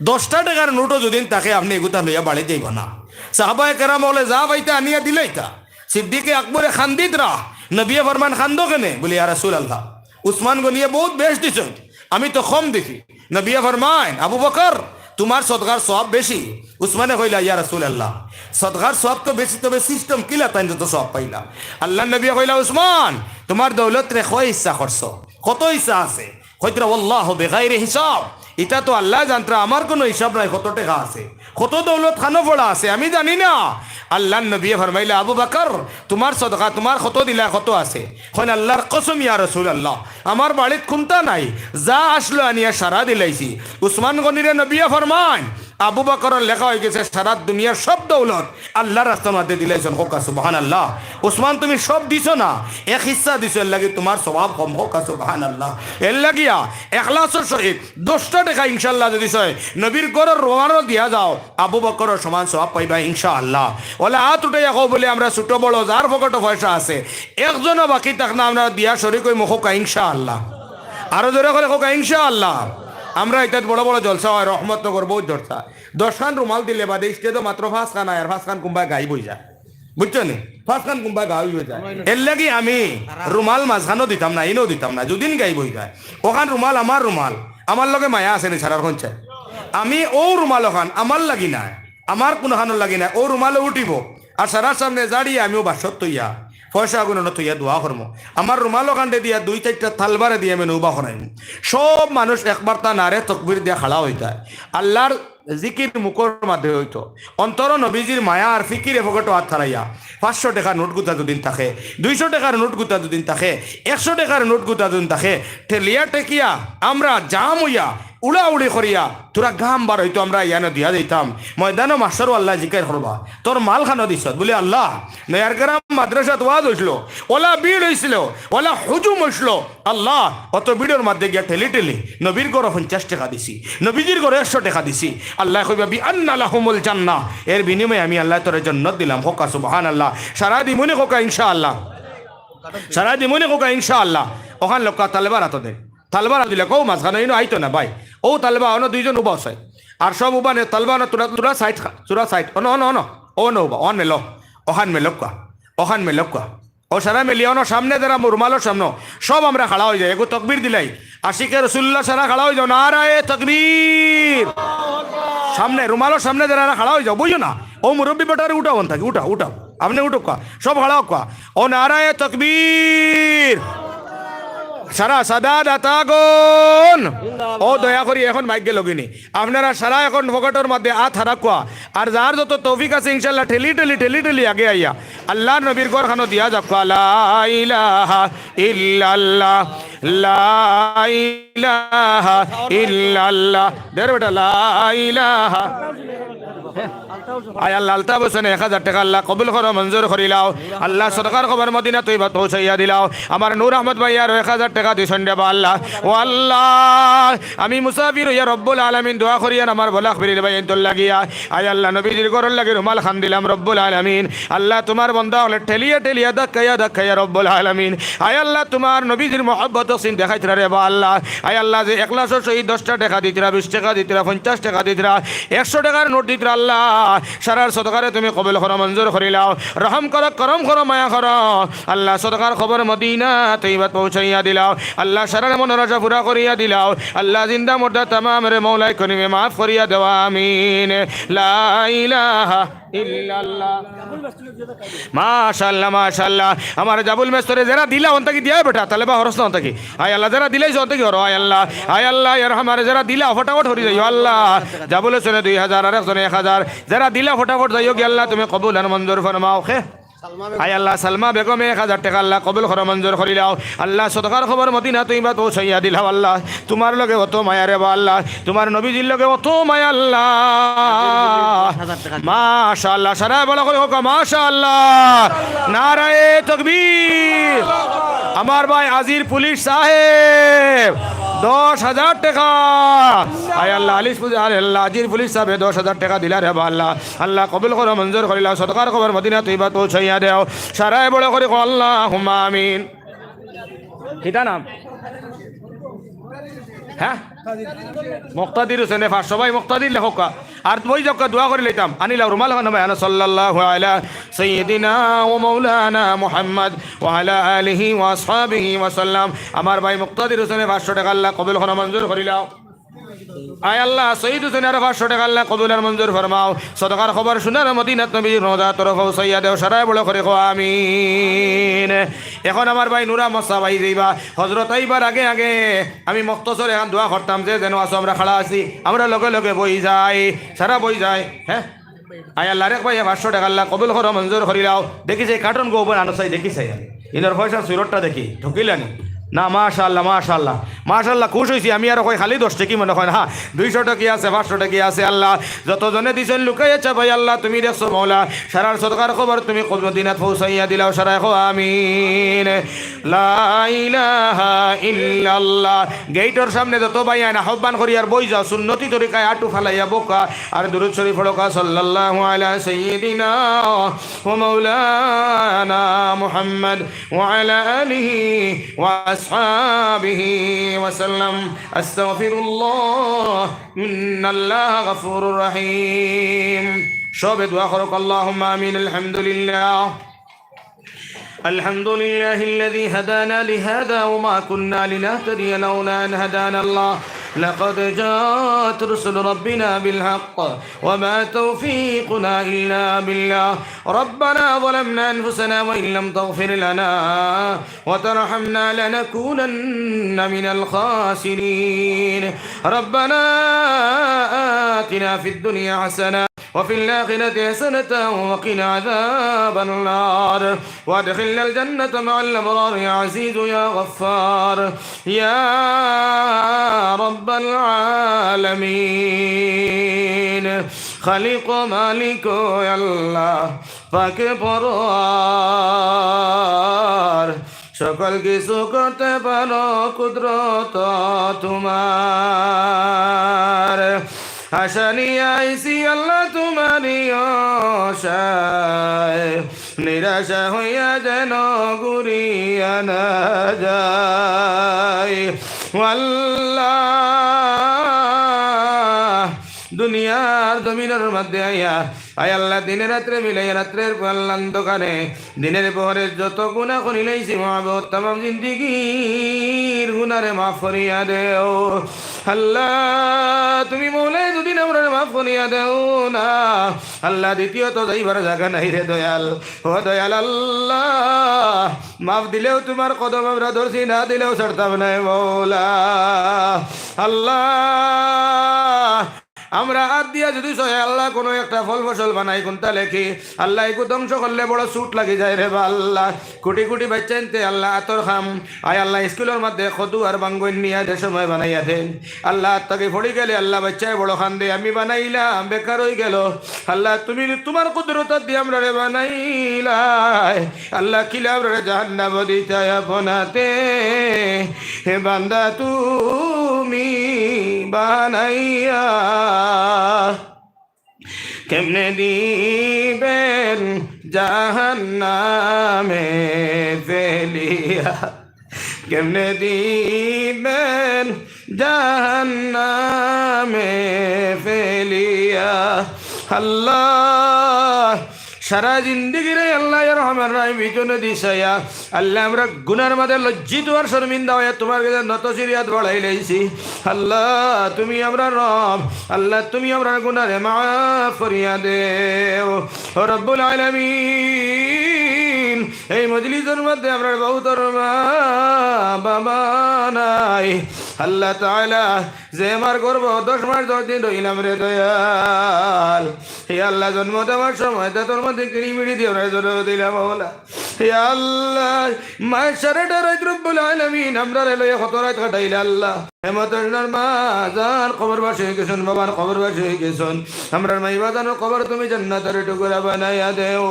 দশটা টেকার নোটও যুদি থাকে, আপনে এগুতা লইয়া বাড়িত যাইবা না। সাহাবায়ে কেরাম অকলে যা পাইতা আনিয়া দিলাইতা। সিদ্দিকে আকবরে কান্দিতরা, নবিয়ে ফরমাইন, "কান্দো কেনে?" বুলে, "ইয়া রাসুলাল্লাহ, উসমান গনিয়ে বউত বেশ দিছইন, আমি তো কম দিছি।" নবিয়ে ফরমাইন, "আবু বকর, তুমার সদকার সওয়াব বেশি।" উসমানে কইলা, "ইয়া রাসুলাল্লাহ, সদকার সওয়াব তো বেশি, তবে সিস্টেম কিলা তাইন যত সওয়াব পাইলা?" আল্লার নবিয়ে কইলা, "উসমান, তুমার দৌলতরে কয় হিস্সা করছো? কত হিস্সা আছে?" কইতরা, "ওয়াল্লাহু বিগাইরি হিসাব।" ইতা তো আল্লায় জানতরা, আমার কুনু হিসাব নাই, কত টেকা আছে, কত দৌলত খানো পড়া আছে, আমি জানি না। আল্লার নবিয়ে ফরমাইলা, "আবু বকর, তুমার সদকা, তুমার কত দিলা, কত আছে?" কইন, "আল্লার কসম ইয়া রাসুলাল্লাহ, আমার বাড়িত কুন্তা নাই, যা আছলো আনিয়া সারা দিলাইছি।" উসমান গনিরে নবিয়ে ফরমাইন, "আবু বকরর লেখা অইগেছে সারা দুনিয়ার সব দৌলত আল্লার রাস্তার মধ্যে দিলাইছইন।" কউক্কা সুবহানাল্লাহ। উসমান, তুমি সব দিছো না, এক হিস্সা দিছো, এরলাগি তুমার সওয়াব কম। কউক্কা সুবহানাল্লাহ। এরলাগিয়া এখলাসর সহিত দশটা টেকা ইনশাআল্লাহ যুদি ছয় নবীর ঘরর রুমালো দিয়া যাও, আবু বকরর সমান সওয়াব পাইবা ইনশাআল্লাহ। অলা আত উঠাইয়া কও বুলে, আমরা ছোট বড় যার পকেটো পয়সা আছে, একজনও বাকি থাক না, আমরা দিয়া শরিক অইমু, কউক্কা ইনশাআল্লাহ। আরো জোরে করি কউক্কা ইনশাআল্লাহ। আমরা ইতাত বড় বড় জলসা অয়, রহমতনগর বউত জলসা। দশখান রুমাল দিলে বাদে স্টেজো মাত্র পাঁচখান আয়, আর পাঁচখান কুনবায় গায়েব অইযায়। বুঝছো নি? পাঁচখান কুনবায় গায়েব অইযায়। এরলাগি আমি রুমাল মাঝখানো দিতাম না, ইনো দিতাম না, যুদিন গায়েব অইযায়। অখান রুমাল আমার রুমাল, আমার লগে মায়া আছে নি সারার কইন চাই? আমি অউ রুমাল অখান আমার লাগি নায়, আমার কুনুখানর লাগি নায়, অউ রুমালো উঠিবো। আর সারার সামনে জাড়িয়া আমিও বাক্সত থইয়া, পয়সা গুননো থইয়া দোয়া করমু। আমার রুমাল অখানরে দিয়া দুই চাইরটা তালবারে দিয়া আমি নৌবা করাইমু। সব মানুষ একবারতা নারে তকবির দিয়া খাড়া অইতায়। আল্লার জিকির মুখর মাঝে অইতো, অন্তরো নবীজির মায়া আর ফিকিরে পকেটো আত হারাইয়া, পাঁচশো টেকার নোট গুতা যুদিন থাকে, দুইশো টেকার নোট গুতা যুদিন থাকে, একশো টেকার নোট গুতা যুদিন থাকে, ঠেলিয়া ঠেকিয়া আমরা জাম অইয়া, উড়াউড়ি করিয়া, থুড়া ঘাম বার অইতো, আমরা ইয়ানো দিয়া যাইতাম। ময়দানো মাহশরো আল্লায় জিকাইর করবা, "তোর মাল খানো দিছত?" বুলে, "আল্লাহ, নয়ারগ্রাম মাদ্রাসাত ওয়াজ অইছলো, অলা ভিড় অইছলো, অলা হুজুম অইছলো।" আল্লাহ, অত ভিড়র মাঝে গিয়া ঠেলি ঠেলি নবীর ঘরো পঞ্চাশ টেকা দিছি, নবীজির ঘরো একশো টেকা দিছি। আল্লায় কইবা, "বিআন্না লাহুমুল জান্নাহ, এর বিনিময়ে আমি আল্লায় তোরে জন্নত দিলাম।" কউক্কা সুবহানাল্লাহ। সারা দিমুনি কউক্কা ইনশাআল্লাহ। সারা দিমুনি কউক্কা ইনশাআল্লাহ। অখান লউক্কা তালবার আতো দে। তালবার আতো দিলে কও মাঝখানো ইনো আইতো না ভাই। অউ তালবা অনো দুইজন উবা আছে। আর সব উবা নে, তালবা অনো থুড়া, থুড়া সাইড খা-, থুড়া সাইড। অনো, অনো, অনো। অনো উবা, অন মেলো। অখান মেলউক্কা। অখান মেলউক্কা। অউ সারা মিলিয়া অনো সামনে যারা রুমালর সামনে, সব আমরা খাড়া অইযাই, এগু তকবির দিলাই। আশিকে রসুলুল্লাহ সারা খাড়া অইযাও, নারায়ে তকবির। সামনে, রুমালর সামনে যারা খাড়া অইযাও, বুঝো না? অউ মুরব্বি বেটারে উঠাও, অন থাকি, উঠাও, উঠাও। আপনে উঠউক্কা, সব খাড়া অউক্কা। অউ নারায়ে তকবির। সারা সাদাত আতাগন। ও দয়া করি এখন মাইক গেল গিনি। আপনারা সারা এখন পকেটর মধ্যে আত হারাকুয়া। আর যার যত তৌফিক আছে ইনশাআল্লাহ ঠেলি ঠেলি ঠেলি ঠেলি আগে আইয়া আল্লাহর নবীর ঘর খানো দিয়া যাকুয়া। লা ইলাহা ইল্লাল্লাহ, লা ইলাহা ইল্লাল্লাহ। দের বেটা, লা ইলাহা। আয় আল্লাহ, আলতাফ হোসেনে এক হাজার টেকা আল্লাহ কবুল করো, মঞ্জুর করিলাও। আল্লাহ সদকার খবর মদিনা তৈবাত পৌঁছাইয়া দিলাও। আমার নূর আহমদ ভাই আরো এক হাজার টেকা দিছইন রে বা আল্লাহ। ও আল্লাহ, আমি মুসাফির অইয়া রব্বুল আলামিন দোয়া করিয়ার আমার বলাক ফিরিল ভাই এন্তর লাগিয়া। আয় আল্লাহ, নবীজির ঘরর লাগি রুমাল খান দিলাম রব্বুল আলামিন। আল্লাহ, তুমার বন্দা অকলে ঠেলিয়া ঠেলিয়া ধাক্কাইয়া ধাক্কাইয়া রব্বুল আলামিন। আয় আল্লাহ, তুমার নবীজির মহব্বত হসিন দেখাইতরা রে বা আল্লাহ। আয় আল্লাহ, যে এখলাসর সহিত দশটা টেকা দিতরা, বিশ টেকা দিতরা, পঞ্চাশ টেকা দিতরা, একশো টেকার নোট দিতরা আল্লাহ, সারার সদকারে তুমি কবুল করো, মঞ্জুর করিলাও। রহম করো, করম করো, মায়া করো। আল্লাহ, সদকার খবর মদিনা তৈবাত পৌঁছাইয়া দিলাও। আল্লাহ, সারার মনর আশা পুরা করিয়া দিলাও। আল্লাহ, জিন্দা মুর্দা তামামরে মৌলায় করিমে মাফ করিয়া দেওয়া, আমিন। লা ইলাহা ইল্লাল্লাহ। মাশাআল্লাহ, মাশাআল্লাহ। আমার জাবুল মেস্তরে যেরা দিলা, অন্তা কি দিয়াই বেটা, তালে বা হরস না অন্তা কি? আয় আল্লাহ, যেরা দিলাইছো, অন্তা কি হরো, আয় আল্লাহ, আয় আল্লাহ, ইয়ার আমার যেরা দিলা, ফটাফট হরি যাইও, আল্লাহ। জাবুল হোসেনে দুই হাজার, আর একজনে এক হাজার। যেরা দিলা, ফটাফট যাইও গি, আল্লাহ, তুমি কবুল আর মঞ্জুর ফরমাও। খে? আয় আল্লাহ, সালমা বেগমে এক হাজার টেকা, আল্লাহ, কবুল করো, মঞ্জুর করিলাও। আল্লাহ, সদকার খবর মদিনা তৈবাত পৌঁছাইয়া দিলাও, আল্লাহ। তুমার লগে অত মায়া রে বা আল্লাহ, তুমার নবীজির লগে অত মায়া, আল্লাহ। মাশাআল্লাহ, সারায় বলা করি কউক্কা, মাশাআল্লাহ। নারায়ে তকবীর। আমার ভাই আজির পুলিশ সাহেব, দশ হাজার টেকা। আয় আল্লাহ, আলিশ পুলিশ, আয় আল্লাহ, আজির পুলিশ সাহেবে দশ হাজার টেকা দিলা রে বা আল্লাহ। আল্লাহ, কবুল করো, মঞ্জুর করিলাও, সদকার খবর মদিনা তৈবাত পৌঁছাইয়া দেও। সারায় বড় করি কও, আল্লাহুম্মা আমিন। কিতা নাম? হ্যাঁ? মুক্তাদির হোসেনে পাঁচশো ভাই, মুক্তাদির লেখক। আর বই যাউক্কা, দোয়া করি লইতাম। আনিলাও রুমাল খান ভাই, আনা সাল্লাল্লাহু আলা সাইয়্যিদিনা ওয়া মাওলানা মুহাম্মদ ওয়া আলা আলিহি ওয়া আসহাবিহি ওয়া সাল্লাম। আমার ভাই মুক্তাদির হোসেনে পাঁচশো টেকা আল্লাহ কবুল করো, মঞ্জুর করিলাও। আয় আল্লাহ, শহীদ হোসেনর পাঁচশো টেকা আল্লাহ কবুল আর মঞ্জুর ফরমাও। সদকার খবর সোনার মদিনাত নবীজির রওজা তরফ পৌঁছাইয়া দেও, সারায় বড় করি কও আমিন। এখন আমার ভাই নুরা মসা ভাই যাইবা, হজরত আইবার আগে আগে আমি মখতসর এখান দোয়া করতাম, যে যেন আছো আমরা খাড়া আছি, আমরা লগে লগে বই যাই, সারা বই যাই, হ্যাঁ? আয় আল্লাহ, আরেক ভাই পাঁচশো টেকা আল্লাহ কবুল করো, মঞ্জুর করিলাও। দেখি যে কার্টন গোবর আনো চাই, দেখি চাই আমি। ইনোর পয়সা সুরতটা দেখি, ঠকিলানি। না, মাশাআল্লাহ, মাশাআল্লাহ, মাশাআল্লাহ, খুশ হইছি আমি। আরো কই খালি দশ টেকি মনে হয় না, দুইশো টেকি আছে, পাঁচশো টেকি আছে। আল্লাহ, যত জনে দিছেন লুকাইয়া চাবাই, আল্লাহ তুমি দেখছো মৌলা, সারার সদকার খবর তুমি কবর দিনাত পৌঁছাইয়া দিলাও, সারায় কও আমিন। লা ইলাহা ইল্লাল্লাহ। গেইটর সামনে যত ভাই আইন আহ্বান করি আর বই যাও, সুন্নতি তরিকায় আটু ফালাইয়া বউক্কা আর দুরুদ শরীফ পড়উক্কা, সাল্লাল্লাহু আলা সাইয়্যিদিনা ওয়া মাওলানা মুহাম্মদ ওয়া আলা আলিহি ওয়া আসহাবিহি ওয়া সাল্লাম। আস্তাগফিরুল্লাহ, ইন্নাল্লাহা গাফুরুর রহিম। সবে দোয়া করউক্কা, আল্লাহুম্মা আমিন। আলহামদুলিল্লাহ। الحمد لله الذي هدانا لهذا وما كنا لنهتدي لولا أن هدانا الله، لقد جاءت رسل ربنا بالحق وما توفيقنا إلا بالله. ربنا ظلمنا أنفسنا وإن لم تغفر لنا وترحمنا لنكونن من الخاسرين. ربنا آتنا في الدنيا حسنة وفي الآخرة حسنة وقنا عذاب النار وأدخلنا الجنة مع الأبرار يا عزيز يا غفار يا رب العالمين. খালিক ও মালিক ও আল্লাহ, পাকে পরওয়ার, সকল কিছু করতে পারো কুদরত তোমার। আশা নিয়ে আইছি আল্লাহ তোমারই আশায়, নিরাশা হইয়া যেন ঘুরিয়া না যাই। ও আল্লাহ, দুনিয়া দুনিয়ার জমিনর মধ্যে আইয়া, আয় আল্লাহ, দিনে রাত্রে মিলাইয়া রাত্রের পহর অন্ধকারে, দিনের পহরে যত গুনাহ করিলাইছি মাবুদ, তামাম জিন্দেগির গুনারে মাফ করিয়া দেও। আল্লাহ, তুমি মৌলায় যদি আমরারে মাফ করিয়া দেও না, আল্লাহ, দ্বিতীয়ত যাইবার জাগা নাই রে দয়াল। ও দয়াল আল্লাহ, মাফ দিলেও তুমার কদম আমরা ধরছি, না দিলেও ছাড়তাম নায় মৌলা। আল্লাহ, আমরা আত দিয়া যদি ছয় আল্লাহ কোনো একটা ফল ফসল বানাই, কুনটা লেখি আল্লাহ, এগু ধ্বংস করলে বড় চুট লাগি যায় রে বা আল্লাহ। কুটি কুটি বাইচ্চাইন্তে আল্লাহ আতর খাম, আয় আল্লাহ, স্কুলর মধ্যে কদু আর বাঙ্গইন নিয়া যে সময় বানাইয়া দেইন, আল্লাহ, আত থাকি পড়ি গেলে আল্লাহ, বাইচ্চায় বড় কান্দে, আমি বানাইলাম, বেকার অইগেল। আল্লাহ, তুমি তুমার কুদরত দিয়া আমরারে বানাইলায়। আল্লাহ, কিলা আমরারে জাহান্নামো দিতায় আপনাতে, হে বান্দা, তুমি বানাইয়া কেমনে দিবেন জাহান্নামে ফেলিয়া? কেমনে দিবেন জাহান্নামে ফেলিয়া? আল্লাহ, সারা জিন্দেগিরে আল্লাহ, ইয়া রহমান রহিম, পিছনে দিছাইয়া, আল্লাহ, আমরা গুনার মাঝে লজ্জিত আর শর্মিন্দা অইয়া তুমার গেছে নত শির আত বাড়াইলাইছি। আল্লাহ, তুমি আমরার রব, আল্লাহ, তুমি আমরার গুনারে মাফ করিয়া দেও। ও রব্বুল আলামিন, এই মজলিসর মধ্যে আমরার বউতর মা বাবা নাই। আল্লাহ তাআলা, যে আমার গর্ভ দশ মাস দশ দিন রইলাম রে দয়াল, হে আল্লাহ, জন্ম দেওয়ার সময় দাঁতর মধ্যে কিড়িমিড়ি দিয়া আমরা জন্ম দিলাম মৌলা। হে আল্লাহ, মায় সারাটা রাইত রব্বুল আলামিন আমরারে লইয়া কত রাইত কাটাইলা আল্লাহ। হে মতনর মা যান কবরবাসী অইগেছইন, বাবান কবরবাসী অইগেছইন। আমরার মাই বাজানর কবর তুমি জান্নাতর টুকরা বানাইয়া দেও।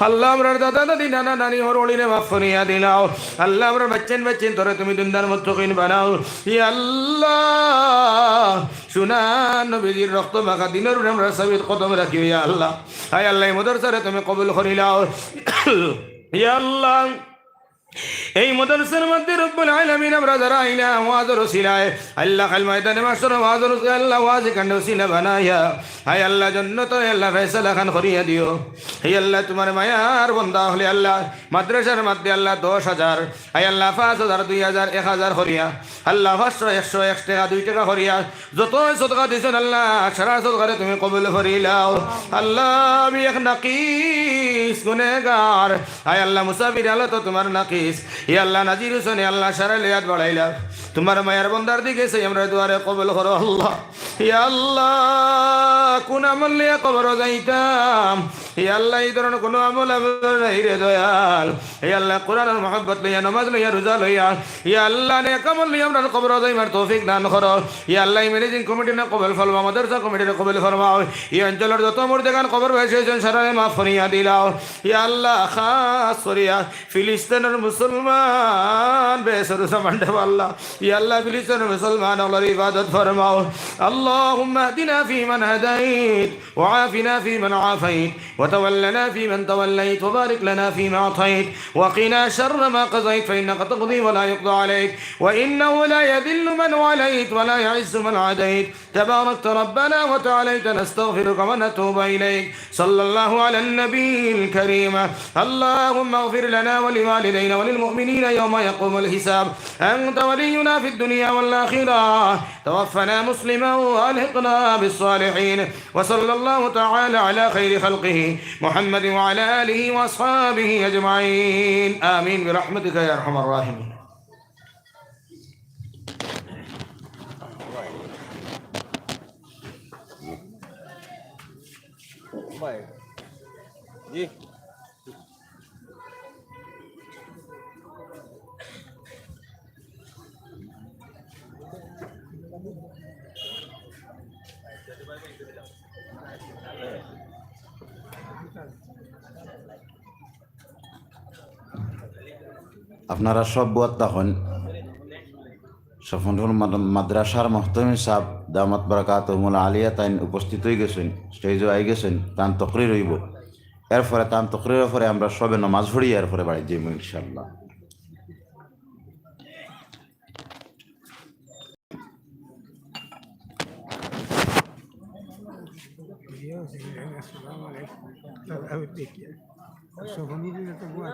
আল্লাহ, আমরার দাদা দাদি, নানা নানি, হরহরিরে মাফ করিয়া দিলাও। আল্লাহ, আমরার বাইচ্চাইন বাইচ্চাইন্তরে তুমি দুনিয়ার মুত্তাকিন বানাও। ইয়া আল্লাহ, সোনার নবীজির রক্ত মাখা দিনর উপরে আমরার সাবিত কদম রাখিও, ইয়া আল্লাহ। আয় আল্লাহ, এই মাদ্রাসারে তুমি কবুল করিলাও। ইয়া আল্লাহ, এই মাদ্রাসার মধ্যে রব্বুল আলামিন আমরা যারা আইলাম ওয়াজর উসিলায়, আল্লাহ, কাল ময়দানে মাশরর ওয়াজর উসিলায়, আল্লাহ, ওয়াজ কান্ডর উসিলা বানাইয়া, আয় আল্লাহ, জন্নতর আল্লাহ ফয়সালা খান করিয়া দিও। হে আল্লাহ, তুমার মায়ার বন্দা অকলে আল্লাহ, মাদ্রাসার মধ্যে আল্লাহ দশ হাজার, আয় আল্লাহ, পাঁচ হাজার, দুই হাজার, এক হাজার করিয়া, আল্লাহ, পাঁচশো, একশো, এক টেকা, দুই টেকা করিয়া, যত সদকা দিছইন আল্লাহ, সারা সদকারে তুমি কবুল করিলাও। আল্লাহ, আমি এক নাকিস গুনেগার, আয় আল্লাহ, মুসাফির হালতো তুমার নাকিস। ইয়া আল্লাহ, নাজির হুছেনে আল্লাহ, সারা লিয়াত বাড়াইলা। তুমার মায়ার বন্দার দিকে সেই আমরার দোয়ারে কবুল করো আল্লাহ। ইয়া আল্লাহ, কুন আমল লইয়া কবরো যাইতাম? ইয়া আল্লাহ, ই ধরনর কুনু আমল আমরার নাই রে দয়াল। ইয়া আল্লাহ, কোরআনর মহব্বত লইয়া, নমাজ লইয়া, রোজা লইয়া, ইয়া আল্লাহ, নেক আমল লইয়া আমরার কবরো যাইবার তৌফিক দান করো। ইয়া আল্লাহ, ই managing committee রে কবুল ফরমাও, মাদ্রাসা committee রে কবুল ফরমাও। ই অঞ্চলর যত মুর্দেগান কবরবাসী অইছইন, সারারে মাফ করিয়া দিলাও। ইয়া আল্লাহ, খাস করিয়া ফিলিস্তিনর মুসলমান বেসরু সামান্ডে আল্লাহ। ইয়া আল্লাহ, ফিলিস্তিনর মুসলমান অকলর ইবাদত ফরমাও। اللهم اهدنا فيمن هديت وعافنا فيمن عافيت وتولنا فيمن توليت وبارك لنا فيما أعطيت وقنا شر ما قضيت فإنك تقضي ولا يقضى عليك وإنه لا يذل من واليت ولا يعز من عاديت تباركت ربنا وتعاليت نستغفرك ونتوب إليك. صلى الله على النبي الكريم. اللهم اغفر لنا ولوالدينا وللمؤمنين يوم يقوم الحساب. أنت ولينا في الدنيا والآخرة. توفنا مسلما وألحقنا بالصالحين. وصلى الله تعالى على خير خلقه محمد وعلى آله وأصحابه أجمعين. آمين برحمتك يا أرحم الراحمين. আপনারা সব বওয়াত থাকইন। স্বপনপুর মাদ-, মাদ্রাসার মুহতামিম সাব দামাত বারাকাতুহুমুল আলিয়া তাইন উপস্থিত অইগেছইন, stage-ও আইগেছইন, তান তকরির অইবো। এরপরে তান তকরিরর পরে আমরা সবে নমাজ পড়ি, এরপরে বাড়িত যাইমু ইনশাআল্লাহ। আসসালামু আলাইকুম। তারা দেখি। সব অনুদিন তো গোয়া